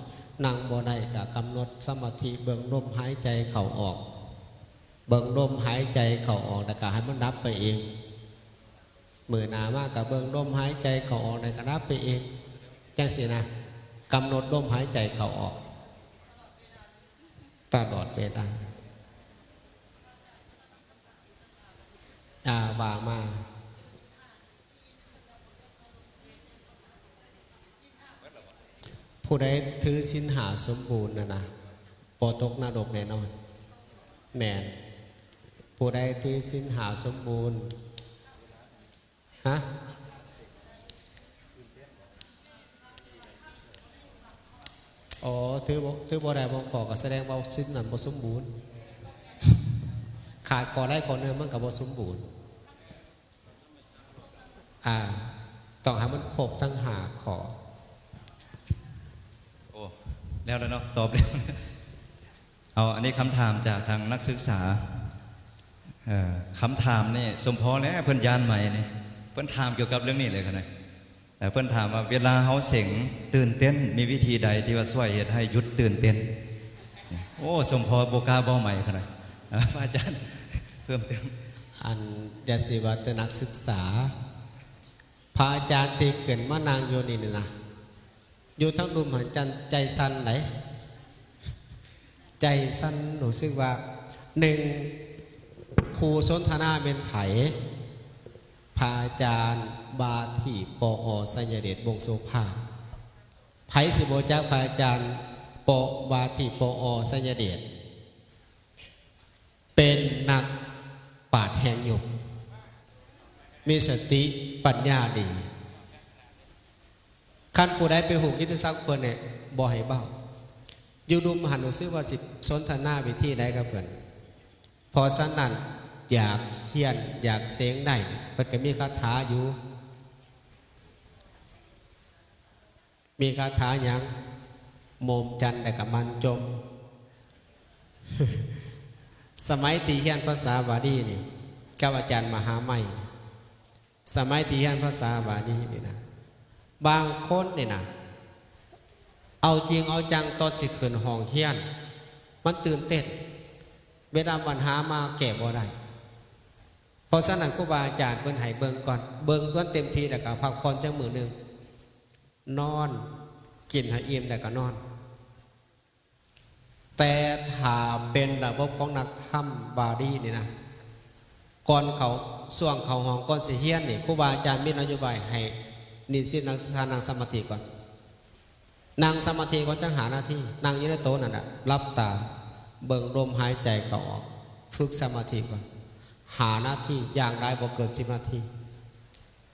ນັ່ງບໍ່ໄດ້ກໍກຳນົດສະມາທິເບິ່ງລົມຫາຍໃຈເຂົ້າອອກ, ເບິ່ງລົມຫາຍໃຈເຂົ້າອອກ ແລ້ວກໍໃຫ້ມັນດັບໄປເອງ. ມື້ໜ້າມາກໍເບິ່ງລົມຫາຍໃຈເຂົ້າອອກ ແລ້ວກໍດັບໄປເອງ ຈັ່ງຊີ້ນະ, ກຳນົດລົມຫາຍໃຈເຂົ້າອອກຕະຫຼອດເວລາ. ອາ ວ່າມາ. ຜູ້ໃດຖືສິນຫ້າສົມບູນນັ້ນນະ ບໍ່ຕົກນະລົກແນ່ນອນ. ແມ່ນ. ຜູ້ໃດຖືສິນຫ້າສົມບູນ. ຮະ? ອໍ ຖືບໍ່ ຖືບໍ່ໄດ້ບ່ອງຂໍ້ ກໍສະແດງວ່າສິນນັ້ນບໍ່ສົມບູນ. ຂາດຂໍ້ໃດຂໍ້ໜຶ່ງ ມັນກໍບໍ່ສົມບູນ. ອາ ຕ້ອງໃຫ້ມັນຄົບທັງຫ້າຂໍ້. ໂອ້ ແລ້ວແລ້ວເນາະ ຕອບແລ້ວ. ເອົາ ອັນນີ້ຄຳຖາມຈາກທາງນັກສຶກສາ. ເອີ ຄຳຖາມນີ້ສົມພໍແລ້ວ ເພິ່ນຢ້ານໄໝນີ້ ເພິ່ນຖາມກ່ຽວກັບເລື່ອງນີ້ເລີຍຫັ້ນນະ. ເອີ ເພິ່ນຖາມວ່າ ເວລາເຮົາເສັງ ຕື່ນເຕັ້ນ ມີວິທີໃດທີ່ວ່າຊ່ວຍເຮັດໃຫ້ຢຸດຕື່ນເຕັ້ນ? ໂອ້ ສົມພໍບໍ່ກ້າເວົ້າໄໝຂະໜາດ. ພະອາຈານເພີ່ມເຕີມ. ອັນ ຢ່າຊິວ່າແຕ່ນັກສຶກສາ, ພະອາຈານທີ່ຂຶ້ນມານັ່ງຢູ່ນີ້ນະ ຢູ່ທາງລຸ່ມຫັ້ນ ຈັນ ໃຈສັ່ນໃດ໋ ໃຈສັ່ນ. ຮູ້ສຶກວ່າ ໜຶ່ງ ຜູ້ສົນທະນາແມ່ນໃຜ? ພະອາຈານວ່າທີ່ ປອ ໄຊຍະເດດ ວົງໂສພາ. ໃຜຊິບໍ່ຮູ້ຈັກພະອາຈານ ປ ວ່າທີ່ ປອ ໄຊຍະເດດ? ເປັນນັກປາດແຫ່ງຍຸກ, ມີສະຕິປັນຍາດີ. ຄັນຜູ້ໃດໄປຮູ້ກິດຕິສັບເພິ່ນນີ້ ບໍ່ໃຫ້ເວົ້າ. ຢູ່ລຸ່ມຫັ້ນ ຮູ້ສຶກວ່າຊິສົນທະນາວິທີໃດກັບເພິ່ນ. ເພາະສະນັ້ນ ຢາກຮຽນ ຢາກເສັງໄດ້ ເພິ່ນກໍມີຄາຖາຢູ່. ມີຄາຖາຫຍັງ? ໂມມຈັນ ແລ້ວກໍມັນຈົມ. ສະໄໝທີ່ຮຽນພາສາບາລີນີ້ ກັບອາຈານມະຫາໄມ ສະໄໝທີ່ຮຽນພາສາບາລີນີ້ນະ ບາງຄົນນີ້ນະ ເອົາຈິງເອົາຈັງຕອນຊິຂຶ້ນຫ້ອງຮຽນ ມັນຕື່ນເຕັ້ນ ເວລາບັນຫາມາແກ້ບໍ່ໄດ້. ເພາະສະນັ້ນ ຄູບາອາຈານເພິ່ນໃຫ້ເບິ່ງກ່ອນ ເບິ່ງກ່ອນເຕັມທີ່ ແລ້ວກໍພັກຜ່ອນຈັກມື້ໜຶ່ງ ນອນ ກິນໃຫ້ອີ່ມແລ້ວກໍນອນ. ແຕ່ຖ້າເປັນລະບົບຂອງນັກທຳບາລີນີ້ນະ ກ່ອນເຂົ້າ ຊ່ວງເຂົ້າຫ້ອງ ກ່ອນຊິຮຽນນີ້ ຄູບາອາຈານມີນະໂຍບາຍໃຫ້ນິສິດນັກສຶກສານັ່ງສະມາທິກ່ອນ. ນັ່ງສະມາທິກ່ອນຈັກຫ້ານາທີ ນັ່ງຢູ່ໃນໂຕະນັ້ນນະ ຫຼັບຕາ ເບິ່ງລົມຫາຍໃຈເຂົ້າອອກ ຝຶກສະມາທິກ່ອນຫ້ານາທີ ຢ່າງຫຼາຍບໍ່ເກີນສິບນາທີ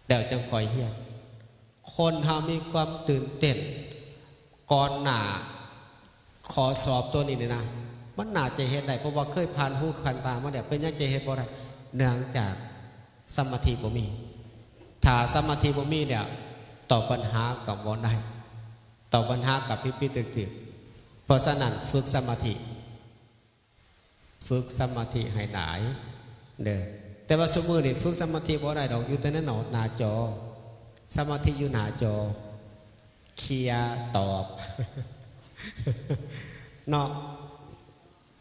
ແລ້ວຈັ່ງຄ່ອຍຮຽນ. ຄົນເຮົາມີຄວາມຕື່ນເຕັ້ນກ່ອນໜ້າຂໍ້ສອບໂຕນີ້ນີ້ນະ ມັນໜ້າຈະເຮັດໄດ້ ເພາະວ່າເຄີຍຜ່ານຫູຜ່ານຕາມາແລ້ວ. ເປັນຫຍັງຈະເຮັດບໍ່ໄດ້? ເນື່ອງຈາກສະມາທິບໍ່ມີ. ຖ້າສະມາທິບໍ່ມີແລ້ວ ຕອບບັນຫາກໍບໍ່ໄດ້ ຕອບບັນຫາກໍຜິດໆຖືກໆ. ເພາະສະນັ້ນ ຝຶກສະມາທິ ຝຶກສະມາທິໃຫ້ຫຼາຍເດີ. ແຕ່ວ່າຊຸມື້ນີ້ຝຶກສະມາທິບໍ່ໄດ້ດອກ ຢູ່ແຕ່ໃນໜ້າ ໜ້າຈໍ ສະມາທິຢູ່ໜ້າຈໍ ເຄຍຕອບ ເນາະ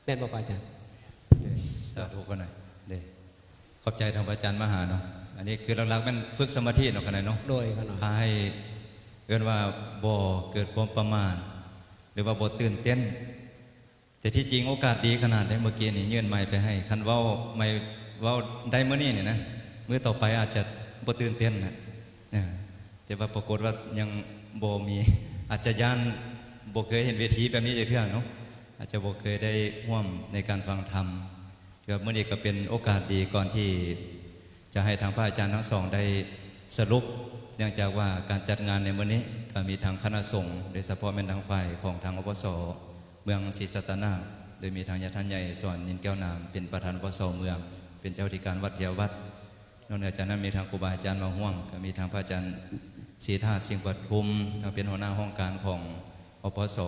ແມ່ນບໍ່ພະອາຈານ? ສາທຸຂະໜາດເດ້ ຂອບໃຈທາງພະອາຈານມະຫາເນາະ. ອັນນີ້ຄືຫຼັກໆແມ່ນຝຶກສະມາທິເນາະ ຂະໜາດເນາະ ໂດຍຂະໜາດ ພາໃຫ້ ເອີ້ນວ່າບໍ່ເກີດຄວາມປະໝາດ ຫຼືວ່າບໍ່ຕື່ນເຕັ້ນ. ແຕ່ທີ່ຈິງໂອກາດດີຂະໜາດໃດ ເມື່ອກີ້ນີ້ຍື່ນໄມໄປໃຫ້ ຄັນເວົ້າ ໄມເວົ້າໄດ້ມື້ນີ້ນີ້ນະ ມື້ຕໍ່ໄປອາດຈະບໍ່ຕື່ນເຕັ້ນນະ. ເອີ ແຕ່ວ່າປາກົດວ່າຍັງບໍ່ມີ ອາດຈະຢ້ານ ບໍ່ເຄີຍເຫັນເວທີແບບນີ້ຈັກເທື່ອເນາະ ອາດຈະບໍ່ເຄີຍໄດ້ຮ່ວມໃນການຟັງທຳ. ຖືວ່າມື້ນີ້ກໍເປັນໂອກາດດີ ກ່ອນທີ່ຈະໃຫ້ທາງພະອາຈານທັງສອງໄດ້ສະຫຼຸບ ເນື່ອງຈາກວ່າການຈັດງານໃນມື້ນີ້ກໍມີທາງຄະນະສົງ ໂດຍສະເພາະແມ່ນທາງຝ່າຍຂອງທາງ ອພສ ເມືອງສີສັດຕະນາກ ໂດຍມີທາງຍາທ່ານໃຫຍ່ ສອນ ນິນແກ້ວນາມ ເປັນປະທານ ອພສ ເມືອງ ເປັນເຈົ້າທິການວັດພຽວັດ. ນອກເໜືອຈາກນັ້ນມີທາງຄູບາອາຈານມາຮ່ວມ ກໍມີທາງພະອາຈານສີທາດ ສິງປະທຸມ ທັງເປັນຫົວໜ້າຫ້ອງການຂອງ ອພສ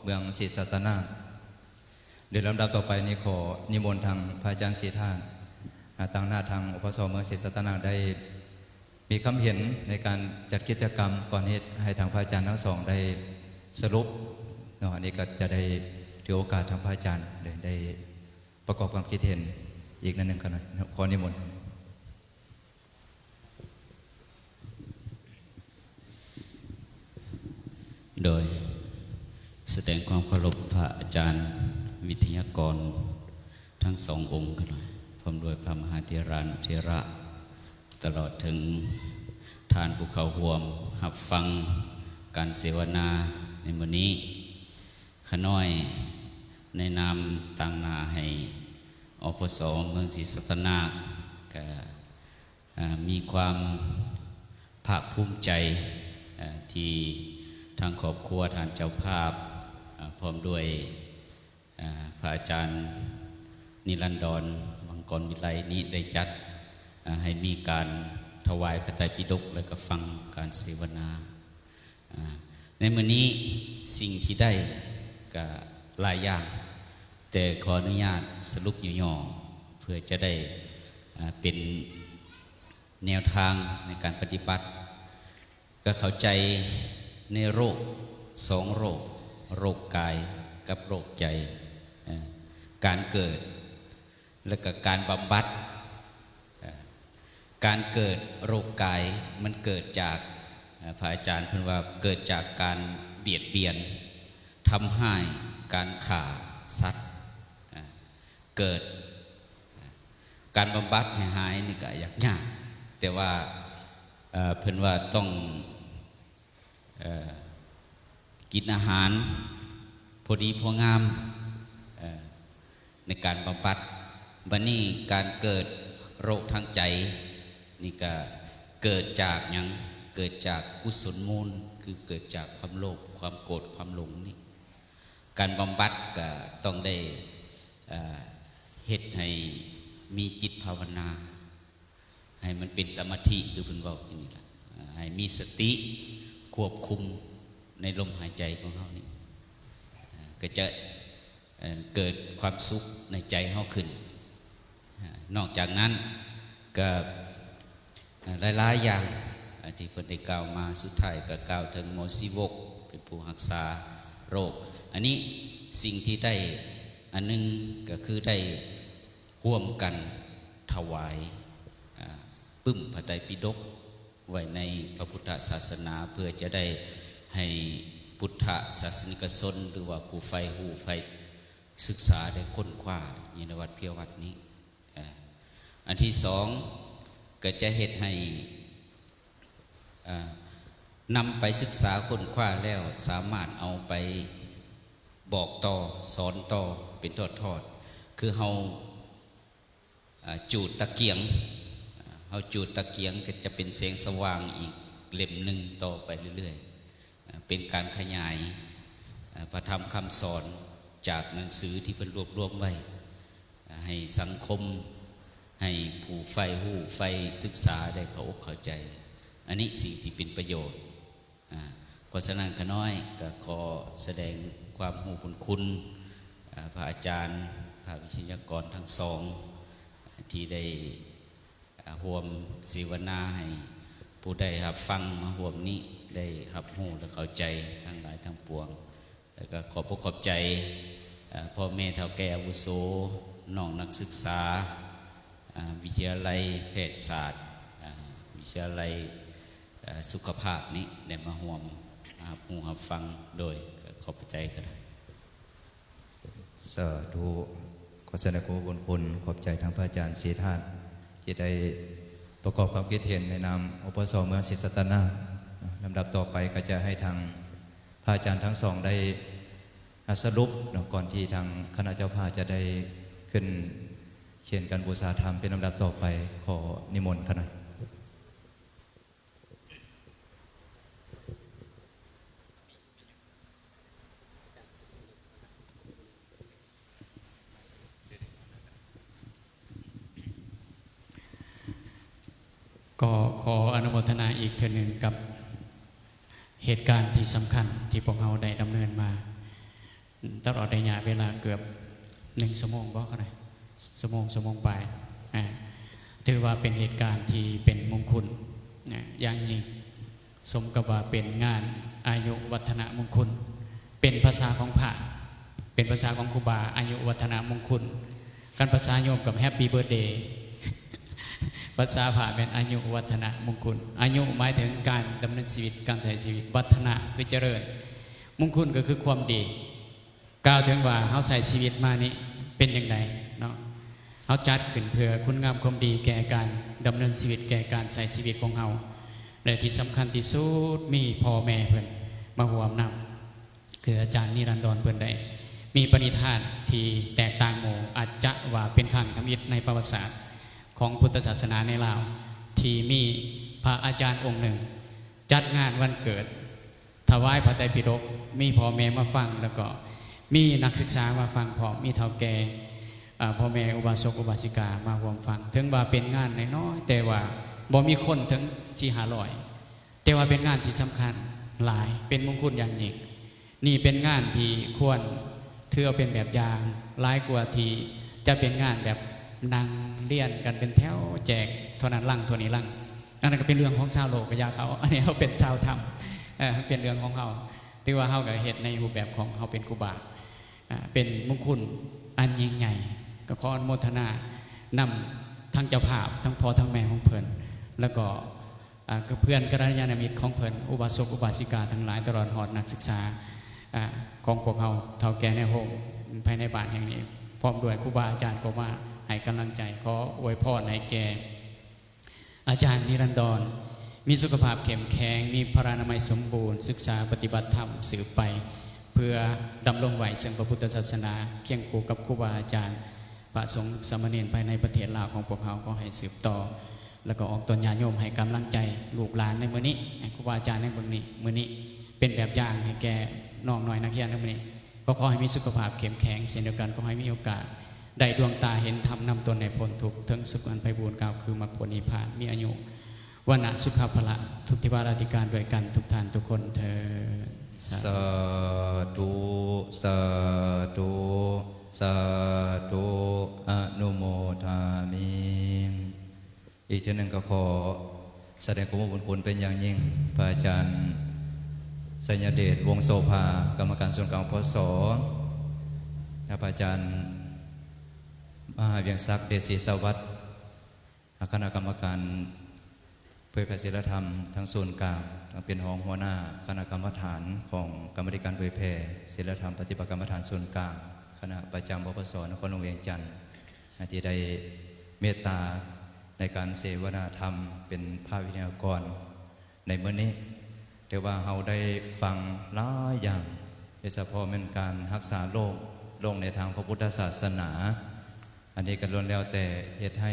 ເມືອງສີສັດຕະນາກ. ໂດຍລຳດັບຕໍ່ໄປນີ້ ຂໍນິມົນທາງພະອາຈານສີທາດ ອາ ຕາງໜ້າທາງ ອພສ ເມືອງສີສັດຕະນາກ ໄດ້ມີຄຳເຫັນໃນການຈັດກິດຈະກຳ ກ່ອນເຮັດໃຫ້ທາງພະອາຈານທັງສອງໄດ້ສະຫຼຸບເນາະ. ອັນນີ້ກໍຈະໄດ້ຖືໂອກາດທາງພະອາຈານໄດ້ ໄດ້ປະກອບຄວາມຄິດເຫັນອີກໜ້ອຍໜຶ່ງກໍໄດ້. ຂໍນິມົນ. ໂດຍສະແດງຄວາມເຄົາລົບພະອາຈານວິທະຍາກອນທັງສອງອົງ ພ້ອມດ້ວຍພະມະຫາເຖລານຸເຖລະ ຕະຫຼອດເຖິງທ່ານຜູ້ເຂົ້າຮ່ວມຮັບຟັງການເສວະນາໃນມື້ນີ້. ຂ້ານ້ອຍໃນນາມຕາງໜ້າໃຫ້ ອພສ ເມືອງສີສັດຕະນາກ ກະ ອ່າ ມີຄວາມພາກພູມໃຈ ເອີ່ ທີ່ທາງຄອບຄົວ ທ່ານເຈົ້າພາບ ເອີ່ ພ້ອມດ້ວຍ ເອີ່ ພະອາຈານນິລັນດອນ ວັງກອນວິໄລ ນີ້ໄດ້ຈັດ ເອີ່ ໃຫ້ມີການຖວາຍພະໄຕປິດົກ ແລະ ກະຟັງການເສວະນາ. ອ່າ ໃນມື້ນີ້ສິ່ງທີ່ໄດ້ກະຫຼາຍຢ່າງ ແຕ່ຂໍອະນຸຍາດສະຫຼຸບຫຍໍ້ໆ ເພື່ອຈະໄດ້ ອ່າ ເປັນແນວທາງໃນການປະຕິບັດ. ກະເຂົ້າໃຈໃນໂລກສອງໂລກ ໂລກກາຍກັບໂລກໃຈ ເອີ່ ການເກີດ ແລະກະການບຳບັດ. ເອີ່ ການເກີດໂລກກາຍມັນເກີດຈາກ ເອີ່ ພະອາຈານເພິ່ນວ່າເກີດຈາກການບຽດບຽນ ທຳຮ້າຍ ການຂ້າສັດ ເອີ່ ເກີດ ການບຳບັດໃຫ້ຫາຍນີ້ກະຍາກ ແຕ່ວ່າ ເອີ່ ເພິ່ນວ່າຕ້ອງ ເອີ່ ກິນອາຫານພໍດີພໍງາມ ເອີ່ ໃນການບຳບັດ. ບັດນີ້ການເກີດໂລກທາງໃຈນີ້ກະເກີດຈາກຫຍັງ? ເກີດຈາກກຸສົນມູນ ຄືເກີດຈາກຄວາມໂລບ ຄວາມໂກດ ຄວາມຫຼົງນີ້. ການບຳບັດກະຕ້ອງໄດ້ ເອີ່ ເຮັດໃຫ້ມີຈິດພາວະນາ ໃຫ້ມັນເປັນສະມາທິ ຄືເພິ່ນເວົ້າຢູ່ນີ້ລະ ໃຫ້ມີສະຕິຄວບຄຸມໃນລົມຫາຍໃຈຂອງເຮົານີ້. ກໍຈະ ເອີ ເກີດຄວາມສຸກໃນໃຈເຮົາຂຶ້ນ. ນອກຈາກນັ້ນກໍ ຫຼາຍໆຢ່າງທີ່ເພິ່ນໄດ້ກ່າວມາ, ສຸດທ້າຍກໍກ່າວເຖິງໝໍຊີວົກເປັນຜູ້ຮັກສາໂລກ. ອັນນີ້ສິ່ງທີ່ໄດ້ອັນໜຶ່ງກໍຄືໄດ້ຮ່ວມກັນຖວາຍ ອາ ປຶ້ມພະໄຕປິດົກໄວ້ໃນພະພຸດທະສາສະໜາ ເພື່ອຈະໄດ້ໃຫ້ພຸດທະສາສະນິກະຊົນ ຫຼືວ່າຜູ້ໃຝ່ຮູ້ໃຝ່ສຶກສາໄດ້ຄົ້ນຄວ້າຢູ່ໃນວັດພຽວັດນີ້. ອາ ອັນທີສອງ ກໍຈະເຮັດໃຫ້ ອາ ນຳໄປສຶກສາຄົ້ນຄວ້າແລ້ວ ສາມາດເອົາໄປບອກຕໍ່ ສອນຕໍ່ເປັນທອດໆ ຄືເຮົາ ອາ ຈູດຕະກຽງ ເຮົາຈູດຕະກຽງກໍຈະເປັນແສງສະຫວ່າງອີກເຫຼັ້ມໜຶ່ງຕໍ່ໄປເລື້ອຍໆ ເປັນການຂະຫຍາຍ ອາ ພະທຳຄຳສອນຈາກໜັງສືທີ່ເພິ່ນລວບລວມໄວ້ ໃຫ້ສັງຄົມ ໃຫ້ຜູ້ໃຝ່ຮູ້ໃຝ່ສຶກສາໄດ້ເຂົ້າອົກເຂົ້າໃຈ. ອັນນີ້ສິ່ງທີ່ເປັນປະໂຫຍດ. ອາ ເພາະສະນັ້ນ ຂ້ານ້ອຍກໍຂໍສະແດງຄວາມຮູ້ບຸນຄຸນ ອາ ພະອາຈານ ພະວິທະຍາກອນທັງສອງ ທີ່ໄດ້ ອາ ຮ່ວມເສວະນາໃຫ້ຜູ້ໄດ້ຮັບຟັງມາຮ່ວມນີ້ໄດ້ຮັບຮູ້ ແລະ ເຂົ້າໃຈທັງຫຼາຍທັງປວງ. ແລ້ວກໍຂອບອົກຂອບໃຈ ເອີ ພໍ່ແມ່ເຖົ້າແກ່ອາວຸໂສ, ນ້ອງນັກສຶກສາ ອາ ວິທະຍາໄລແພດສາດ, ອາ ວິທະຍາໄລ ເອີ ສຸຂະພາບນີ້ ໄດ້ມາຮ່ວມຮັບຮູ້ຮັບຟັງ. ໂດຍ ກໍຂອບໃຈ. ສາທຸ. ຂໍສະແດງຄວາມຂອບຄຸນ ຂອບໃຈທາງພະອາຈານສີທາດ ທີ່ໄດ້ປະກອບຄວາມຄິດເຫັນໃນນາມ ອປສ ເມືອງສີສັດຕະນາກ. ລຳດັບຕໍ່ໄປກໍຈະໃຫ້ທາງພະອາຈານທັງສອງໄດ້ ອາ ສະຫຼຸບເນາະ ກ່ອນທີ່ທາງຄະນະເຈົ້າພາບຈະໄດ້ຂຶ້ນຂຽນການບູຊາທຳເປັນລຳດັບຕໍ່ໄປ. ຂໍນິມົນຄະນະ. ກໍຂໍອະນຸໂມທະນາອີກເທື່ອໜຶ່ງກັບເຫດການທີ່ສຳຄັນທີ່ພວກເຮົາໄດ້ດຳເນີນມາ ຕະຫຼອດໄລຍະເວລາເກືອບໜຶ່ງຊົ່ວໂມງບໍ ຄະນະ? ຊົ່ວໂມງ, ຊົ່ວໂມງປາຍ. ອາ ຖືວ່າເປັນເຫດການທີ່ເປັນມຸງຄຸນ ອາ ຢ່າງຍິ່ງ, ສົມກັບວ່າເປັນງານອາຍຸວັດທະນະມຸງຄຸນ, ເປັນພາສາຂອງພະ, ເປັນພາສາຂອງຄູບາ, ອາຍຸວັດທະນະມຸງຄຸນ. ຄັນພາສາໂຍມກໍ Happy Birthday, ພາສາພະແມ່ນອາຍຸວັດທະນະມຸງຄຸນ. ອາຍຸໝາຍເຖິງການດຳເນີນຊີວິດ, ການໃຊ້ຊີວິດ, ວັດທະນະຄືຈະເລີນ, ມຸງຄຸນກໍຄືຄວາມດີ. ກ່າວເຖິງວ່າເຮົາໃຊ້ຊີວິດມານີ້ເປັນຈັ່ງໃດເນາະ, ເຮົາຈັດຂຶ້ນເພື່ອຄຸນງາມຄວາມດີແກ່ການດຳເນີນຊີວິດ, ແກ່ການໃຊ້ຊີວິດຂອງເຮົາ ແລະ ທີ່ສຳຄັນທີ່ສຸດມີພໍ່ແມ່ເພິ່ນມາຮ່ວມນຳ. ຄືອາຈານນິລັນດອນເພິ່ນໄດ້ມີປະນິທານທີ່ແຕກຕ່າງໝູ່, ອາດຈະວ່າເປັນຄັ້ງທຳອິດໃນປະຫວັດສາດຂອງພຸດທະສາສະໜາໃນລາວ ທີ່ມີພະອາຈານອົງໜຶ່ງຈັດງານວັນເກີດ ຖວາຍພະໄຕປິດົກ, ມີພໍ່ແມ່ມາຟັງ ແລ້ວກໍມີນັກສຶກສາມາຟັງພ້ອມ, ມີເຖົ້າແກ່ ອາ ພໍ່ແມ່ອຸບາສົກອຸບາສິກາມາຮ່ວມຟັງ. ເຖິງວ່າເປັນງານນ້ອຍໆ ແຕ່ວ່າບໍ່ມີຄົນເຖິງສີ່ຫ້າຮ້ອຍ, ແຕ່ວ່າເປັນງານທີ່ສຳຄັນຫຼາຍ, ເປັນມຸງຄຸນຢ່າງຍິ່ງ. ນີ້ເປັນງານທີ່ຄວນຖືເອົາເປັນແບບຢ່າງ ຫຼາຍກວ່າທີ່ຈະເປັນງານແບບນັ່ງລຽນກັນເປັນແຖວ ແຈກເທົ່ານັ້ນລັງ ເທົ່ານີ້ລັງ. ອັນນັ້ນກໍເປັນເລື່ອງຂອງຊາວໂລກ ກໍຢ່າເຂົາ, ອັນນີ້ເຮົາເປັນຊາວທຳ ເອີ ເປັນເລື່ອງຂອງເຮົາ. ຖືວ່າເຮົາກໍເຮັດໃນຮູບແບບຂອງເຮົາເປັນຄູບາ ອາ ເປັນມຸງຄຸນອັນຍິ່ງໃຫຍ່. ກໍຂໍອະນຸໂມທະນານຳທັງເຈົ້າພາບ, ທັງພໍ່ທັງແມ່ຂອງເພິ່ນ, ແລ້ວກໍ ອາ ກັບເພື່ອນກັລະຍານະມິດຂອງເພິ່ນ, ອຸບາສົກອຸບາສິກາທັງຫຼາຍ, ຕະຫຼອດຮອດນັກສຶກສາ ອາ ຂອງພວກເຮົາ, ເຖົ້າແກ່ໃນໂຮງ ພາຍໃນບ້ານແຫ່ງນີ້, ພ້ອມດ້ວຍຄູບາອາຈານກໍມາໃຫ້ກຳລັງໃຈ. ຂໍອວຍພອນໃຫ້ແກ່ອາຈານນິລັນດອນ ມີສຸຂະພາບເຂັ້ມແຂງ, ມີພະລານາໄມສົມບູນ, ສຶກສາປະຕິບັດທຳສືບໄປ ເພື່ອດຳລົງໄວ້ເຊິ່ງພະພຸດທະສາສະໜາ ຄຽງຄູ່ກັບຄູບາອາຈານ, ພະສົງສາມະເນນພາຍໃນປະເທດລາວຂອງພວກເຮົາ. ຂໍໃຫ້ສືບຕໍ່ ແລ້ວກໍອອກຕົນຍາດໂຍມໃຫ້ກຳລັງໃຈລູກຫຼານໃນມື້ນີ້, ໃຫ້ຄູບາອາຈານໃນເບື້ອງນີ້, ມື້ນີ້ເປັນແບບຢ່າງໃຫ້ແກ່ນ້ອງນ້ອຍນັກຮຽນໃນມື້ນີ້. ກໍຂໍໃຫ້ມີສຸຂະພາບເຂັ້ມແຂງເຊັ່ນດຽວກັນ. ຂໍໃຫ້ມີໂອກາດໄດ້ດວງຕາເຫັນທຳ, ນຳຕົນໃຫ້ພົ້ນທຸກ, ເຖິງສຸກອັນໄພບູນ, ກ່າວຄືມັກຜົນນິບພານ, ມີອາຍຸ ວັນນະ ສຸຂະ ພະລະ ທຸກທິພາລາທິການດ້ວຍກັນທຸກທ່ານທຸກຄົນເທີ້ນ. ສາທຸ ສາທຸ ສາທຸ ອະນຸໂມທາມິ. ອີກເທື່ອໜຶ່ງກໍຂໍສະແດງຄວາມຂອບຄຸນເປັນຢ່າງຍິ່ງ ພະອາຈານໄຊຍະເດດ ວົງໂສພາ ກຳມະການສູນກາງ ພສ ແລະ ພະອາຈານມະຫາວຽງສັກ ເດດສີສະຫວັດ ຄະນະກຳມະການເຜີຍແຜ່ສີລະທຳທາງສູນກາງ ທັງເປັນຮອງຫົວໜ້າຄະນະກຳມະຖານຂອງກຳມາທິການເຜີຍແຜ່ສີລະທຳປະຕິບັດກຳມະຖານສູນກາງ ຄະນະປະຈຳ ປພສ ນະຄອນຫຼວງວຽງຈັນ ທີ່ໄດ້ເມດຕາໃນການເສວະນາທຳເປັນພະວິທະຍາກອນ ໃນມື້ນີ້ ແຕ່ວ່າເຮົາໄດ້ຟັງຫຼາຍຢ່າງ ໂດຍສະເພາະແມ່ນການຮັກສາໂລກ ໂລກໃນທາງພະພຸດທະສາສະໜາ. ອັນນີ້ກໍລ້ວນແລ້ວແຕ່ເຮັດໃຫ້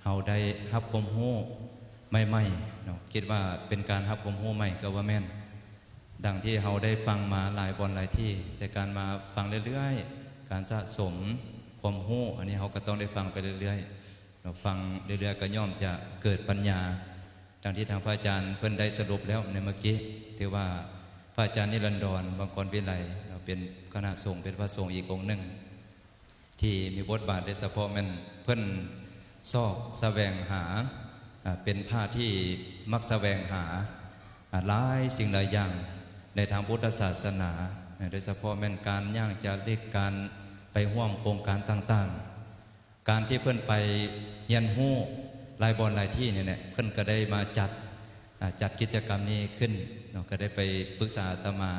ເຮົາໄດ້ຮັບຄວາມຮູ້ໃໝ່ໆເນາະ, ຄິດວ່າເປັນການຮັບຄວາມຮູ້ໃໝ່ກໍວ່າແມ່ນ. ດັ່ງທີ່ເຮົາໄດ້ຟັງມາຫຼາຍບ່ອນຫຼາຍທີ່, ແຕ່ການມາຟັງເລື້ອຍໆ, ການສະສົມຄວາມຮູ້, ອັນນີ້ເຮົາກໍຕ້ອງໄດ້ຟັງໄປເລື້ອຍໆເນາະ, ຟັງເລື້ອຍໆກໍຍ່ອມຈະເກີດປັນຍາ. ດັ່ງທີ່ທາງພະອາຈານເພິ່ນໄດ້ສະຫຼຸບແລ້ວໃນເມື່ອກີ້, ຖືວ່າພະອາຈານນິລັນດອນ ວັງກອນວິໄລ ເປັນຄະນະສົງ, ເປັນພະສົງອີກອົງໜຶ່ງ ທີ່ມີບົດບາດໂດຍສະເພາະແມ່ນເພິ່ນຊອກສະແຫວງຫາ, ອາ, ເປັນພະທີ່ມັກສະແຫວງຫາ, ອາ, ຫຼາຍສິ່ງຫຼາຍຢ່າງໃນທາງພຸດທະສາສະໜາ, ອາ, ໂດຍສະເພາະແມ່ນການຍ່າງຈາລິກ, ການໄປຮ່ວມໂຄງການຕ່າງໆ. ການທີ່ເພິ່ນໄປຮຽນຮູ້ຫຼາຍບ່ອນຫຼາຍທີ່ນີ້ແຫຼະ, ເພິ່ນກໍໄດ້ມາຈັດ, ອາ, ຈັດກິດຈະກຳນີ້ຂຶ້ນເນາະ, ກໍໄດ້ໄປປຶກສາອາດຕະມາ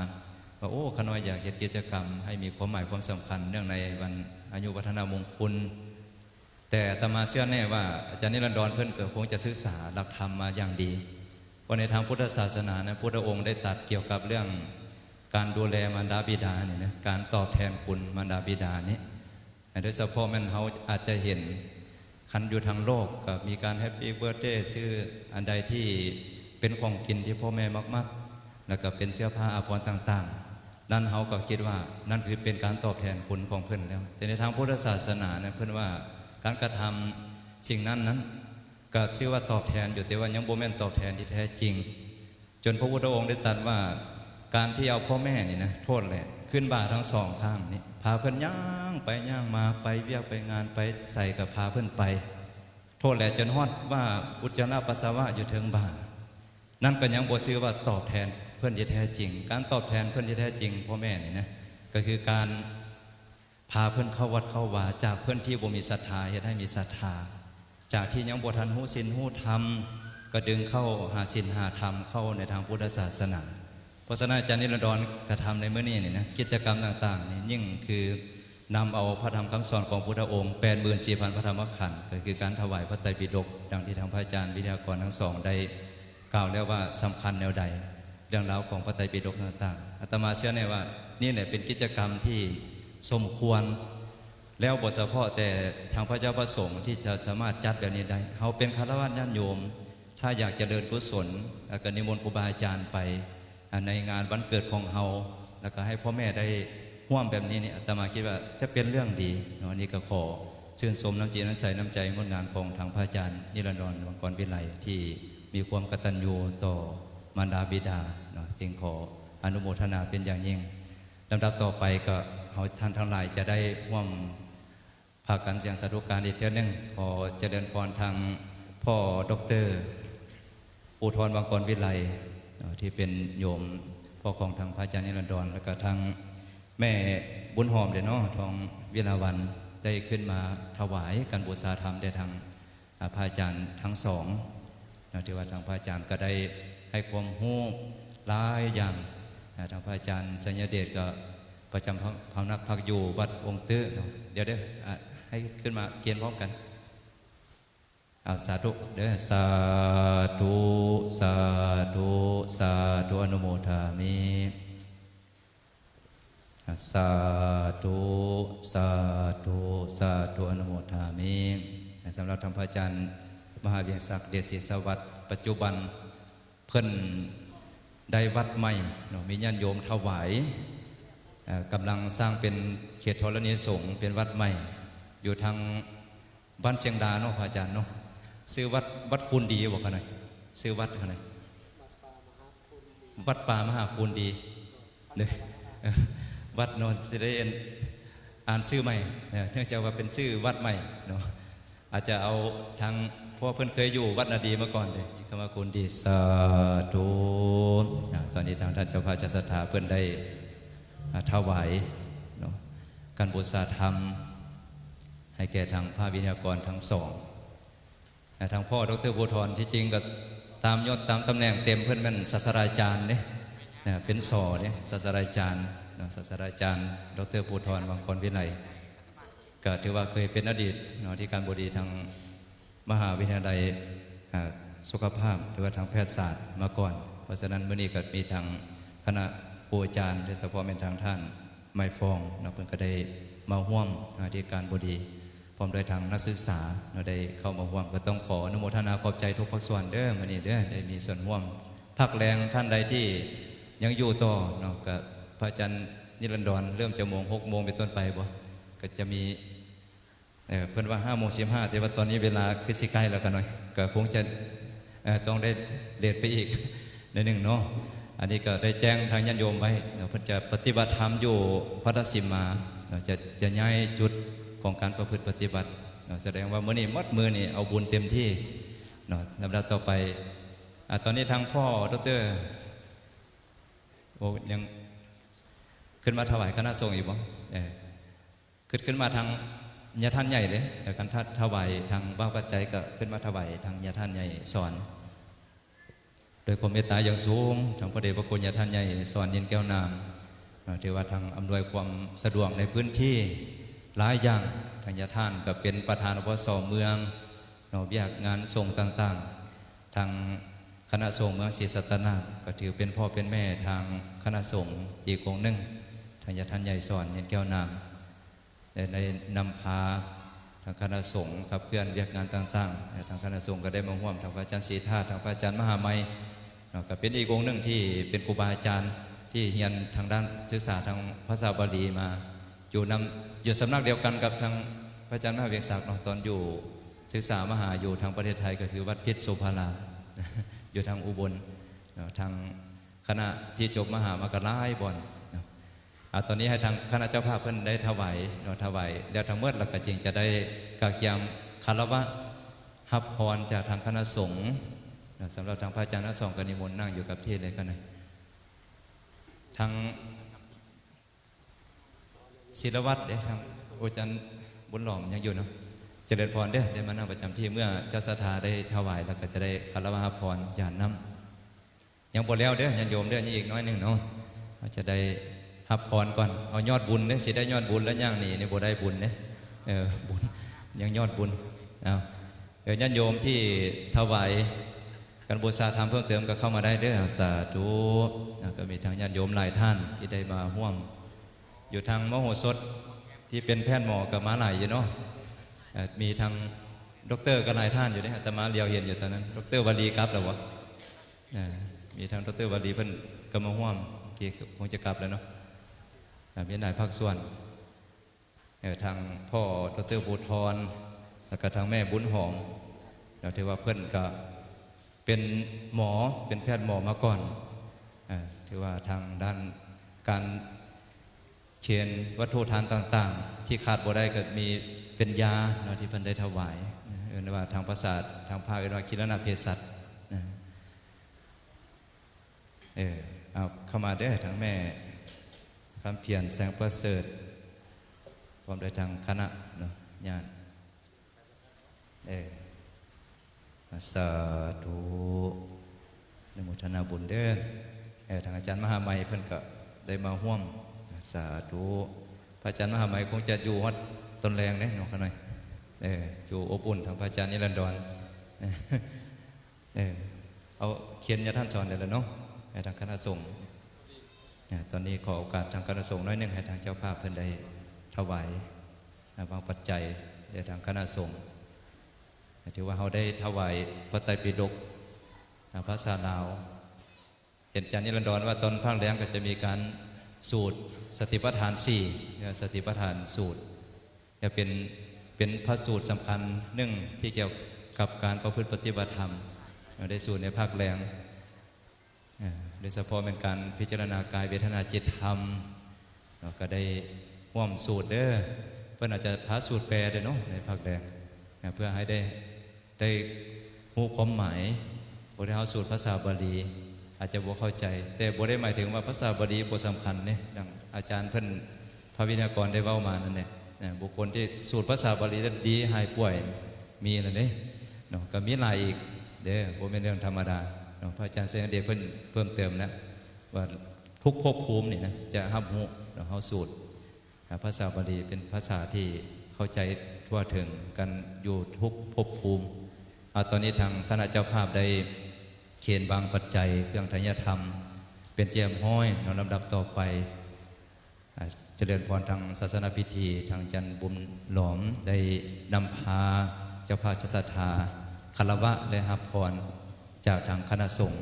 ວ່າ, ໂອ້, ຂ້ານ້ອຍຢາກເຮັດກິດຈະກຳໃຫ້ມີຄວາມໝາຍຄວາມສຳຄັນເນື່ອງໃນວັນອາຍຸວັດທະນະມົງຄຸນ. ແຕ່ອາດຕະມາເຊື່ອແນ່ວ່າອາຈານນິລັນດອນເພິ່ນກໍຄົງຈະສຶກສາຫຼັກທຳມາຢ່າງດີ, ເພາະໃນທາງພຸດທະສາສະໜານະ, ພຸດທະອົງໄດ້ຕັດກ່ຽວກັບເລື່ອງການດູແລມານດາບິດານີ້ນະ, ການຕອບແທນຄຸນມານດາບິດານີ້. ໂດຍສະເພາະແມ່ນເຮົາອາດຈະເຫັນ ຄັນຢູ່ທາງໂລກກໍມີການ Happy Birthday ຊື້ອັນໃດທີ່ເປັນຂອງກິນທີ່ພໍ່ແມ່ມັກໆ ແລ້ວກໍເປັນເສື້ອຜ້າອາພອນຕ່າງໆ, ນັ້ນເຮົາກໍຄິດວ່ານັ້ນຄືເປັນການຕອບແທນຄຸນຂອງເພິ່ນແລ້ວ. ແຕ່ໃນທາງພຸດທະສາສະໜານະ, ເພິ່ນວ່າການກະທຳສິ່ງນັ້ນນັ້ນ ກໍຊື່ວ່າຕອບແທນຢູ່, ແຕ່ວ່າຍັງບໍ່ແມ່ນຕອບແທນທີ່ແທ້ຈິງ. ຈົນພະພຸດທະອົງໄດ້ຕັດວ່າ ການທີ່ເອົາພໍ່ແມ່ນີ້ນະ, ໂທດແຫຼະ, ຂຶ້ນບ່າທັງສອງຂ້າງນີ້, ພາເພິ່ນຍ່າງໄປຍ່າງມາ, ໄປວຽກໄປງານ, ໄປໃສກໍພາເພິ່ນໄປ, ໂທດແຫຼະ, ຈົນຮອດວ່າອຸດຈາລະປັດສະວະຢູ່ເທິງບ່າ, ນັ້ນກໍຍັງບໍ່ຊື່ວ່າຕອບແທນເພິ່ນທີ່ແທ້ຈິງ. ການຕອບແທນເພິ່ນທີ່ແທ້ຈິງ, ພໍ່ແມ່ນີ້ນະ, ກໍຄືການ ພາເພິ່ນເຂົ້າວັດເຂົ້າວາ, ຈາກເພິ່ນທີ່ບໍ່ມີສັດທາ ເຮັດໃຫ້ມີສັດທາ, ຈາກທີ່ຍັງບໍ່ທັນຮູ້ສິນຮູ້ທຳ ກໍດຶງເຂົ້າຫາສິນຫາທຳ ເຂົ້າໃນທາງພຸດທະສາສະໜາ. ເພາະສະນັ້ນ ອາຈານນິລັນດອນກະທຳໃນມື້ນີ້ນີ້ນະ, ກິດຈະກຳຕ່າງໆນີ້ ຍິ່ງຄືນຳເອົາພະທຳຄຳສອນຂອງພຸດທະອົງ ແປດໝື່ນສີ່ພັນພະທຳມະຂັນ, ກໍຄືການຖວາຍພະໄຕປິດົກ, ດັ່ງທີ່ທາງພະອາຈານວິທະຍາກອນທັງສອງໄດ້ ກ່າວແລ້ວວ່າສຳຄັນແນວໃດ ເລື່ອງລາວຂອງພະໄຕປິດົກຕ່າງໆ. ອາດຕະມາເຊື່ອແນ່ວ່ານີ້ແຫຼະເປັນກິດຈະກຳທີ່ສົມຄວນ ແລ້ວບໍ່ສະເພາະແຕ່ທາງພະເຈົ້າພະສົງທີ່ຈະສາມາດຈັດແບບນີ້ໄດ້. ເຮົາເປັນຄາລະວາດຍາດໂຍມ ຖ້າຢາກຈະເລີນກຸສົນ ແລ້ວກໍນິມົນຄູບາອາຈານໄປ ອາ ໃນງານວັນເກີດຂອງເຮົາ ແລ້ວກໍໃຫ້ພໍ່ແມ່ໄດ້ຮ່ວມແບບນີ້ນີ້ ອາດຕະມາຄິດວ່າຈະເປັນເລື່ອງດີເນາະ. ອັນນີ້ກໍຂໍຊື່ນຊົມນ້ຳຈິດນ້ຳໃສ ນ້ຳໃຈງົດງາມຂອງທາງພະອາຈານນິລັນດອນ ວັງກອນວິໄລ ທີ່ ມີຄວາມກະຕັນຍູຕໍ່ມານດາບິດາເນາະ, ຈຶ່ງຂໍອະນຸໂມທະນາເປັນຢ່າງຍິ່ງ. ລຳດັບຕໍ່ໄປກໍເຮົາທ່ານທັງຫຼາຍຈະໄດ້ຮ່ວມພາກັນສຽງສາທຸການອີກເທື່ອໜຶ່ງ. ຂໍຈະເລີນພອນທາງພໍ່ດອກເຕີ ພູທອນ ວັງກອນວິໄລເນາະ, ທີ່ເປັນໂຍມພໍ່ຂອງທາງພະອາຈານນິລັນດອນ ແລ້ວກໍທາງແມ່ບຸນຫອມເດ້ເນາະ, ທອງວິລາວັນ ໄດ້ຂຶ້ນມາຖວາຍການບູຊາທຳແດ່ທາງ ອາ ພະອາຈານທັງສອງເນາະ, ຖືວ່າທາງພະອາຈານກໍໄດ້ໃຫ້ຄວາມຮູ້ຫຼາຍຢ່າງ. ອາ ທາງພະອາຈານໄຊຍະເດດກໍປະຈຳພຳ ພຳນັກພັກຢູ່ວັດອົງຕື້ເນາະ. ດຽວເດີ ອາ ໃຫ້ຂຶ້ນມາກຽນພ້ອມກັນ. ເອົາ ສາທຸເດີ. ສາທຸ ສາທຸ ສາທຸ ອະນຸໂມທາມິ. ສາທຸ ສາທຸ ສາທຸ ອະນຸໂມທາມິ. ສຳລັບທ່ານພະອາຈານມະຫາວຽງສັກ ເດດສີສະຫວັດ ປັດຈຸບັນເພິ່ນໄດ້ວັດໃໝ່ເນາະ, ມີຍາດໂຍມຖວາຍ, ເອີ່, ກຳລັງສ້າງເປັນເຂດທໍລະນີສົງ ເປັນວັດໃໝ່ ຢູ່ທາງ ບ້ານຊຽງດາເນາະ ພະອາຈານເນາະ. ຊື່ວັດ ວັດຄູນດີບໍ່ຄະນະ? ຊື່ວັດຄະນະ? ວັດປ່າມະຫາຄູນດີ. ເດີ ວັດເນາະ ຊິໄດ້ອ່ານຊື່ໃໝ່ ເອີ ເນື່ອງຈາກວ່າເປັນຊື່ວັດໃໝ່ເນາະ ອາດຈະເອົາທາງ ເພາະວ່າເພິ່ນເຄີຍຢູ່ວັດນາດີມາກ່ອນເດ້ ມີຄຳວ່າຄຸນດີ ສາທຸ. ອາ ຕອນນີ້ທາງທ່ານເຈົ້າພາບເຈົ້າສັດທາເພິ່ນໄດ້ ອາ ຖວາຍເນາະ ການບູຊາທຳ ໃຫ້ແກ່ທາງພະວິທະຍາກອນທັງສອງ. ອາ ທາງພໍ່ ດຣ. ພູທອນ ທີ່ຈິງກໍຕາມຍົດຕາມຕຳແໜ່ງເຕັມ ເພິ່ນແມ່ນສາດສະດາຈານເດ້ ອາ ເປັນ ສ ເດ້ ສາດສະດາຈານເນາະ ສາດສະດາຈານ ດຣ. ພູທອນ ວັງກອນວິໄລ ກໍຖືວ່າເຄີຍເປັນອະດີດເນາະ ອະທິການບໍດີທາງມະຫາວິທະຍາໄລ ອາ ສຸຂະພາບ ຫຼືວ່າທາງແພດສາດມາກ່ອນ. ເພາະສະນັ້ນ ມື້ນີ້ກໍມີທັງຄະນະຄູອາຈານ ໂດຍສະເພາະແມ່ນທາງທ່ານ ໄມຟອງເນາະ ເພິ່ນກໍໄດ້ມາຮ່ວມ ອາ ອະທິການບໍດີ ພ້ອມດ້ວຍທາງນັກສຶກສາເນາະ ໄດ້ເຂົ້າມາຮ່ວມ ກໍຕ້ອງຂໍອະນຸໂມທະນາຂອບໃຈທຸກພາກສ່ວນເດີ ມື້ນີ້ເດີ ໄດ້ມີສ່ວນຮ່ວມ. ພັກແລງທ່ານໃດທີ່ຍັງຢູ່ຕໍ່ເນາະ ກໍພະອາຈານນິລັນດອນ ເລີ່ມຈາກໂມງ ຫົກໂມງເປັນຕົ້ນໄປບໍ ກໍຈະມີ ເອີ ເພິ່ນວ່າຫ້າໂມງສິບຫ້າ ແຕ່ວ່າຕອນນີ້ເວລາຄືຊິໃກ້ແລ້ວກະໜ້ອຍ ກະຄົງຈະ ເອີ ຕ້ອງໄດ້ເລດໄປອີກໜ້ອຍໜຶ່ງເນາະ. ອັນນີ້ກໍໄດ້ແຈ້ງທາງຍາດໂຍມໄວ້ເນາະ ເພິ່ນຈະປະຕິບັດທຳຢູ່ພັດທະສິມມາເນາະ ຈະ ຈະຍ້າຍຈຸດຂອງການປະພຶດປະຕິບັດເນາະ. ສະແດງວ່າມື້ນີ້ໝົດມື້ນີ້ເອົາບຸນເຕັມທີ່ເນາະ. ລຳດັບຕໍ່ໄປ ອາ ຕອນນີ້ທາງພໍ່ ດຣ. ໂອ້ ຍັງຂຶ້ນມາຖວາຍຄະນະສົງອີກບໍ່? ເອີ ຂຶ້ນ ຂຶ້ນມາທາງຍາທ່ານໃຫຍ່ເດ້ ແລ້ວຄັນຖ້າຖວາຍທາງວາງປັດໄຈກໍຂຶ້ນມາຖວາຍທາງຍາທ່ານໃຫຍ່ສອນ ດ້ວຍຄວາມເມດຕາຢ່າງສູງ ທາງພະເດດພະຄຸນຍາທ່ານໃຫຍ່ສອນ ຍິນແກ້ວນາມເນາະ ຖືວ່າທາງອຳນວຍຄວາມສະດວກໃນພື້ນທີ່ຫຼາຍຢ່າງ ທາງຍາທ່ານກໍເປັນປະທານ ອພສ ເມືອງເນາະ ວຽກງານສົງຕ່າງໆ ທາງຄະນະສົງເມືອງສີສັດຕະນາກ ກໍຖືເປັນພໍ່ເປັນແມ່ທາງຄະນະສົງອີກອົງໜຶ່ງ ທາງຍາທ່ານໃຫຍ່ສອນ ຍິນແກ້ວນາມ ໄດ້ ໄດ້ນຳພາທາງຄະນະສົງຂັບເຄື່ອນວຽກງານຕ່າງໆ ແລະ ທາງຄະນະສົງກໍໄດ້ມາຮ່ວມ ທາງພະອາຈານສີທາດ ທາງພະອາຈານມະຫາໄມເນາະ ກໍເປັນອີກອົງໜຶ່ງທີ່ເປັນຄູບາອາຈານທີ່ຮຽນທາງດ້ານສຶກສາທາງພາສາບາລີມາ ຢູ່ນຳ ຢູ່ສຳນັກດຽວກັນກັບທາງພະອາຈານມະຫາວຽງສັກເນາະ ຕອນຢູ່ສຶກສາມະຫາຢູ່ທາງປະເທດໄທ ກໍຄືວັດພິດໂສພາລາມ ຢູ່ທາງອຸບົນເນາະ ທາງ ຄະນະທີ່ຈົບມະຫາມາກໍຫຼາຍບ່ອນເນາະ. ອາ ຕອນນີ້ໃຫ້ທາງຄະນະເຈົ້າພາບເພິ່ນໄດ້ຖວາຍເນາະ ຖວາຍແລ້ວທັງໝົດ ແລ້ວກໍຈຶ່ງຈະໄດ້ກະກຽມຄາລະວະຮັບພອນຈາກທາງຄະນະສົງເນາະ. ສຳລັບທາງພະອາຈານທັງສອງກໍນິມົນນັ່ງຢູ່ກັບທີ່ເລີຍກໍໄດ້. ທາງ ສິລະວັດເດ້ ທາງອາຈານບຸນຫຼອມຍັງຢູ່ເນາະ. ຈະເລີນພອນເດີ ໄດ້ມານັ່ງປະຈຳທີ່ ເມື່ອເຈົ້າສັດທາໄດ້ຖວາຍແລ້ວ ກໍຈະໄດ້ຄາລະວະຮັບພອນຈານນຳ. ຍັງບໍ່ແລ້ວເດີຍາດໂຍມເດີ ຍັງອີກໜ້ອຍໜຶ່ງເນາະ ເຮົາຈະໄດ້ຮັບພອນກ່ອນ. ເອົາຍອດບຸນເດ້ ຊິໄດ້ຍອດບຸນແລ້ວຍ່າງໜີນີ້ບໍ່ໄດ້ບຸນເດ້. ເອີ ບຸນ ຍັງຍອດບຸນ. ເອົາ ເອີ ຍາດໂຍມທີ່ຖວາຍການບູຊາທຳເພີ່ມເຕີມກໍເຂົ້າມາໄດ້ເດີ. ສາທຸ. ນະ ກໍມີທັງຍາດໂຍມຫຼາຍທ່ານທີ່ໄດ້ມາຮ່ວມ ຢູ່ທາງມະໂຫສົດທີ່ເປັນແພດໝໍກໍມາຫຼາຍຢູ່ເນາະ. ເອີ ມີທັງດັອກເຕີກໍຫຼາຍທ່ານຢູ່ເດ້ ອາດຕະມາຫຼຽວເຫັນຢູ່ຕອນນັ້ນ. ດັອກເຕີວາລີກັບແລ້ວບໍ່? ເອີ ມີທັງດັອກເຕີວາລີເພິ່ນກໍມາຮ່ວມ ເມື່ອກີ້ຄົງຈະກັບແລ້ວເນາະ. ເອີ ມີຫຼາຍພາກສ່ວນ. ເອີ ທາງພໍ່ ດຣ. ພູທອນ ແລ້ວກໍທາງແມ່ບຸນຫອມເນາະ ຖືວ່າເພິ່ນກໍເປັນໝໍ ເປັນແພດໝໍມາກ່ອນ. ເອີ ຖືວ່າທາງດ້ານການຂຽນວັດຖຸທານຕ່າງໆ ທີ່ຂາດບໍ່ໄດ້ກໍມີເປັນຢາເນາະ ທີ່ເພິ່ນໄດ້ຖວາຍ. ເອີ້ນວ່າທາງພາສາທາງພາກເອີ້ນວ່າກິລະນະເພສັດນະ. ເອີ ເອົາເຂົ້າມາເດີ ທັງແມ່ຄຳພຽນ ແສງປະເສີດ ພ້ອມດ້ວຍທັງຄະນະເນາະ ຍາດ. ເອີ ສາທຸ ອະນຸໂມທະນາບຸນເດີ. ເອີ ທາງອາຈານມະຫາໄມເພິ່ນກໍໄດ້ມາຮ່ວມ. ສາທຸ. ພະອາຈານມະຫາໄມຄົງຈະຢູ່ຮອດຕອນແລງເດ້ເນາະ ຂ້ານ້ອຍ. ເອີ ຢູ່ອົບອຸ່ນທາງພະອາຈານນິລັນດອນ. ເອີ ເອົາຂຽນຍາທ່ານສອນໄດ້ແລ້ວເນາະ ໃຫ້ທາງຄະນະສົງ. ອາ ຕອນນີ້ຂໍໂອກາດທາງຄະນະສົງໜ້ອຍໜຶ່ງ ໃຫ້ທາງເຈົ້າພາບເພິ່ນໄດ້ຖວາຍ ອາ ວາງປັດໄຈແດ່ທາງຄະນະສົງ. ຖືວ່າເຮົາໄດ້ຖວາຍພະໄຕປິດົກ ອາ ພາສາລາວ. ເຫັນອາຈານນິລັນດອນວ່າຕອນພາກແລງກໍຈະມີການສູດສະຕິປະທານສີ່ ເອີ ສະຕິປະທານສູດ ແລະ ເປັນ ເປັນພະສູດສຳຄັນໜຶ່ງທີ່ກ່ຽວກັບການປະພຶດປະຕິບັດທຳ ເຮົາໄດ້ສູດໃນພາກແລງ. ເອີ ໂດຍສະເພາະແມ່ນການພິຈາລະນາກາຍເວທະນາຈິດທຳເນາະ ກໍໄດ້ຮ່ວມສູດເດີ. ເພິ່ນອາດຈະພາສູດແປເດີເນາະ ໃນພາກແດງນະ ເພື່ອໃຫ້ໄດ້ ໄດ້ຮູ້ຄວາມໝາຍ. ບໍ່ໄດ້ເຮົາສູດພາສາບາລີ ອາດຈະບໍ່ເຂົ້າໃຈ, ແຕ່ບໍ່ໄດ້ໝາຍເຖິງວ່າພາສາບາລີບໍ່ສຳຄັນເດ້. ດັ່ງອາຈານເພິ່ນ ພະວິທະຍາກອນໄດ້ເວົ້າມານັ້ນແຫຼະ, ບຸກຄົນທີ່ສູດພາສາບາລີແລ້ວດີຫາຍປ່ວຍມີແລ້ວເດ້ເນາະ, ກໍມີຫຼາຍອີກເດີ, ບໍ່ແມ່ນເລື່ອງທຳມະດາເນາະ. ພະອາຈານໄຊຍະເດດເພິ່ນເພີ່ມເຕີມແລ້ວວ່າ ທຸກພົບພູມນີ້ນະ ຈະຮັບຮູ້ເນາະ, ເຮົາສູດ ອ່າ ພາສາບາລີເປັນພາສາທີ່ເຂົ້າໃຈທົ່ວເຖິງກັນຢູ່ທຸກພົບພູມ. ອາ ຕອນນີ້ທາງຄະນະເຈົ້າພາບໄດ້ເຄນວາງປັດໄຈເຄື່ອງໄທຍະທຳເປັນທີ່ຮຽບຮ້ອຍເນາະ. ລຳດັບຕໍ່ໄປ ອາ ຈະເລີນພອນທາງສາສະນະພິທີ, ທາງອາຈານບຸນຫຼອມໄດ້ນຳພາເຈົ້າພາບຈະສັດທາຄາລະວະ ແລະ ຮັບພອນຈາກທາງຄະນະສົງ.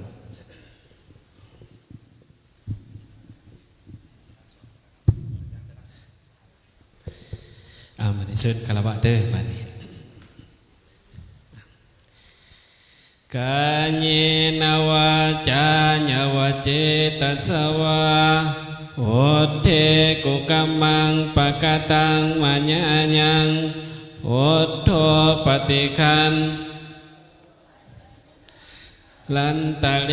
ອາ ມານີ້ເຊີນຄາລະວະເດີ ບາດນີ້. ກາເຍນະວາຈາຍະວະເຈຕະສະວາ ວຸດເທກຸກຳມັງ ປະກະຕັງມະຍາຍັງ ວຸດໂທປະຕິຄັນ ລັນຕະເລ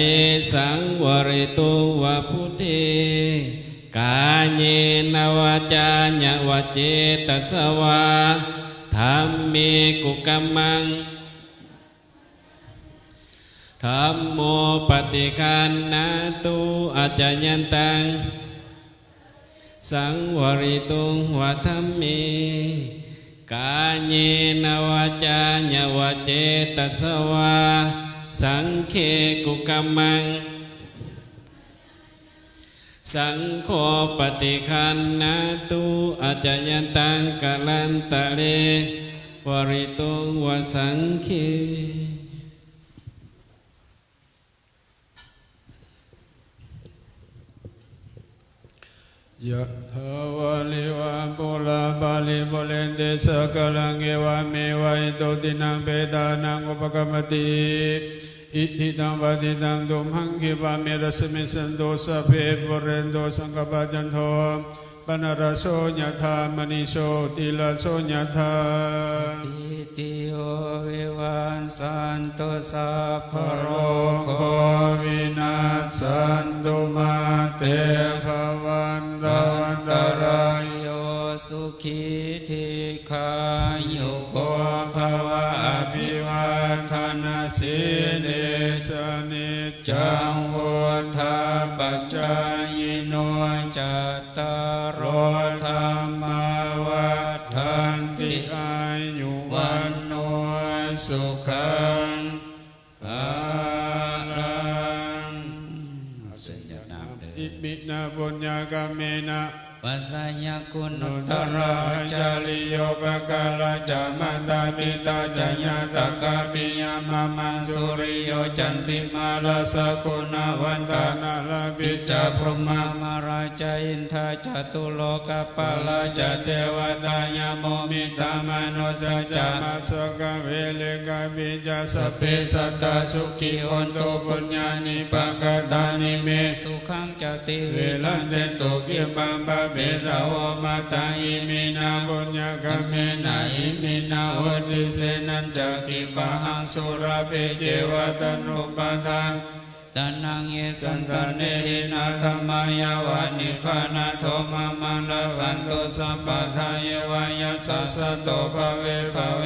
ສັງວະລິຕຸງວະພຸດເທ ກາເຍນະວາຈາຍະວະເຈຕະສະວາ ທຳເມກຸກຳມັງ ທຳໂມປະຕິຄັນນະຕຸ ອາຈະຍັນຕັງ ສັງວະລິຕຸງວະທຳເມ ກາເຍນະວາຈາຍະວະເຈຕະສະວາ ສັງເຄກຸກຳມັງ ສັງໂຄປະຕິຄັນນະຕຸ ອາຈະຍັນຕັງກະລັນຕະເລ ວະລິຕຸງວະສັງເຄ. ຍະຖາວາລິວະປູລາປາລິປູເຣນຕິສາຄະລັງ ເອວະເມວະ ອິໂຕ ທິນນະງ ເປຕານັງ ອຸປະກຳປະຕິ ອິທິຕັງ ປະຕິຕັງ ຕຸມຫັງ ຂິປາມິ ຕັດສະມິ ສັນໂຕ ສັບເພ ປູເຣນຕຸ ສັງກະປາ ຈັນໂທ ປະນະລະໂສ ຍະຖາ ມະນີ ໂຊຕິລະໂສ ຍະຖາ ສະຕິ ຕິໂຍ ວິວັດສັນຕຸ ສັບພະໂລໂຄ ວິນັດສັນຕຸ ມາເຕ ພະວັດຕະ ອັນຕະລາໂຍ ສຸຂີ ດີຄາຍຸໂກ ພະວະ ອະພິວາທະນະສີລິສະ ນິດຈັງ ວຸດທາປະຈາຍິໂນ ຈັດຕາໂລ ທຳມາ ວັດທັນຕິ ອາຍຸ ວັນໂນ ສຸຂັງ ພະລັງ ເຊີນຢາດນ້ຳເດີ ອິມິນະ ປຸນຍະກຳເມນະ ປັດຊະຍະຄຸໂນຕະລະ ອາຈາລິໂຍ ປະກາລະຈະ ມາຕາປິຕາຈະ ຍາດຕາກາປິຍາມາມັງ ສຸລິໂຍ ຈັນຕິມາ ລາຊະ ຄຸນນະວັນຕາ ນາລາປິດຈະ ພົມມາມາລາຈະ ອິນທາຈະ ຕຸໂລກະປາລາຈະ ເທວະຕາ ຍະໂມ ມິດຕາມະນຸດສາຈະ ມາສະກະ ເວລິກາປິດຈະ ສັບເພ ສັດຕາ ສຸຂີ ໂຫນຕຸ ປຸນຍານິ ປະກະຕານິ ເມ ສຸຂັງ ຈະຕິ ວິລັນເຕຕຸ ກິບບັງ ປະເປຕະ ໂອມະຕັງ ອິມິນະ ປຸນຍະກຳເມນະ ອິມິນະ ໂຫຕິ ເສນະ ຈັກຂິປະຫັງ ສຸລາເພ ເຈວະ ຕະນຸປະທານ ຕະນັງ ເອ ສັນຕະເນ ຫິນະ ທຳມາ ຍາວະ ນິບພານະໂທ ມະມັງ ລັກຂັນຕຸ ສັບພະທາ ເຍວະ ຍັດສະ ສັນໂຕ ພະເວ ພະເວ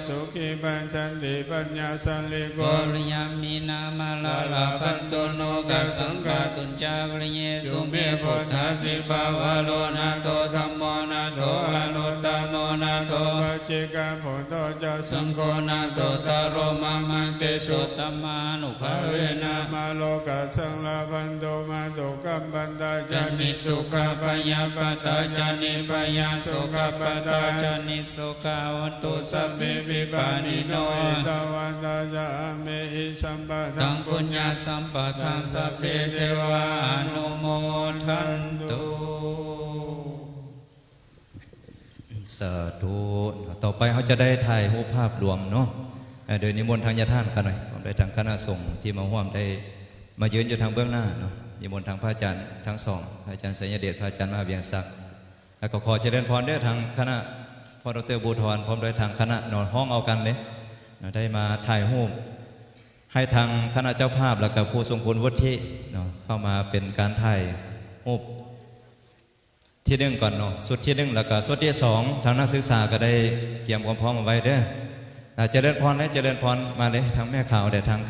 ສຸ ຂີ ປະຈັນຕິ ປັນຍາ ສາລີໂກ ໂກ ລະຍາມິນາ ມາລາ ລາພັນຕຸ ໂນກະສັງຄາ ຕຸນຈາ ວະລິເຍ ສຸ ເມ ພຸດທາທິພາວະໂລ ນາໂທ ທຳໂມ ນາໂທ ອະນຸດຕະໂມ ນາໂທ ປັດເຈກະພຸດໂທ ຈະ ສັງໂຄ ນາໂທ ຕະໂລ ມະມັງ ເຕ ໂສ ຕະມານຸພາເວນະ ມາໂລກະສັງ ລາພັນຕຸ ມາຕຸກະປັດຕາຈະ ນິຕຸກກະ ພະຍາປັດຕາຈະ ນິພະຍາ ໂສກະປັດຕາຈະ ນິໂສກາ ໂຫນຕຸ ສັບເພ ວິປານິໂນ ເອຕາວັດຕາຈະ ອາເມຫິ ສຳປະທັງ ປຸນຍະ ສຳປະທັງ ສັບເພ ເທວາ ອະນຸໂມທັນຕຸ. ສາທຸ. ຕໍ່ໄປເຮົາຈະໄດ້ຖ່າຍຮູບພາບລວມເນາະ. ເອີ ໂດຍນິມົນທາງຍາທ່ານຂ້ານ້ອຍ ພ້ອມດ້ວຍທາງຄະນະສົງທີ່ມາຮ່ວມໄດ້ ມາຢືນຢູ່ທາງເບື້ອງໜ້າເນາະ ນິມົນທາງພະອາຈານທັງສອງ ພະອາຈານໄຊຍະເດດ ພະອາຈານມະຫາວຽງສັກ ແລ້ວກໍຂໍຈະເລີນພອນເດີ້ ທາງຄະນະພໍ່ດອກເຕີ ບູທອນ ພ້ອມດ້ວຍທາງຄະນະເນາະ ຮ້ອງເອົາກັນເດ້ເນາະ ໄດ້ມາຖ່າຍຮູບໃຫ້ທາງຄະນະເຈົ້າພາບ ແລ້ວກໍຜູ້ຊົງຄຸນວຸດທິເນາະ ເຂົ້າມາເປັນການຖ່າຍຮູບ ທີໜຶ່ງກ່ອນເນາະ ຊຸດທີໜຶ່ງ ແລ້ວກໍຊຸດທີສອງ ທາງນັກສຶກສາກໍໄດ້ກຽມຄວາມພ້ອມເອົາໄວ້ເດີ້ ອາ ຈະເລີນພອນເດີ້ ຈະເລີນພອນ ມາເລີຍ ທາງແມ່ຂາວ ແລະ ທາງ